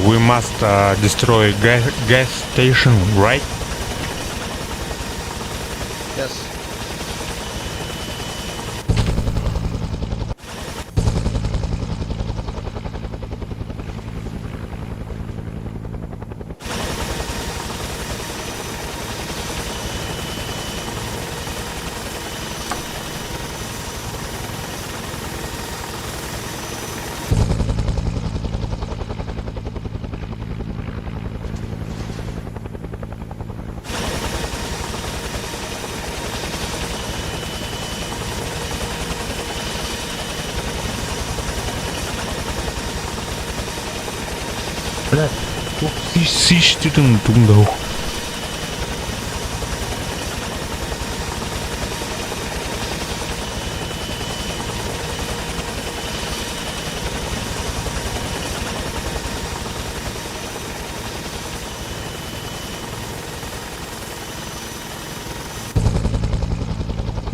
We must destroy gas station, right? Yes. Блядь, тут сыщ тунгау.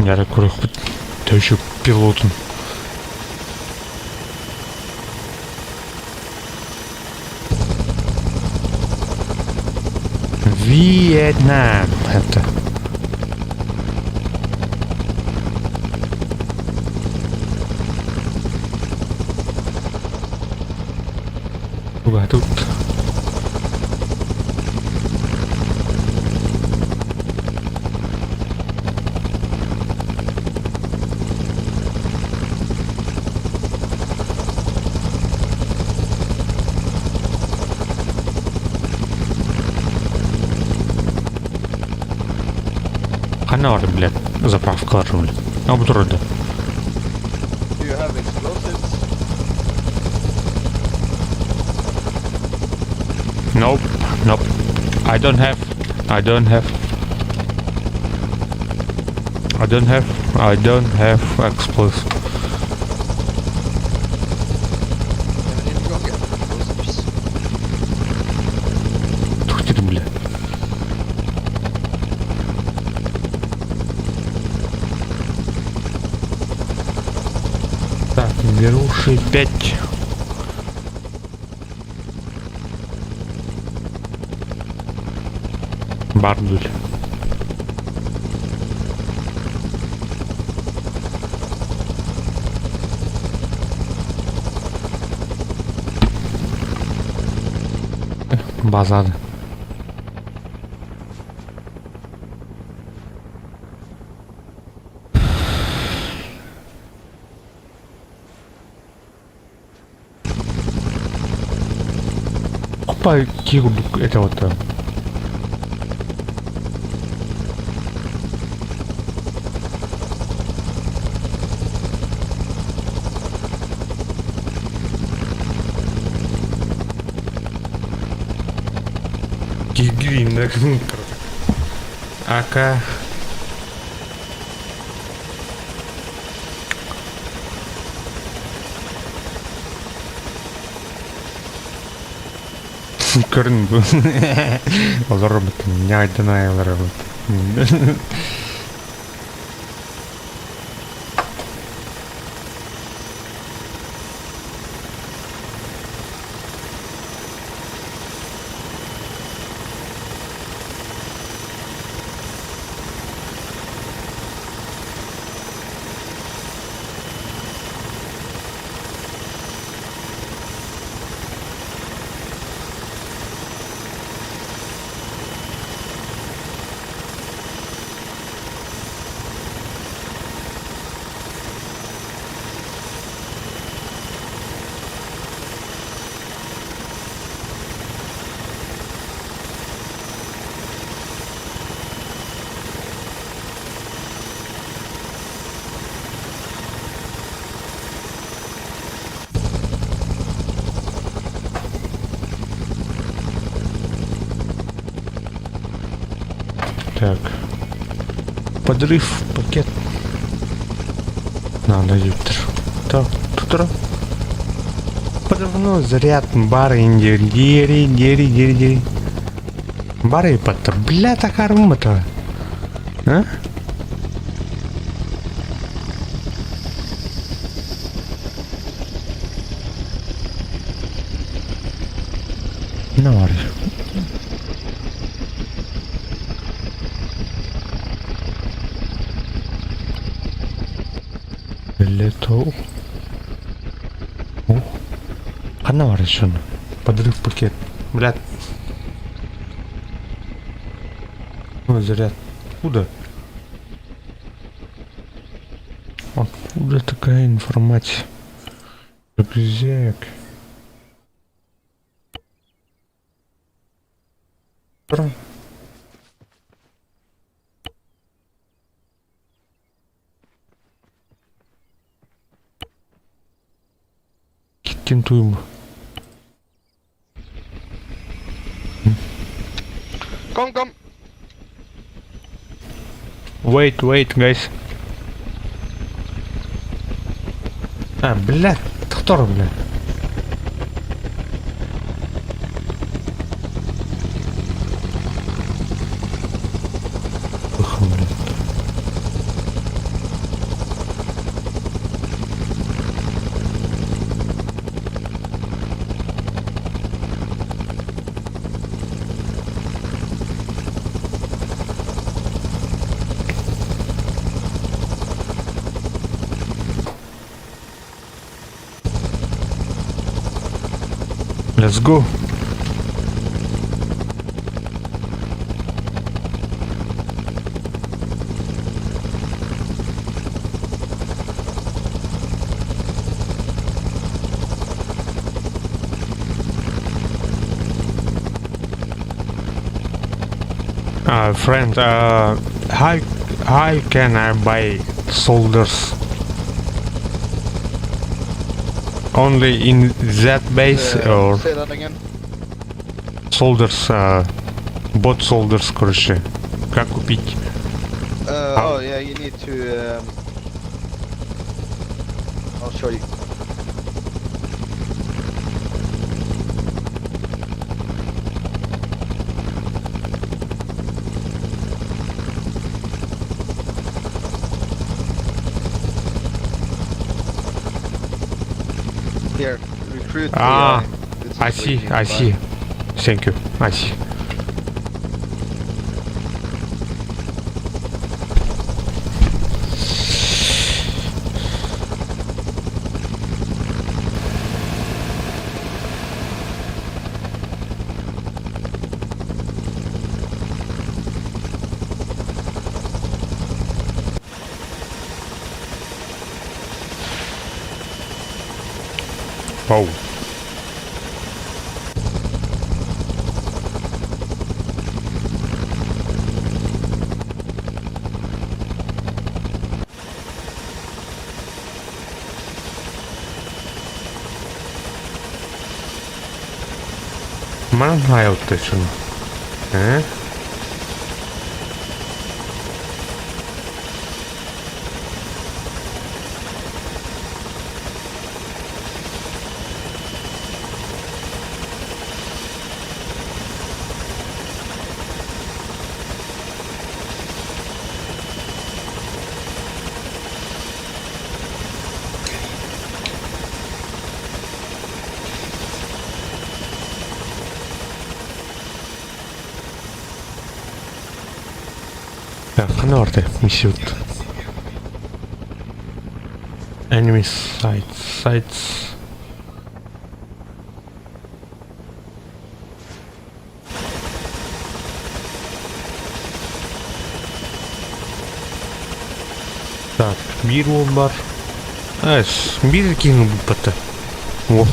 Яра көрөхпүт төшү пилотун. Вьетнам это. Туга тут. Ханна бар, блядь, заправкалар, блядь. А бу турда. Do you have explosives? Nope. I don't have. I don't have. I don't have. I don't have explosive. Then we need to go get explosives. Тух ты, бля. Так, беру 5. Бардуль. Базар. Купа кии курдук этэ ота. Киргирииннэ Ака Көрүн бу олоробут ньаайдан айыларабыт. Так. Подрыв пакет. Надо юптер. Так, тут Подрывной заряд бар инди дири дири дири дири. Бары паттар. Бля, такарым это. А? Ne var? Лето. Ханна бар еще? Подрыв пакет. Блядь. Ну, заряд. Откуда? Откуда такая информация? Рюкзак. Киттин туйм. Come, come. Wait, wait, guys. А, блядь, кто, блядь? Ох, блядь. Let's go. Friend, how can I buy soldiers? Only in that base or Say that again. Soldiers, bot soldiers, короче. Как купить? Oh yeah, you need to. I'll show you. Here, recruit. Ah, AI. This is I what you see, need to I buy. see. Thank you, I see. Оу. Манан хаайылтыйсын. Э? Так, ханна барда миссия Enemy sites, sites. Так, биир уол бар. Эс, биир киһини булбата. О.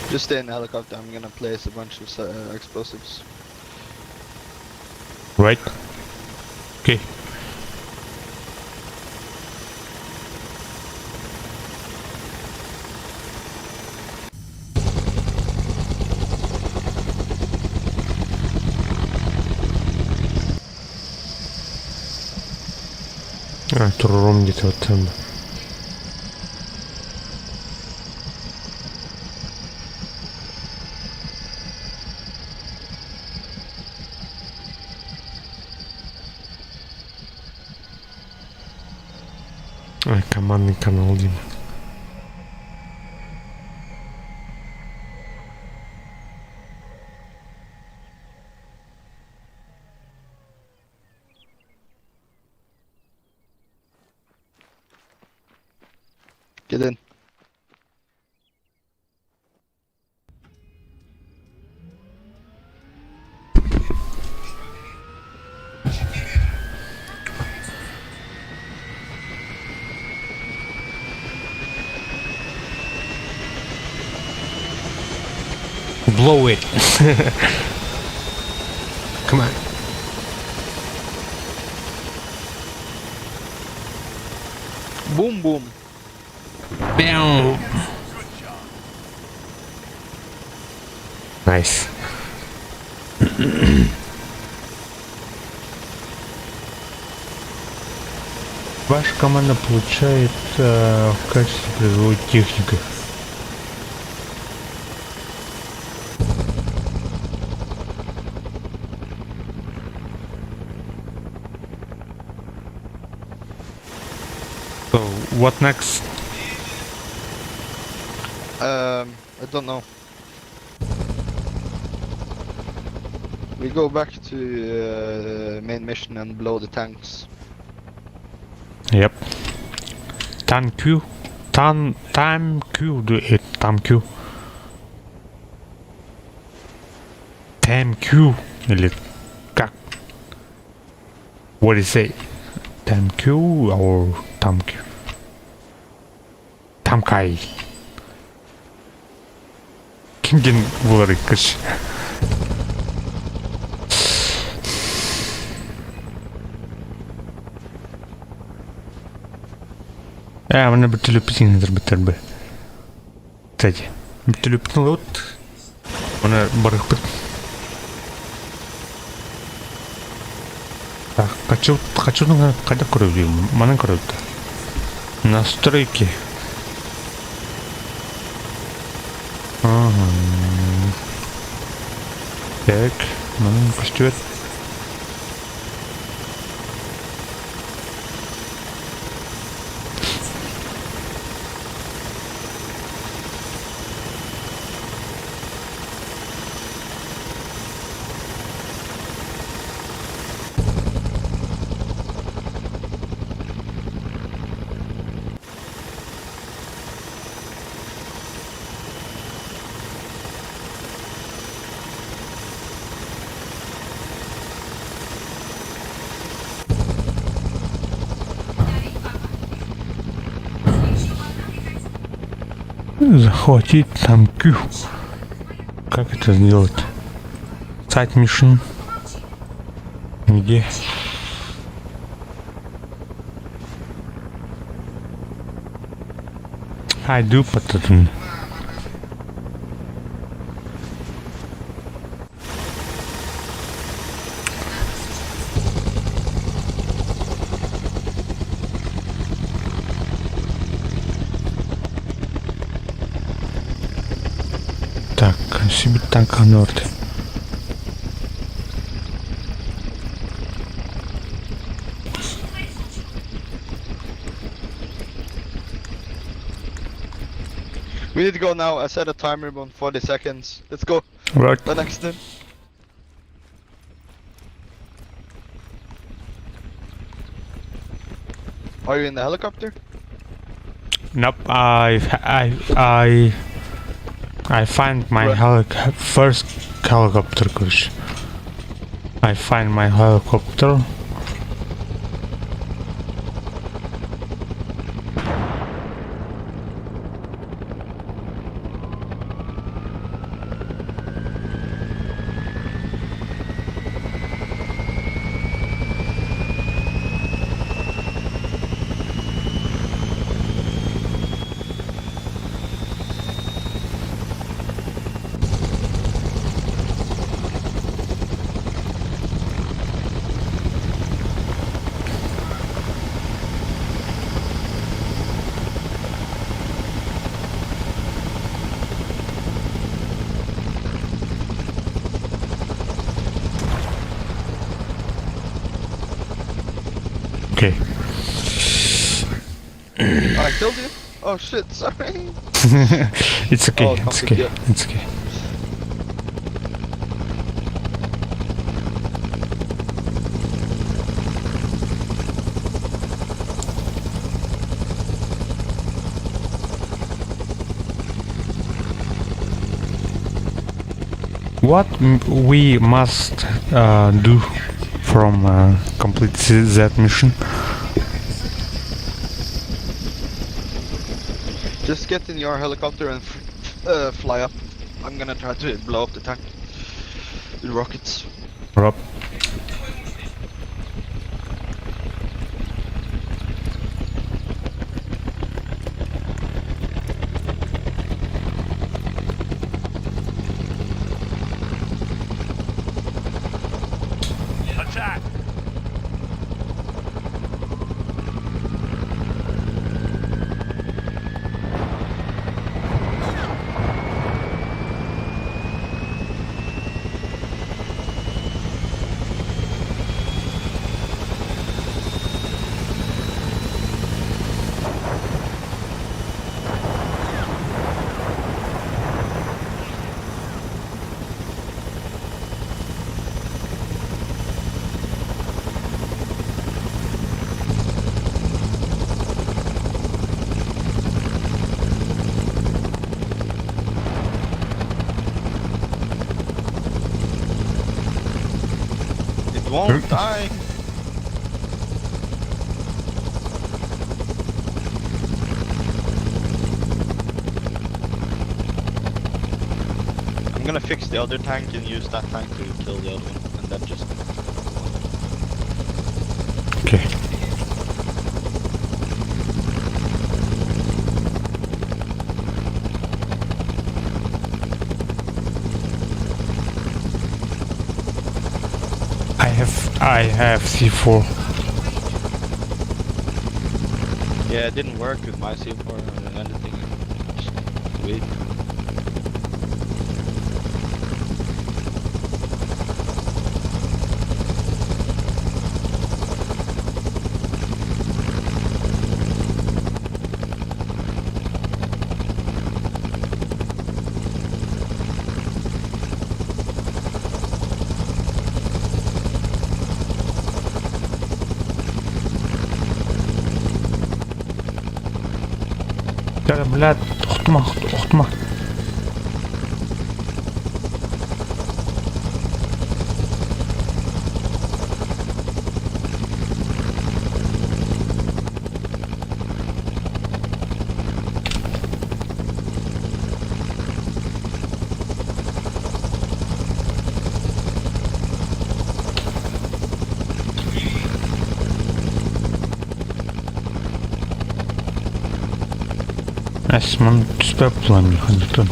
Just stay in the helicopter. I'm gonna place a bunch of explosives. Right. Okay. Турурум где-то вот там. Ай, командный канал Дима. Get in. Blow it. Come on. Boom boom. Bam. Nice. Ваша команда получает в качестве призовой техники. So, what next? I don't know. We go back to main mission and blow the tanks. Yep. Tan Q. Tan, Tam Q. Do it. Tam Q. Tam Q. Или как? What do you say? Tam Q or Tam Q? Там Кай. Кимден булар кыш. Мына бір төлөп бітер бі. Кстати, төлөп вот. Мына барықпыт. Так, хочу, хочу, қайда көрөбү? Манан көрөбү. Настройки. Ага. Так, манан көстүбөт. Захватить танки. Как это сделать? Side mission. Где? I do put Так, себе танк Норд. We need to go now. I set a timer on 40 seconds. Let's go. Right. The next thing. Are you in the helicopter? Nope, I I I I find my Right. helic first helicopter crash. I find my helicopter. Okay. I killed you. Oh shit! Sorry. It's okay, Oh, it's come okay, here. it's okay. What we must do from complete that mission? Just get in your helicopter and fly up. I'm gonna try to blow up the tank with rockets. Rob. Attack! It won't die. I'm gonna fix the other tank and use that tank to kill the other one, and then just. Okay. I have C4. Yeah, it didn't work with my C4 or anything. Just wait. Да, блядь, охтума, охтума. Эс ман түспэт булан хандытын.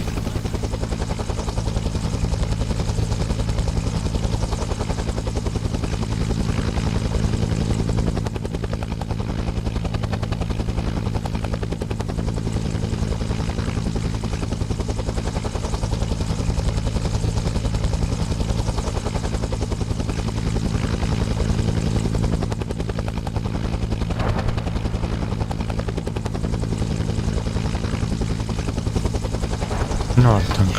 No, tank.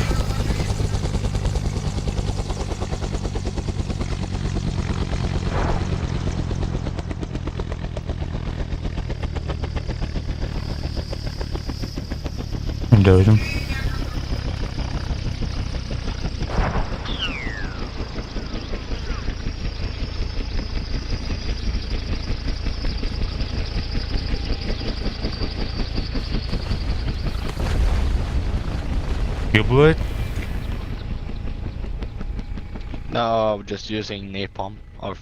Dövdüm. You blew it? No, I'm just using napalm or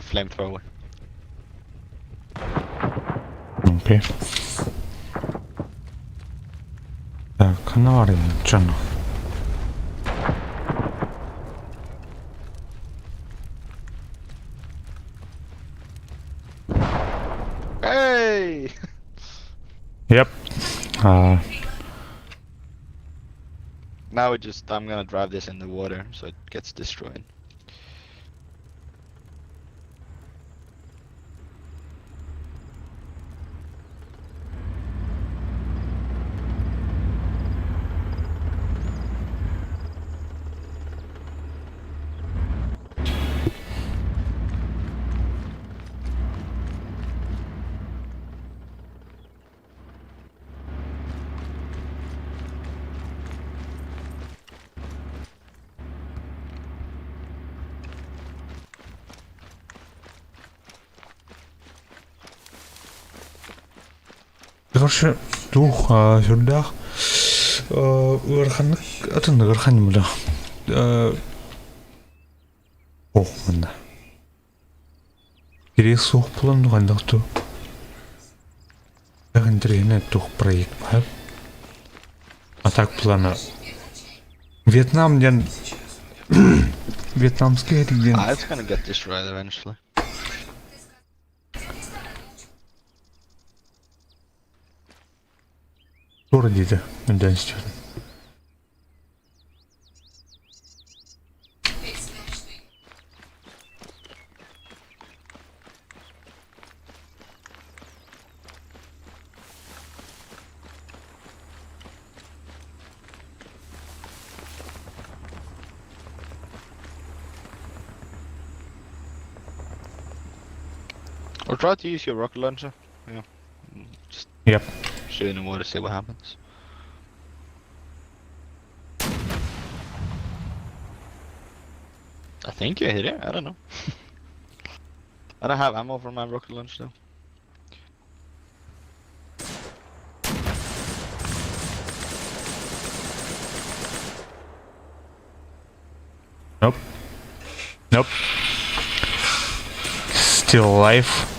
flamethrower. Okay. Так, ханна дьон. Hey! Yep. Now we just, I'm gonna drive this in the water so it gets destroyed. Короче, туох сүрдээх ыараханнык атын ыарахан була. Ох мында. Кириэс суох буолан хайдах туу. Интэриэһинэй туох проект баар. А так плана Вьетнам диэн Вьетнамский диэн Ah, it's gonna get destroyed eventually. Тура диэтэ өйдөөн истибитим. Or try to use your rocket launcher. Yeah. Just Yep. shoot in the water, see what happens. I think you hit it, I don't know. I don't have ammo for my rocket launcher though. Nope. Nope. Still alive.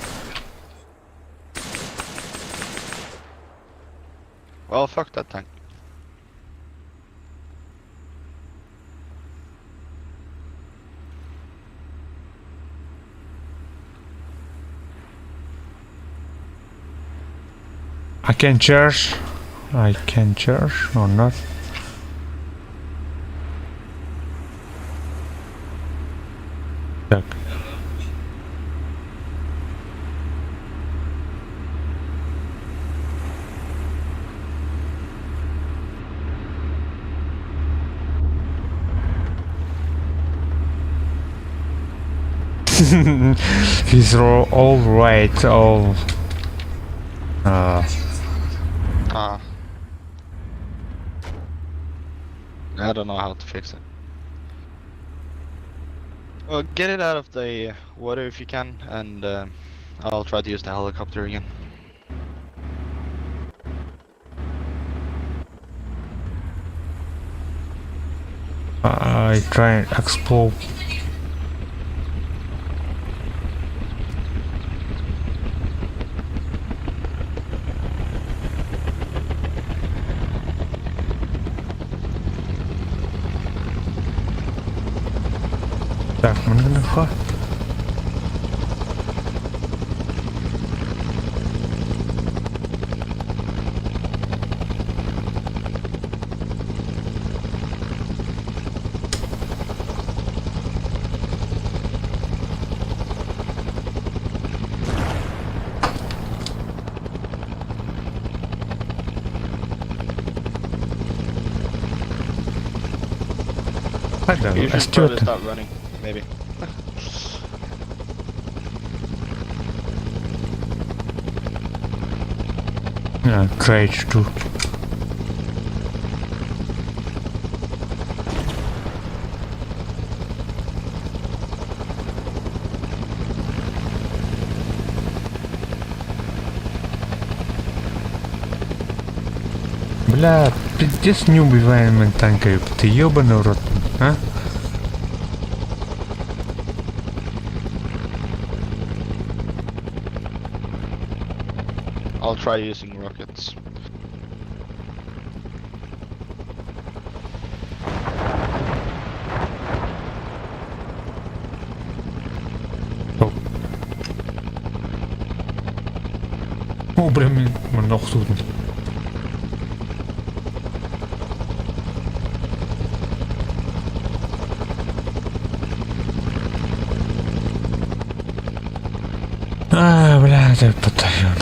Well, fuck that tank. I can charge. I can charge or not. Так. He's all right. All. Ah. I don't know how to fix it. Well, get it out of the water if you can, and I'll try to use the helicopter again. I try and explode. Так, маны You should probably start running, maybe. Yeah, try to. Бля, пиздец неубиваемый танк, ты ебаный в рот, а? I'll try using rockets. Oh. О, блин, много тут. А, бля, это батальон.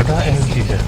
Да, Эльзида.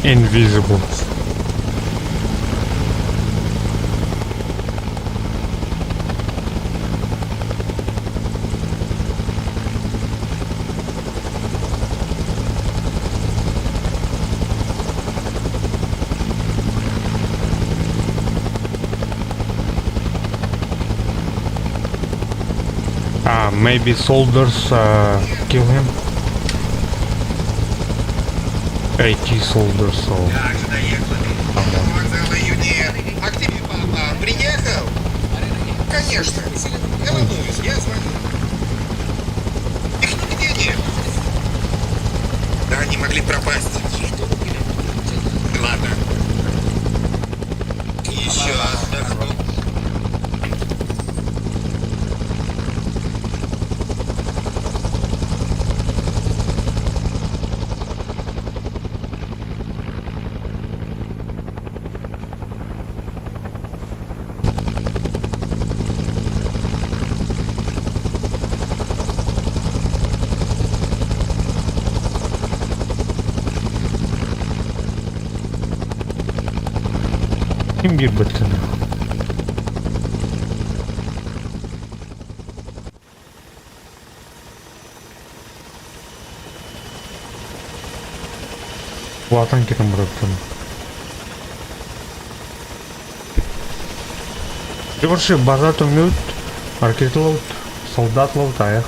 Invisible. Ah, maybe soldiers kill him. AT soldiers or Вокзала Юнея. А к тебе папа приехал? Конечно. Я волнуюсь, я звоню. Их нигде нет. Да, они могли пропасть. Ладно. Еще отдохну. Ким биир быттын. Улаатан кэлэн барбытын. Короче, база төҥнүбүт, ракеталабыт, солдатлабыт аҕыйах.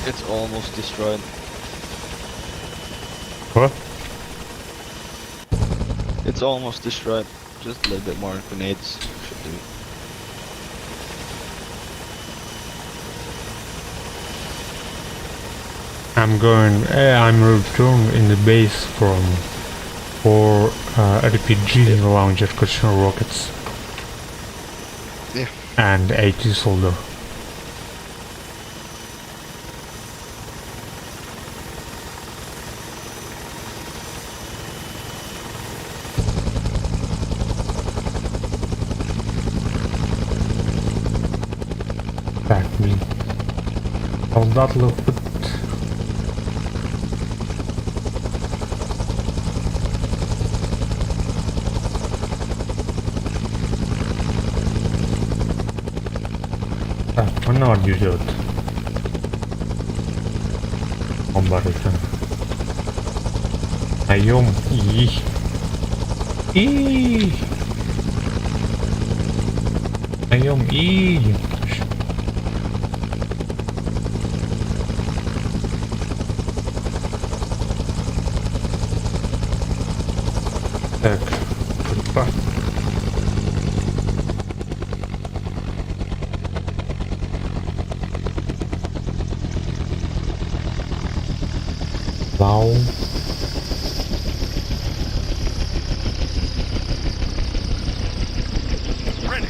It's almost destroyed. What? It's almost destroyed. Just a little bit more grenades should do it. I'm going. I'm return in the base from 4 RPG launcher Christian rockets. Yeah. And 80 soldier. Так, блин. Солдат лыппыт. Так, манна бар дьүһүөт. Он бар экен. Наем и. И. Наем и. Так, опа. Вау. Ready.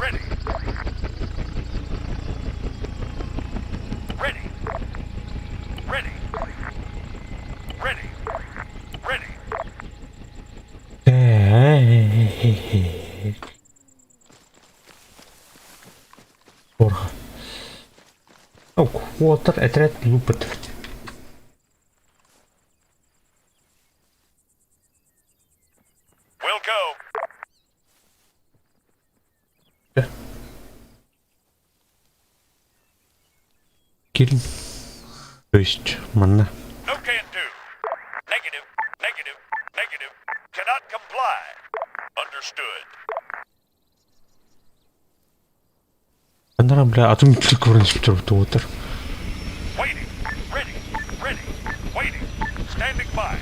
Ready. Ready. Ready. Ready. Ready. Так. Порха. Уотар отряд лупат. We'll go. Кирин. То есть, манна. No can do. Negative. Negative. Negative. Cannot comply. Understood. Анара, бля, атын көрүнүш турбут уотар. Waiting. Ready. Ready. Waiting. Standing by.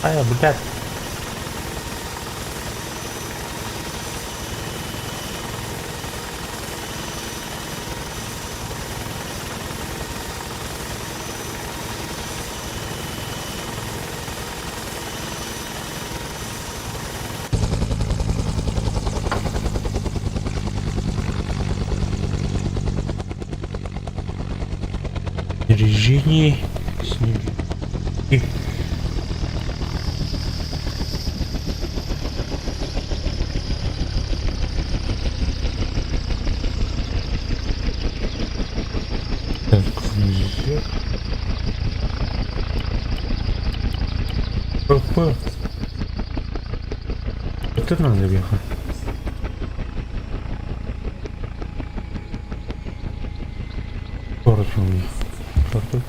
А, блядь. Снаряжение. Снаряжение. ПП. Это надо беха. Город у меня. Город.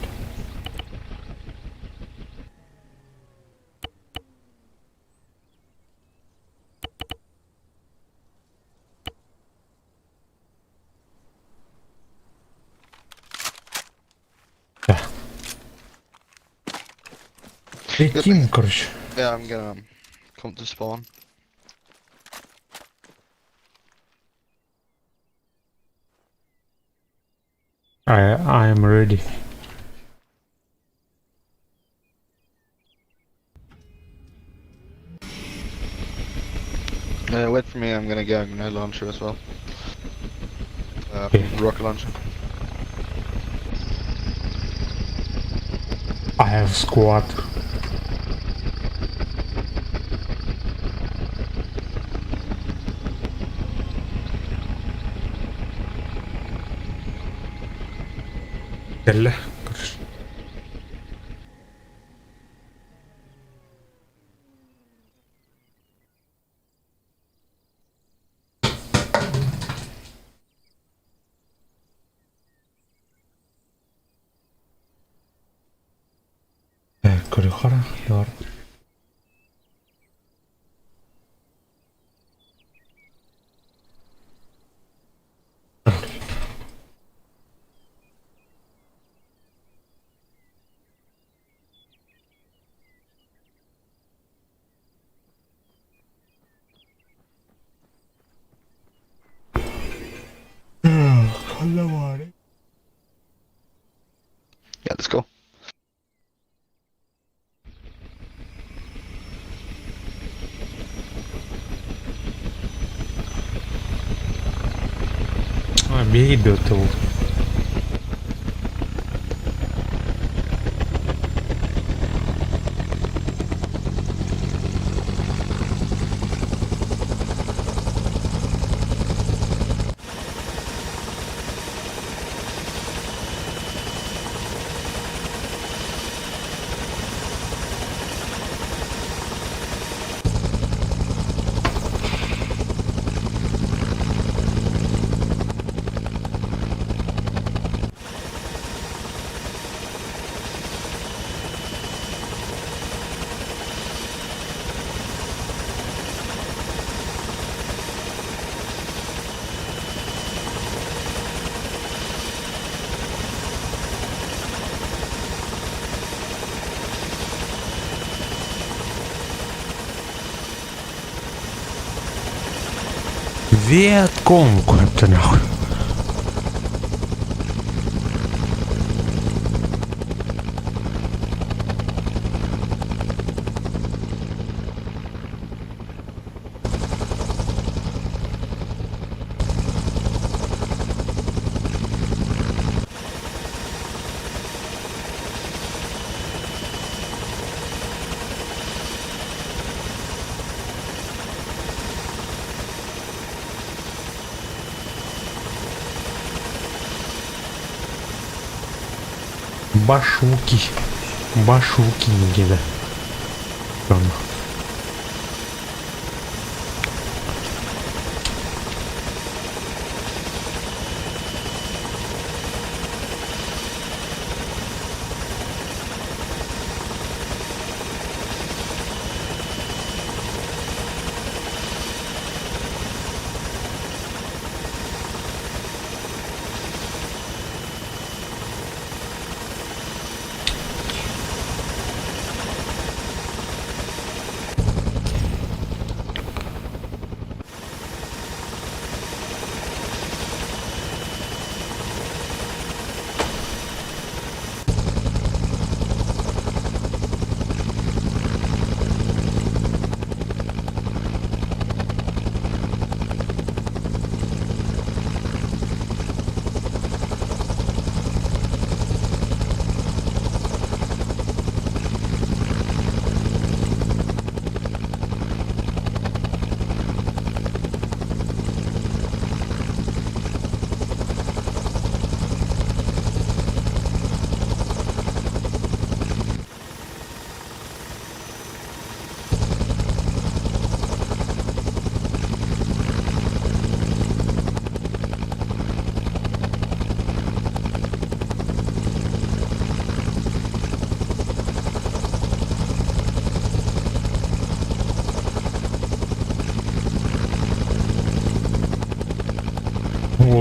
Да. Летим, короче. Yeah, I'm gonna come to spawn. I am ready. Wait for me, I'm gonna get a grenade launcher as well. Okay. Rocket launcher. I have squad. Кэллэ. Короче. Көрүхара, дор. Yeah, let's go. А, бей бетл. Вьетконг, это нахуй. Башуки. Башуки Никита. Там.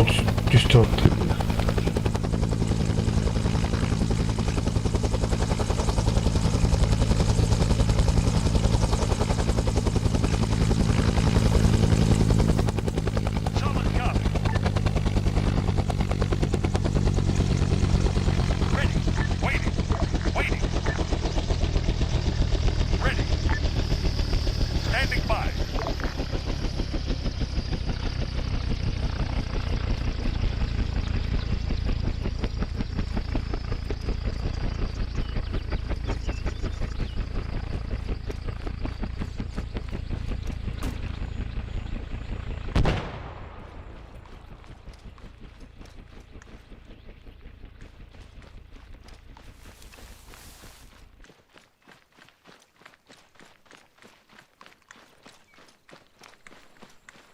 Түстэ. Solid copy. Ready. Waiting. Waiting. Ready. Standing by.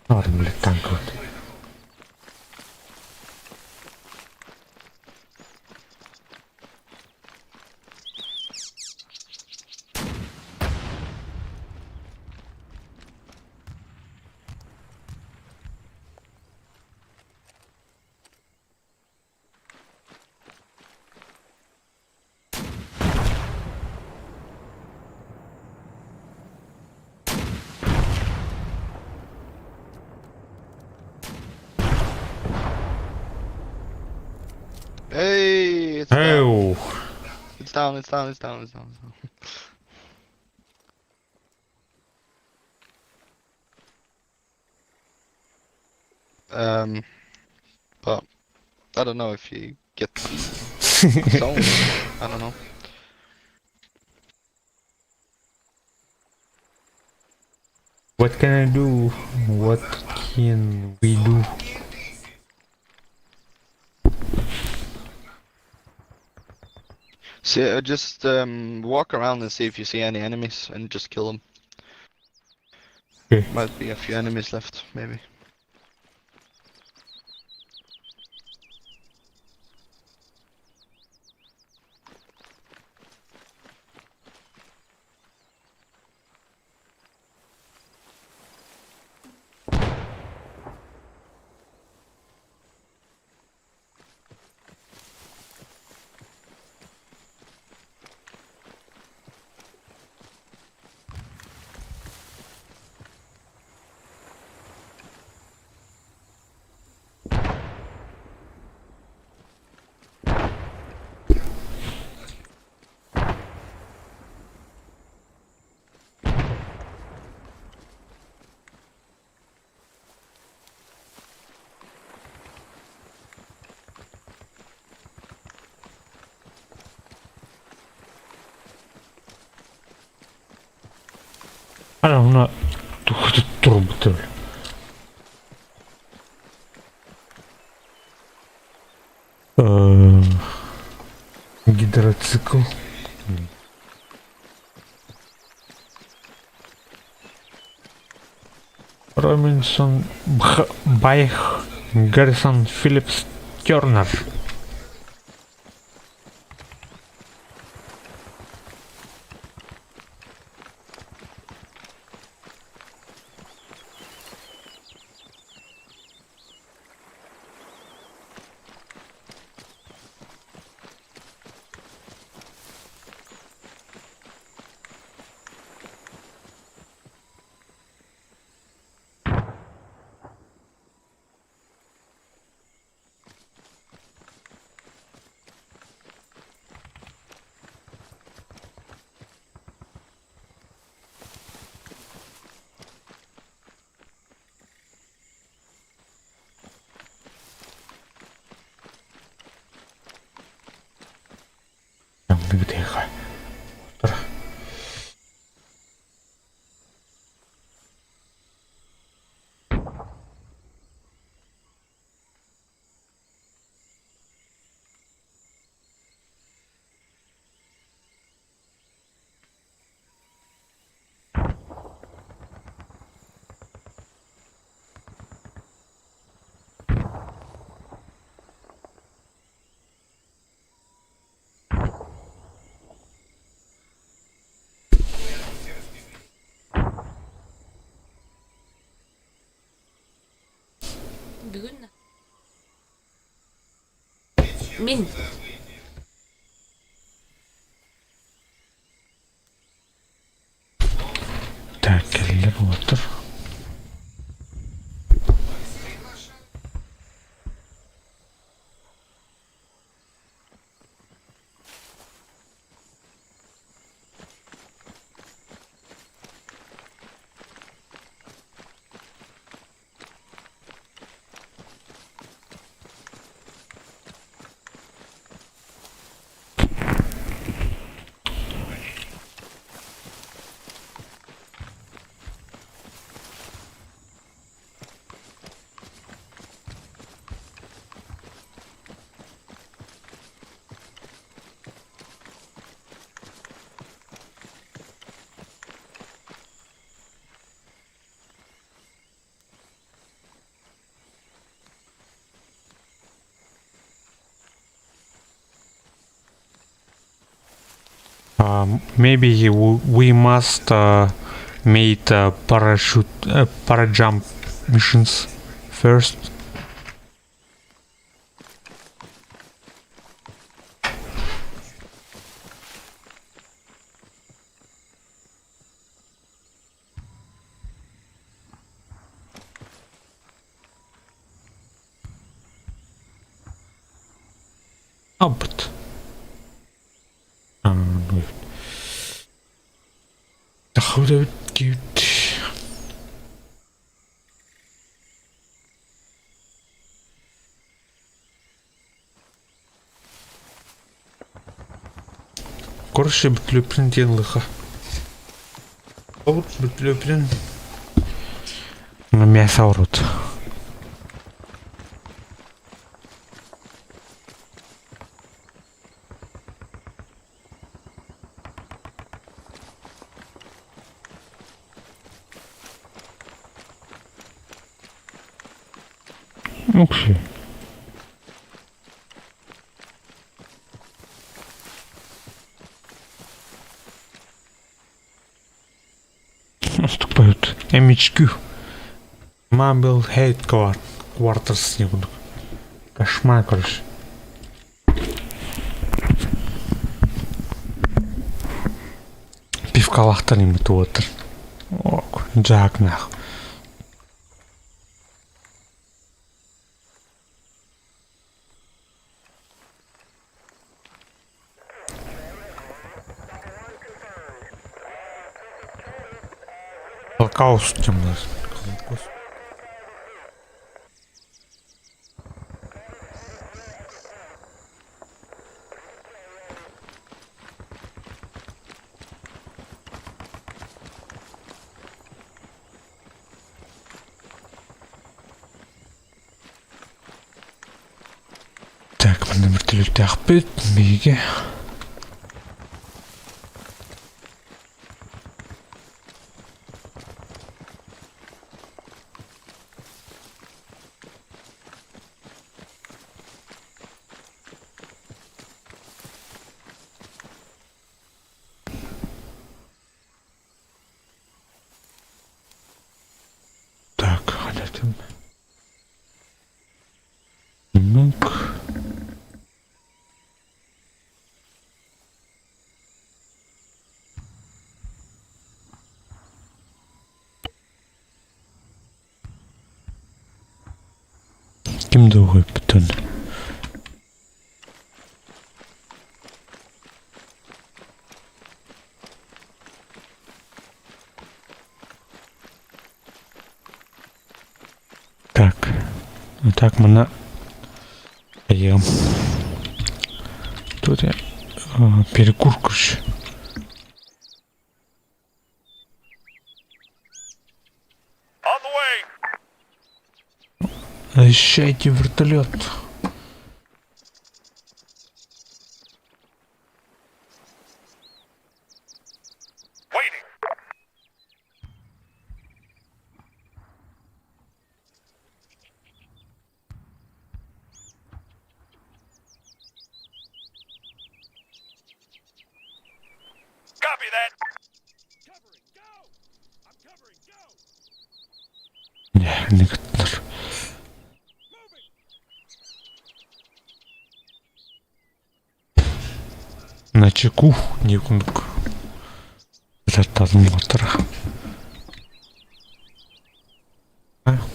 Ладно, блядь, танк вот. Hey, it's down. Эу. It's down. It's down. It's down. It's down. It's down. Um, but I don't know if you get the zone. I don't know. What can I do? What can we do? See, just walk around and see if you see any enemies and just kill them. Okay. Might be a few enemies left, maybe. Ана тухты турбутыр. Гидроцикл. Робинсон Байх Гаррисон Филлипс Тернер. Мин. Так, кэллэ буолтар. Maybe we must made parachute parajump missions first. Опыт. Короче, бүтлөприн диэн лыха. Ол бүтлөприн мясо урут. Окей. Наступают MHQ. Mobile Headquarters не буду. Кошмар, короче. Пивкалахтан им туотыр. Ок, Джак нах. Холокост темно. Холокост. Так, манна вертолеттаахпыт биһиги. Так, халятым. Ну-ка. Ким дуһуйбутун. Так, так мына ем. Тут я перекур, короче. On the way. Защищайте вертолет. Waiting. Copy that. Covering, go! I'm covering, go! Не, не кыттар. Moving. Чеку не курдук. Таттатын буолтара.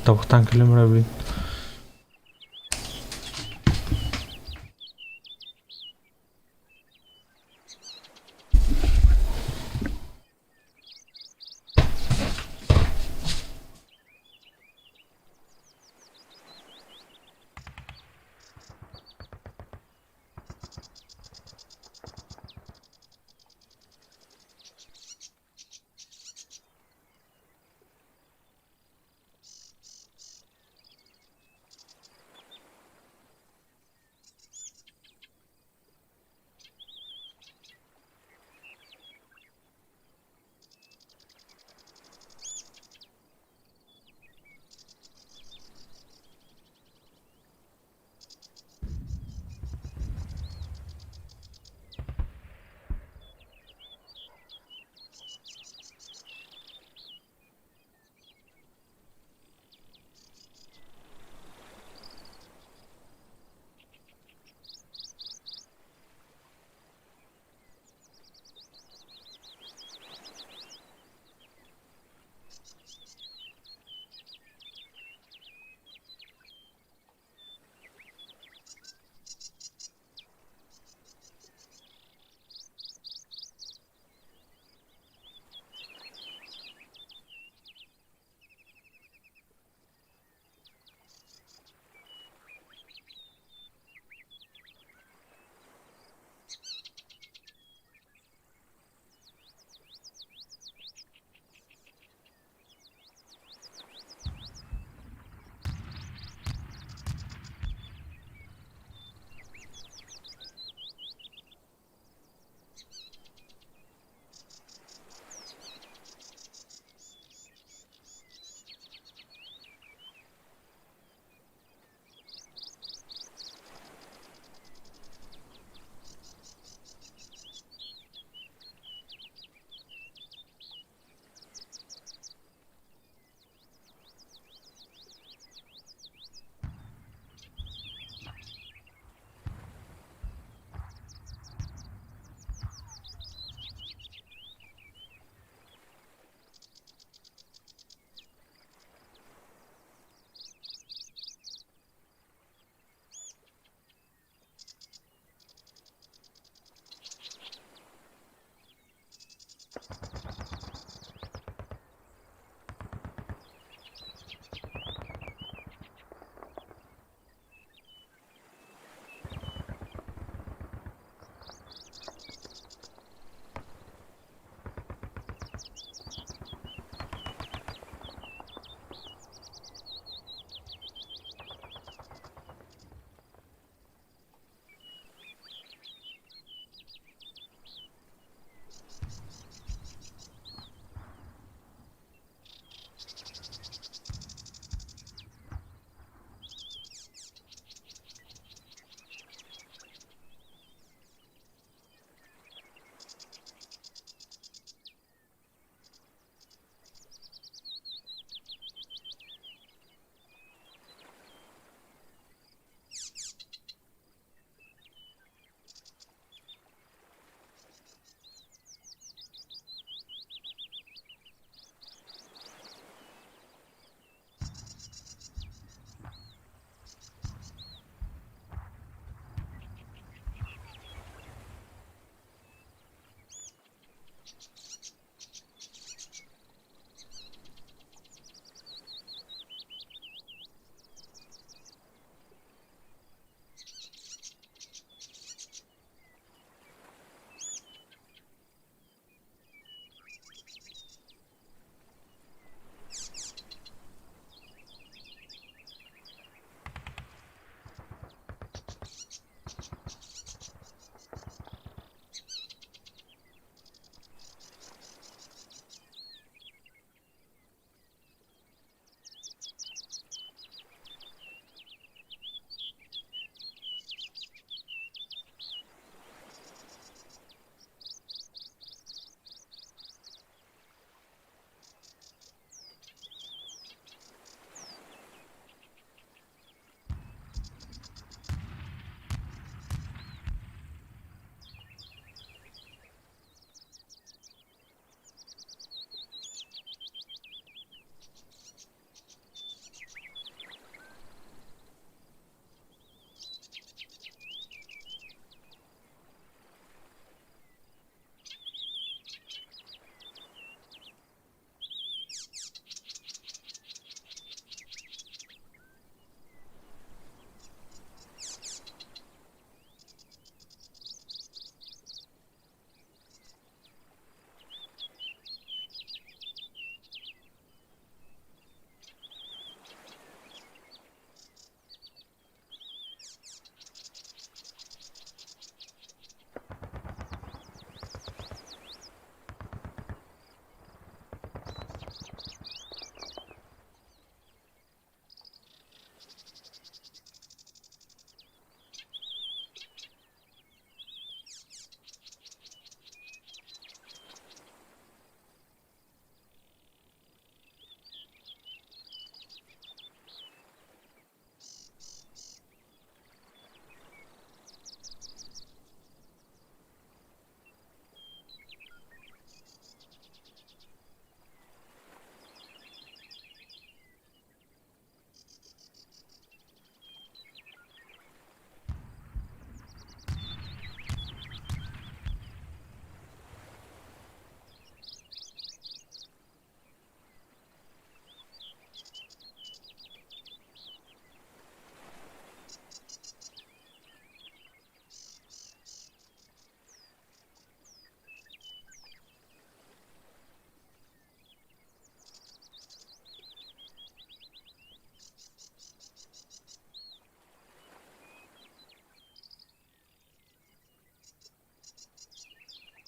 Табахтан кэлем блин.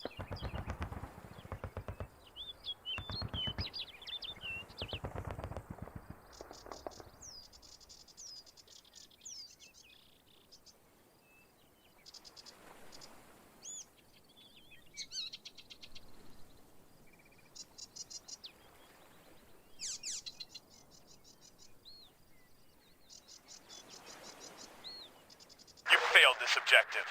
You failed this objective.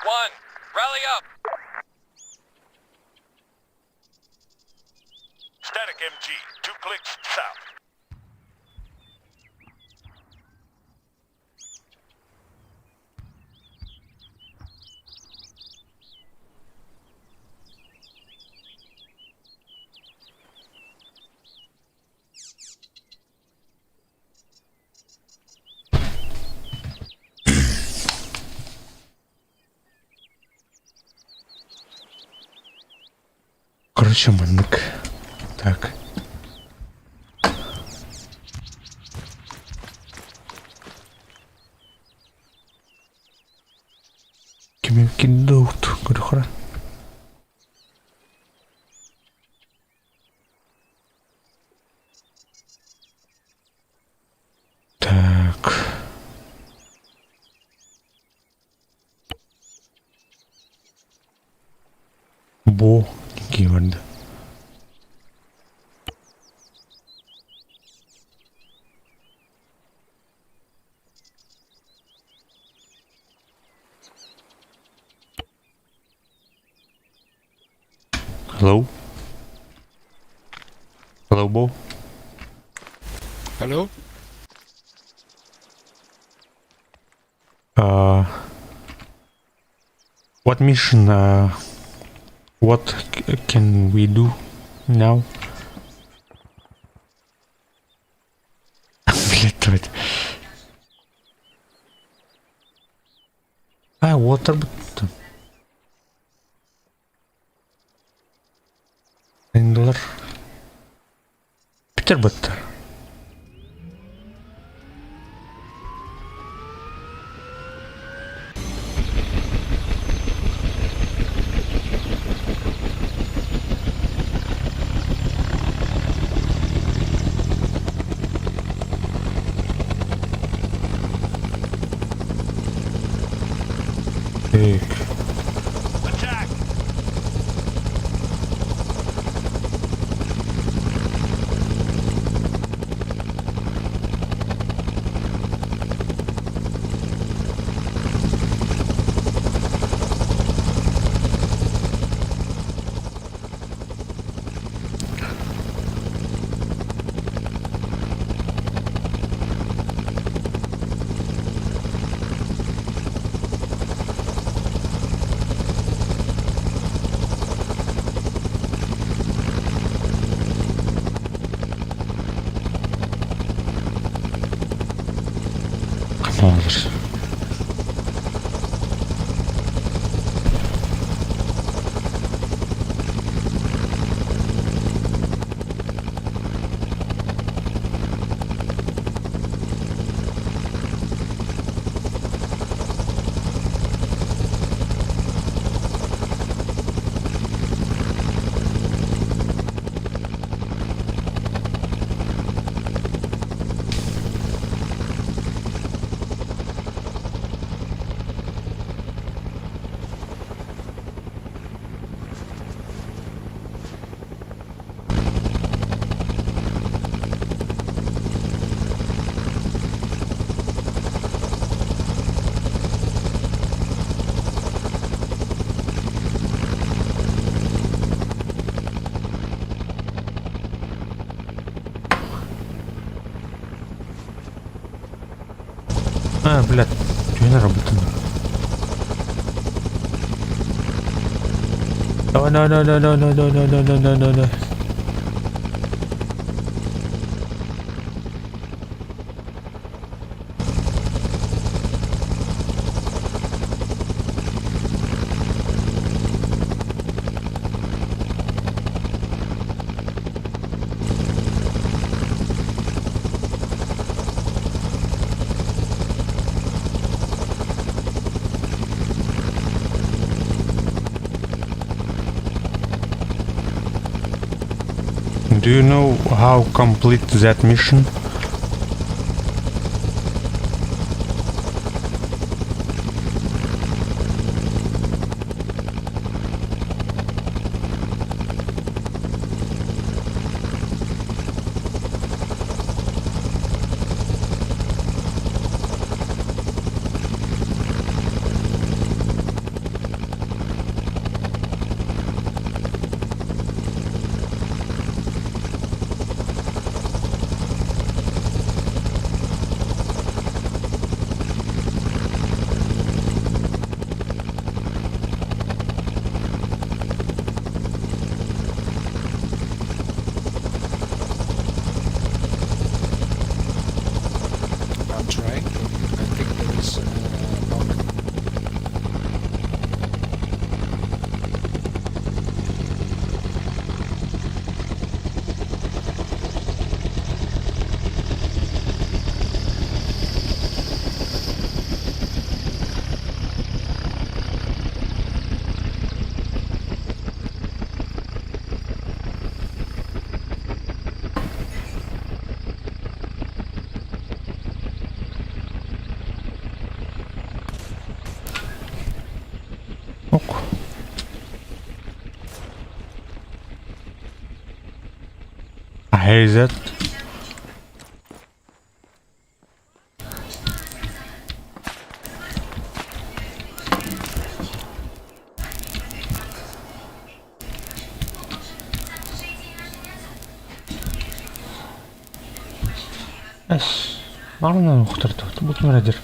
One, rally up. Static MG, two clicks south. Короче, маннык. Так. Кими кидут, көрөхөрө. Так. Бу киирдэ. Hello? Hello, Bo? Hello? What mission? What can we do now? Блять, давайте. А, water бутта. Доллар. Питер бутта. Так. Attack! Come on. А, блядь, что я работаю? No, no, no, no, no, no, no, no, no, no, no, no, no. Do you know how complete that mission? I'm trying, but I think there is a bug. Ок. I hear that. Эс, марын ухтар бут мөредер.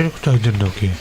Кутаһыдырдоки.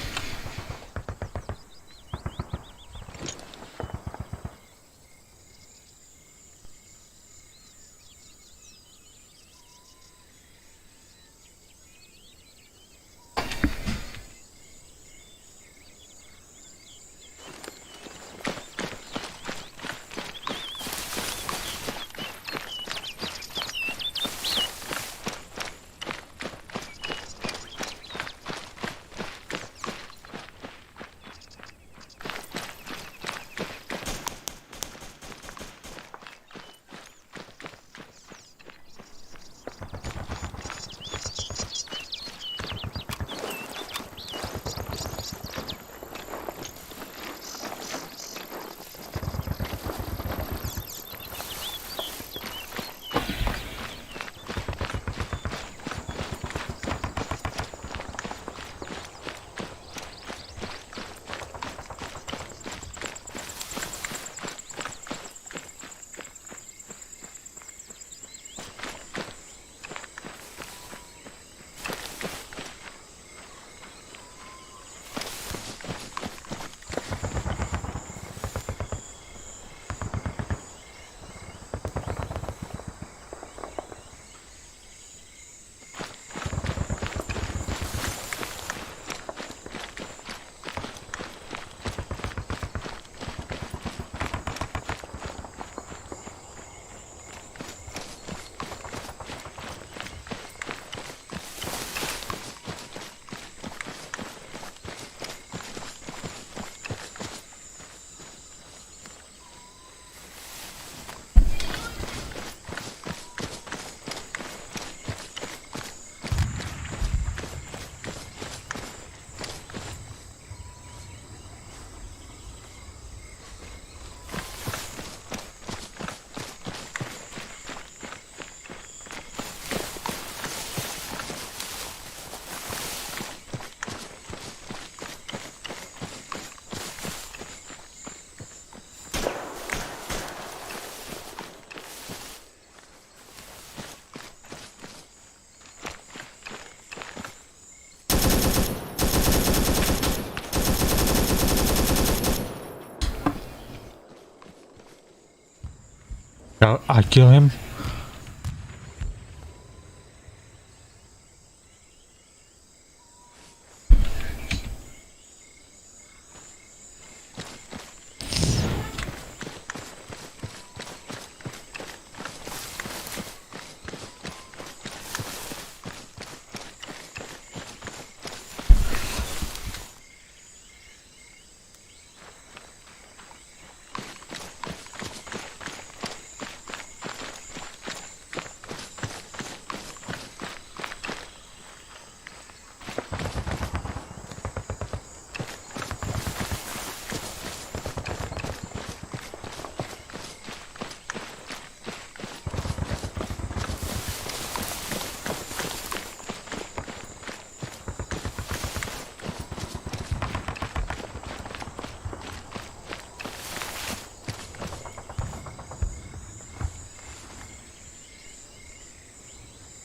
I kill him.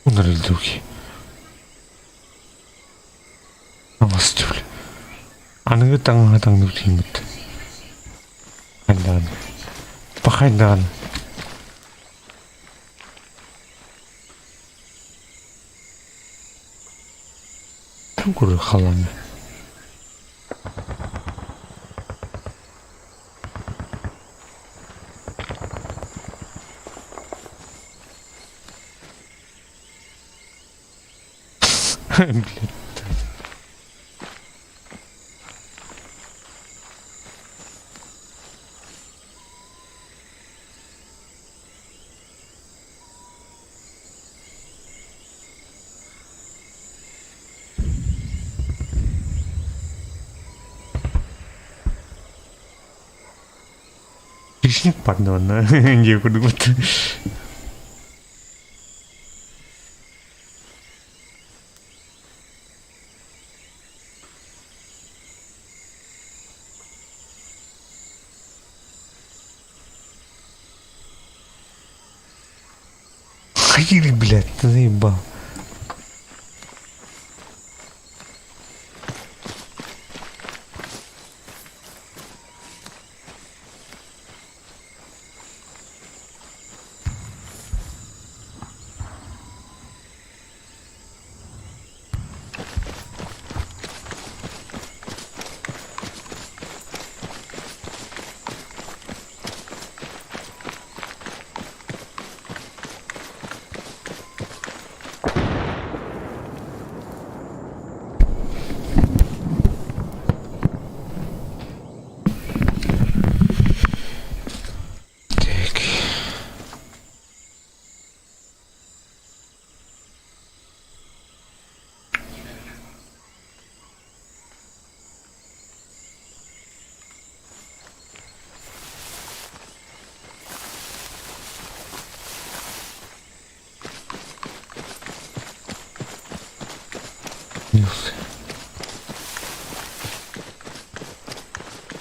Унарылдуки. Амастүл. Аныгы таҥаһа таҥныбыт кииммит. Хайдаан. Пахайдаан. Куру халаны. Блядь. Лишник пардон, диэ курдук Хайыр, блядь, ты заебал.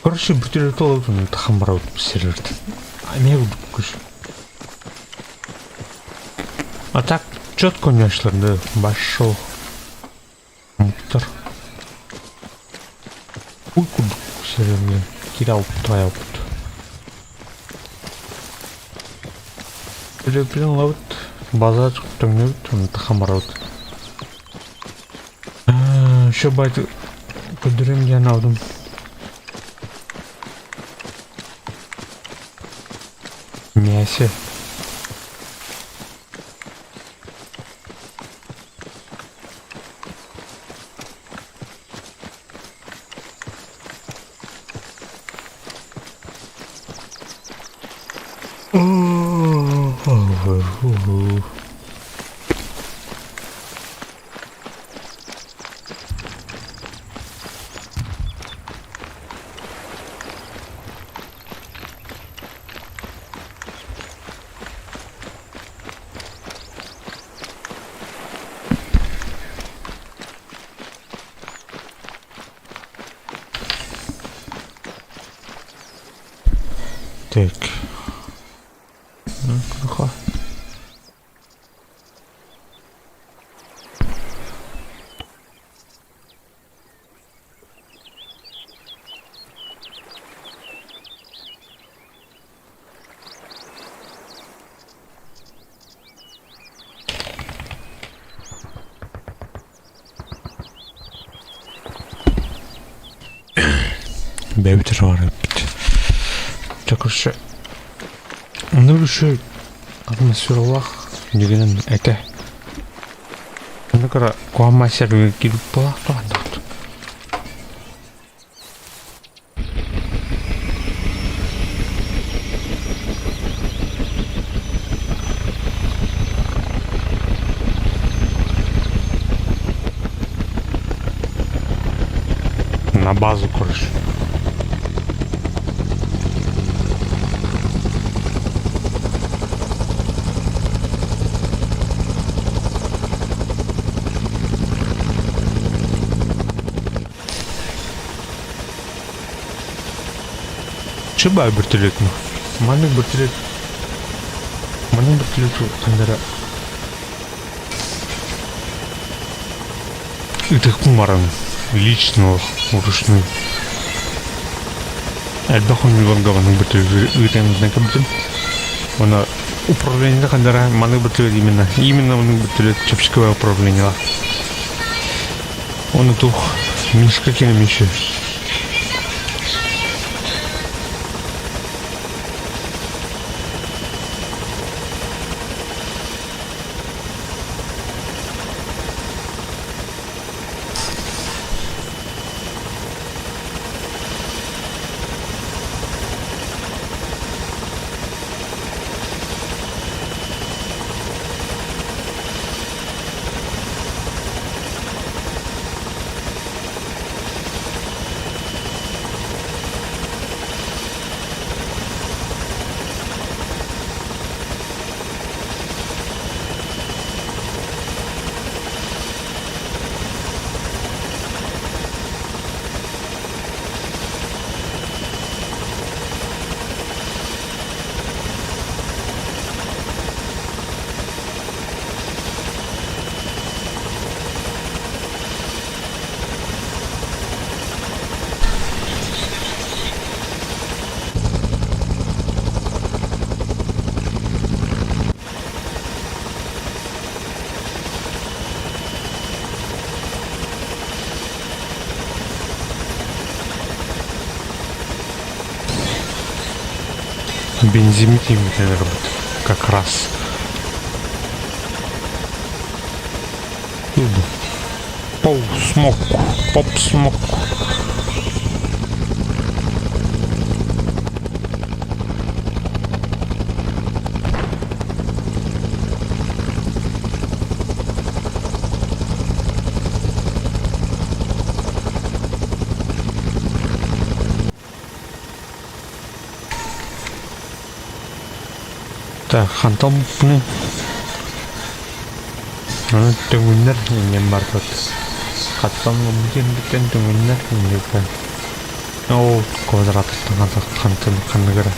Короче, бүтүрүт тахан барабыт серверт. Эмиэ күш. А так четко да, башшо. Муктар. Уй курдук серверге кире алып тура албыт. Билен лабыт, база төңнөбүт, тахан барабыт. Еще байт көдүрөм диэн алдым. Мясо. Так. Ну, Бэйбитер бар эбит. Чэ, короче, онно еще атмосфералаах дигинэн этэ. Онно кыра куһаҕан сервер киирбит буолаах туһаннаахт. На базу, короче. Чыбай бөртөлөт Маннык бөртөлөт Маннык бөртөлөт хандара Ытыкпын баран лично вручную. Элбэх оонньууларга маннык бөртөлөтү ыытан көрбүтүм. Уонна управление хандара маннык бөртөлөт именно именно маннык бөртөлөт чэпчэки управлениелаах. Оны туох мишка киэнэ еще. Бензин тиийбит как раз. Пол смок, поп смок. Так, хантан Аны төҥүннэр иҥэн барбыт. Хаттан ылбыт түҥүннэр кинилэртэн. Ол квадратыттан хантан ханныгара.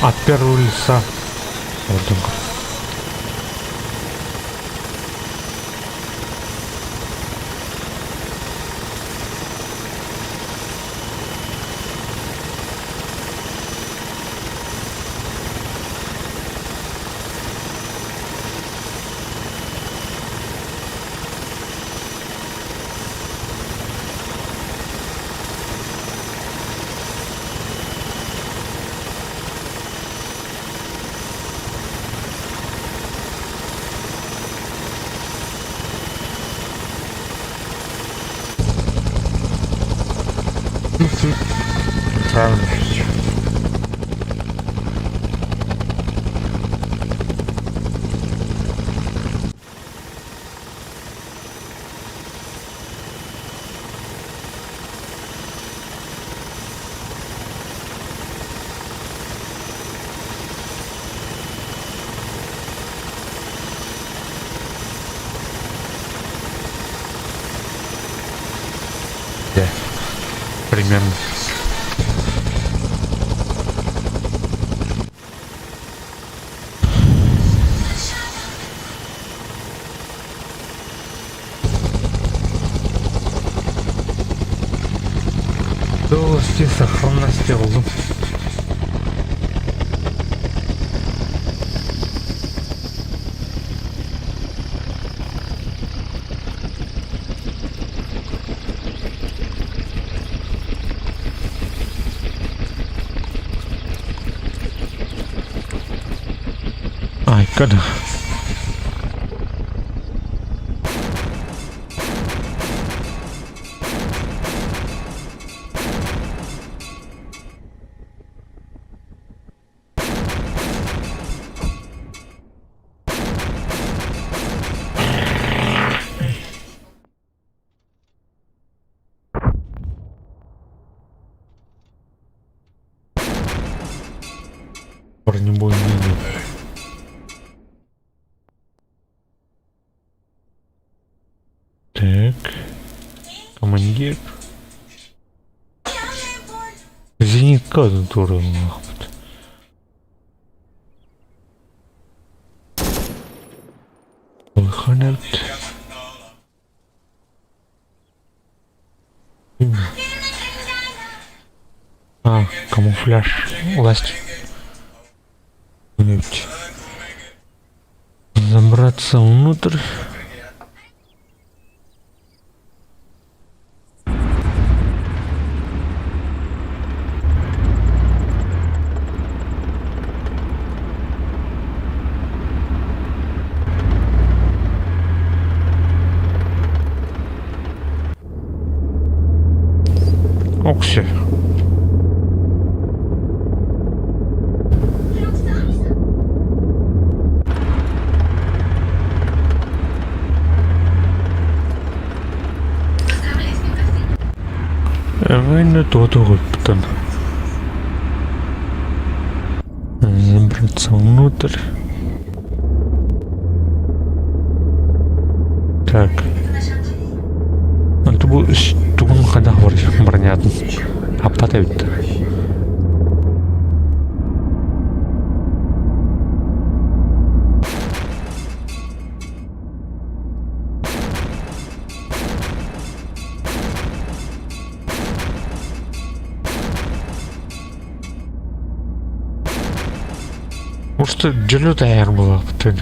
От первого лица. Ордунка. Правильно. Да, примерно. Целости, сохранности алдым. Ай, когда? Бронебойный линию. Так. Командир. Зенитка туры Улахан А, камуфляж. Власть. Забраться внутрь. Окси. Эвэнэ туотугуттан забраться внутрь. Так. Бу тугун хайдах бронятын аппат эбит. Может, дьөлө таайар буолаахпытын.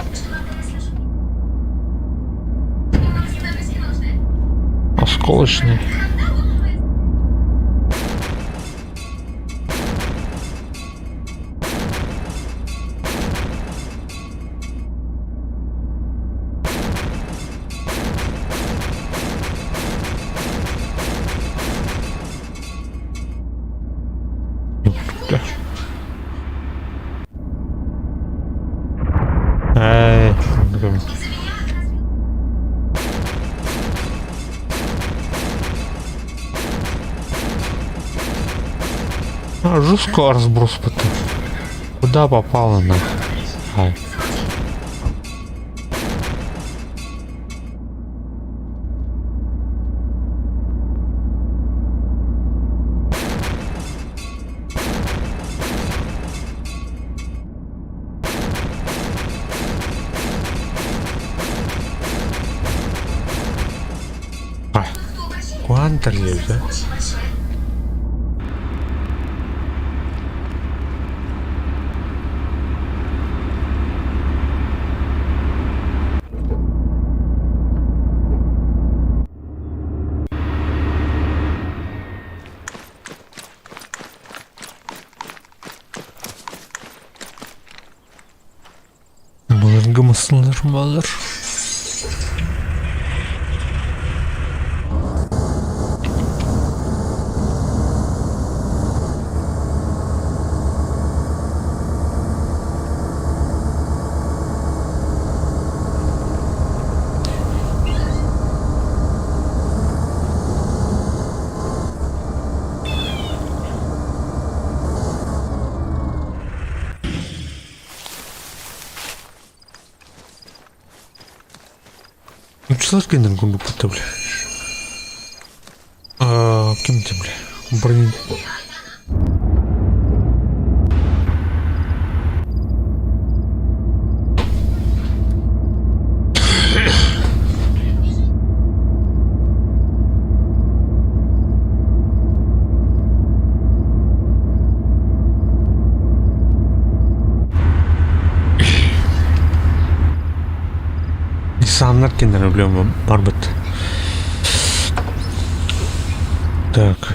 Осколочный. Эй, А, жестко разброс потом. Куда попала на? Ай. Куантар да? Былыргы мısылар балар. Нуччалар кинилэр курдукпут бля. Аа, ким ты, бля? Блин. Исааннар кинилэр өлүөм барбыт. Так.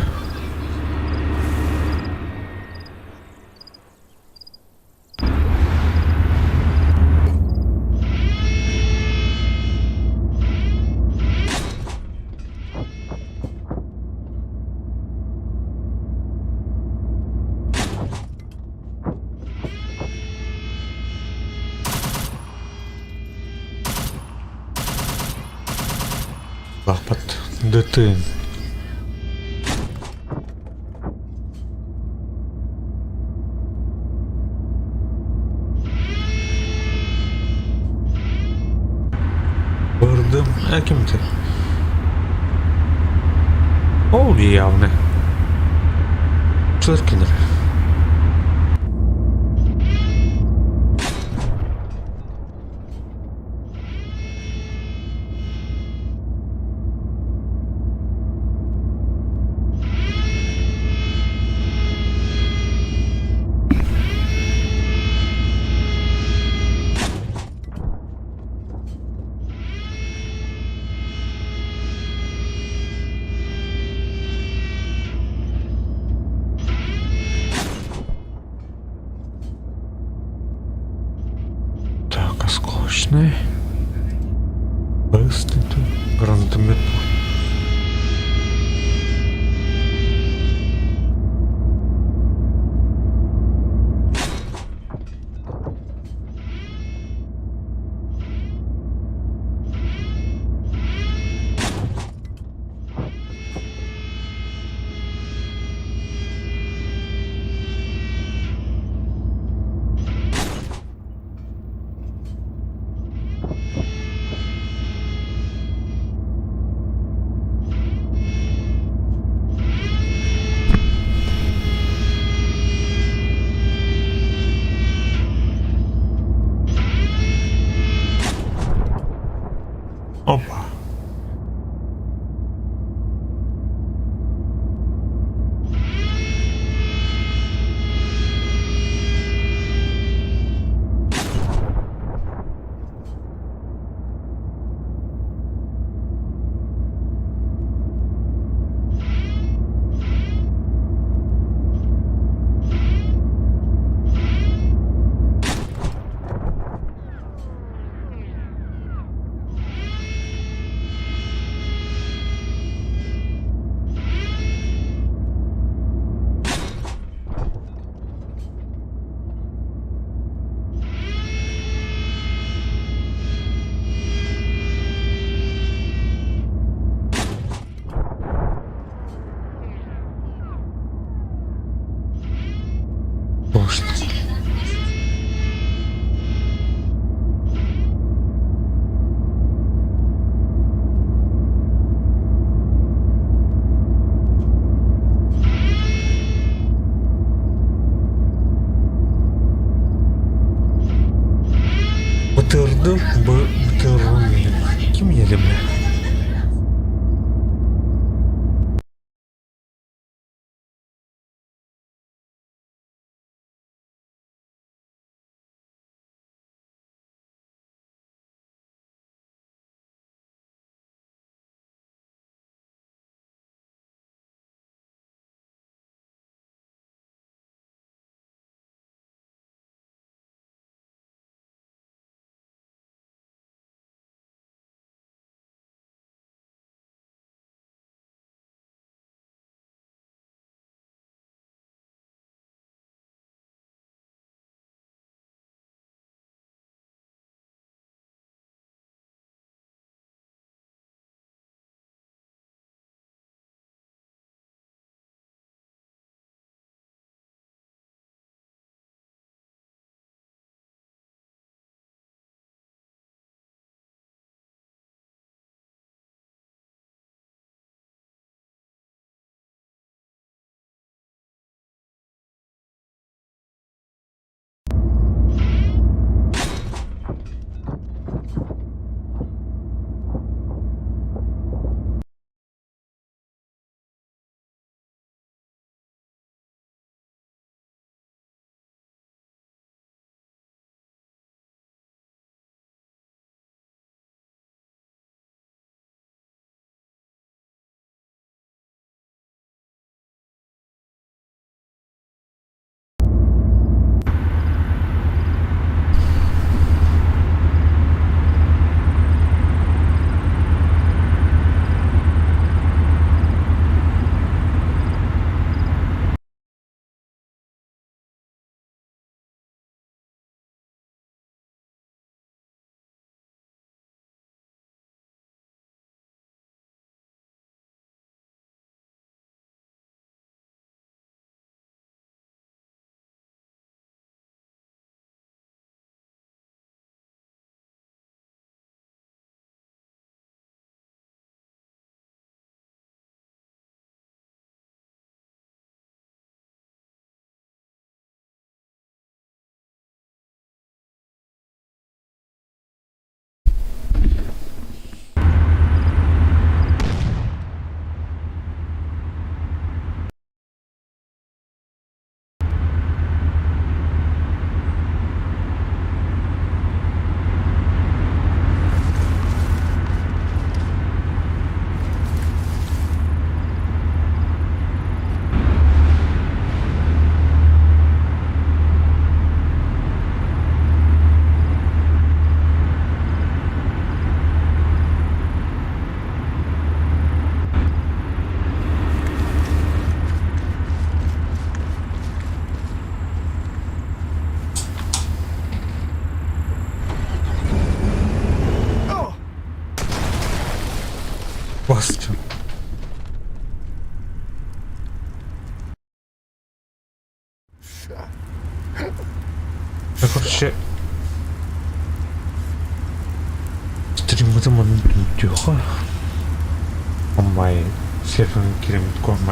Лапат ДТ. Бардым. А кем ты? Ол явно. Чыркинер. Так, осколочный. Быстрый тут. Гранатомет. Опа. Ким еле бля? Басчым. Короче, стриммытын манна түмүктүөххэ. Онлайн серверин киирэммит куһаҕан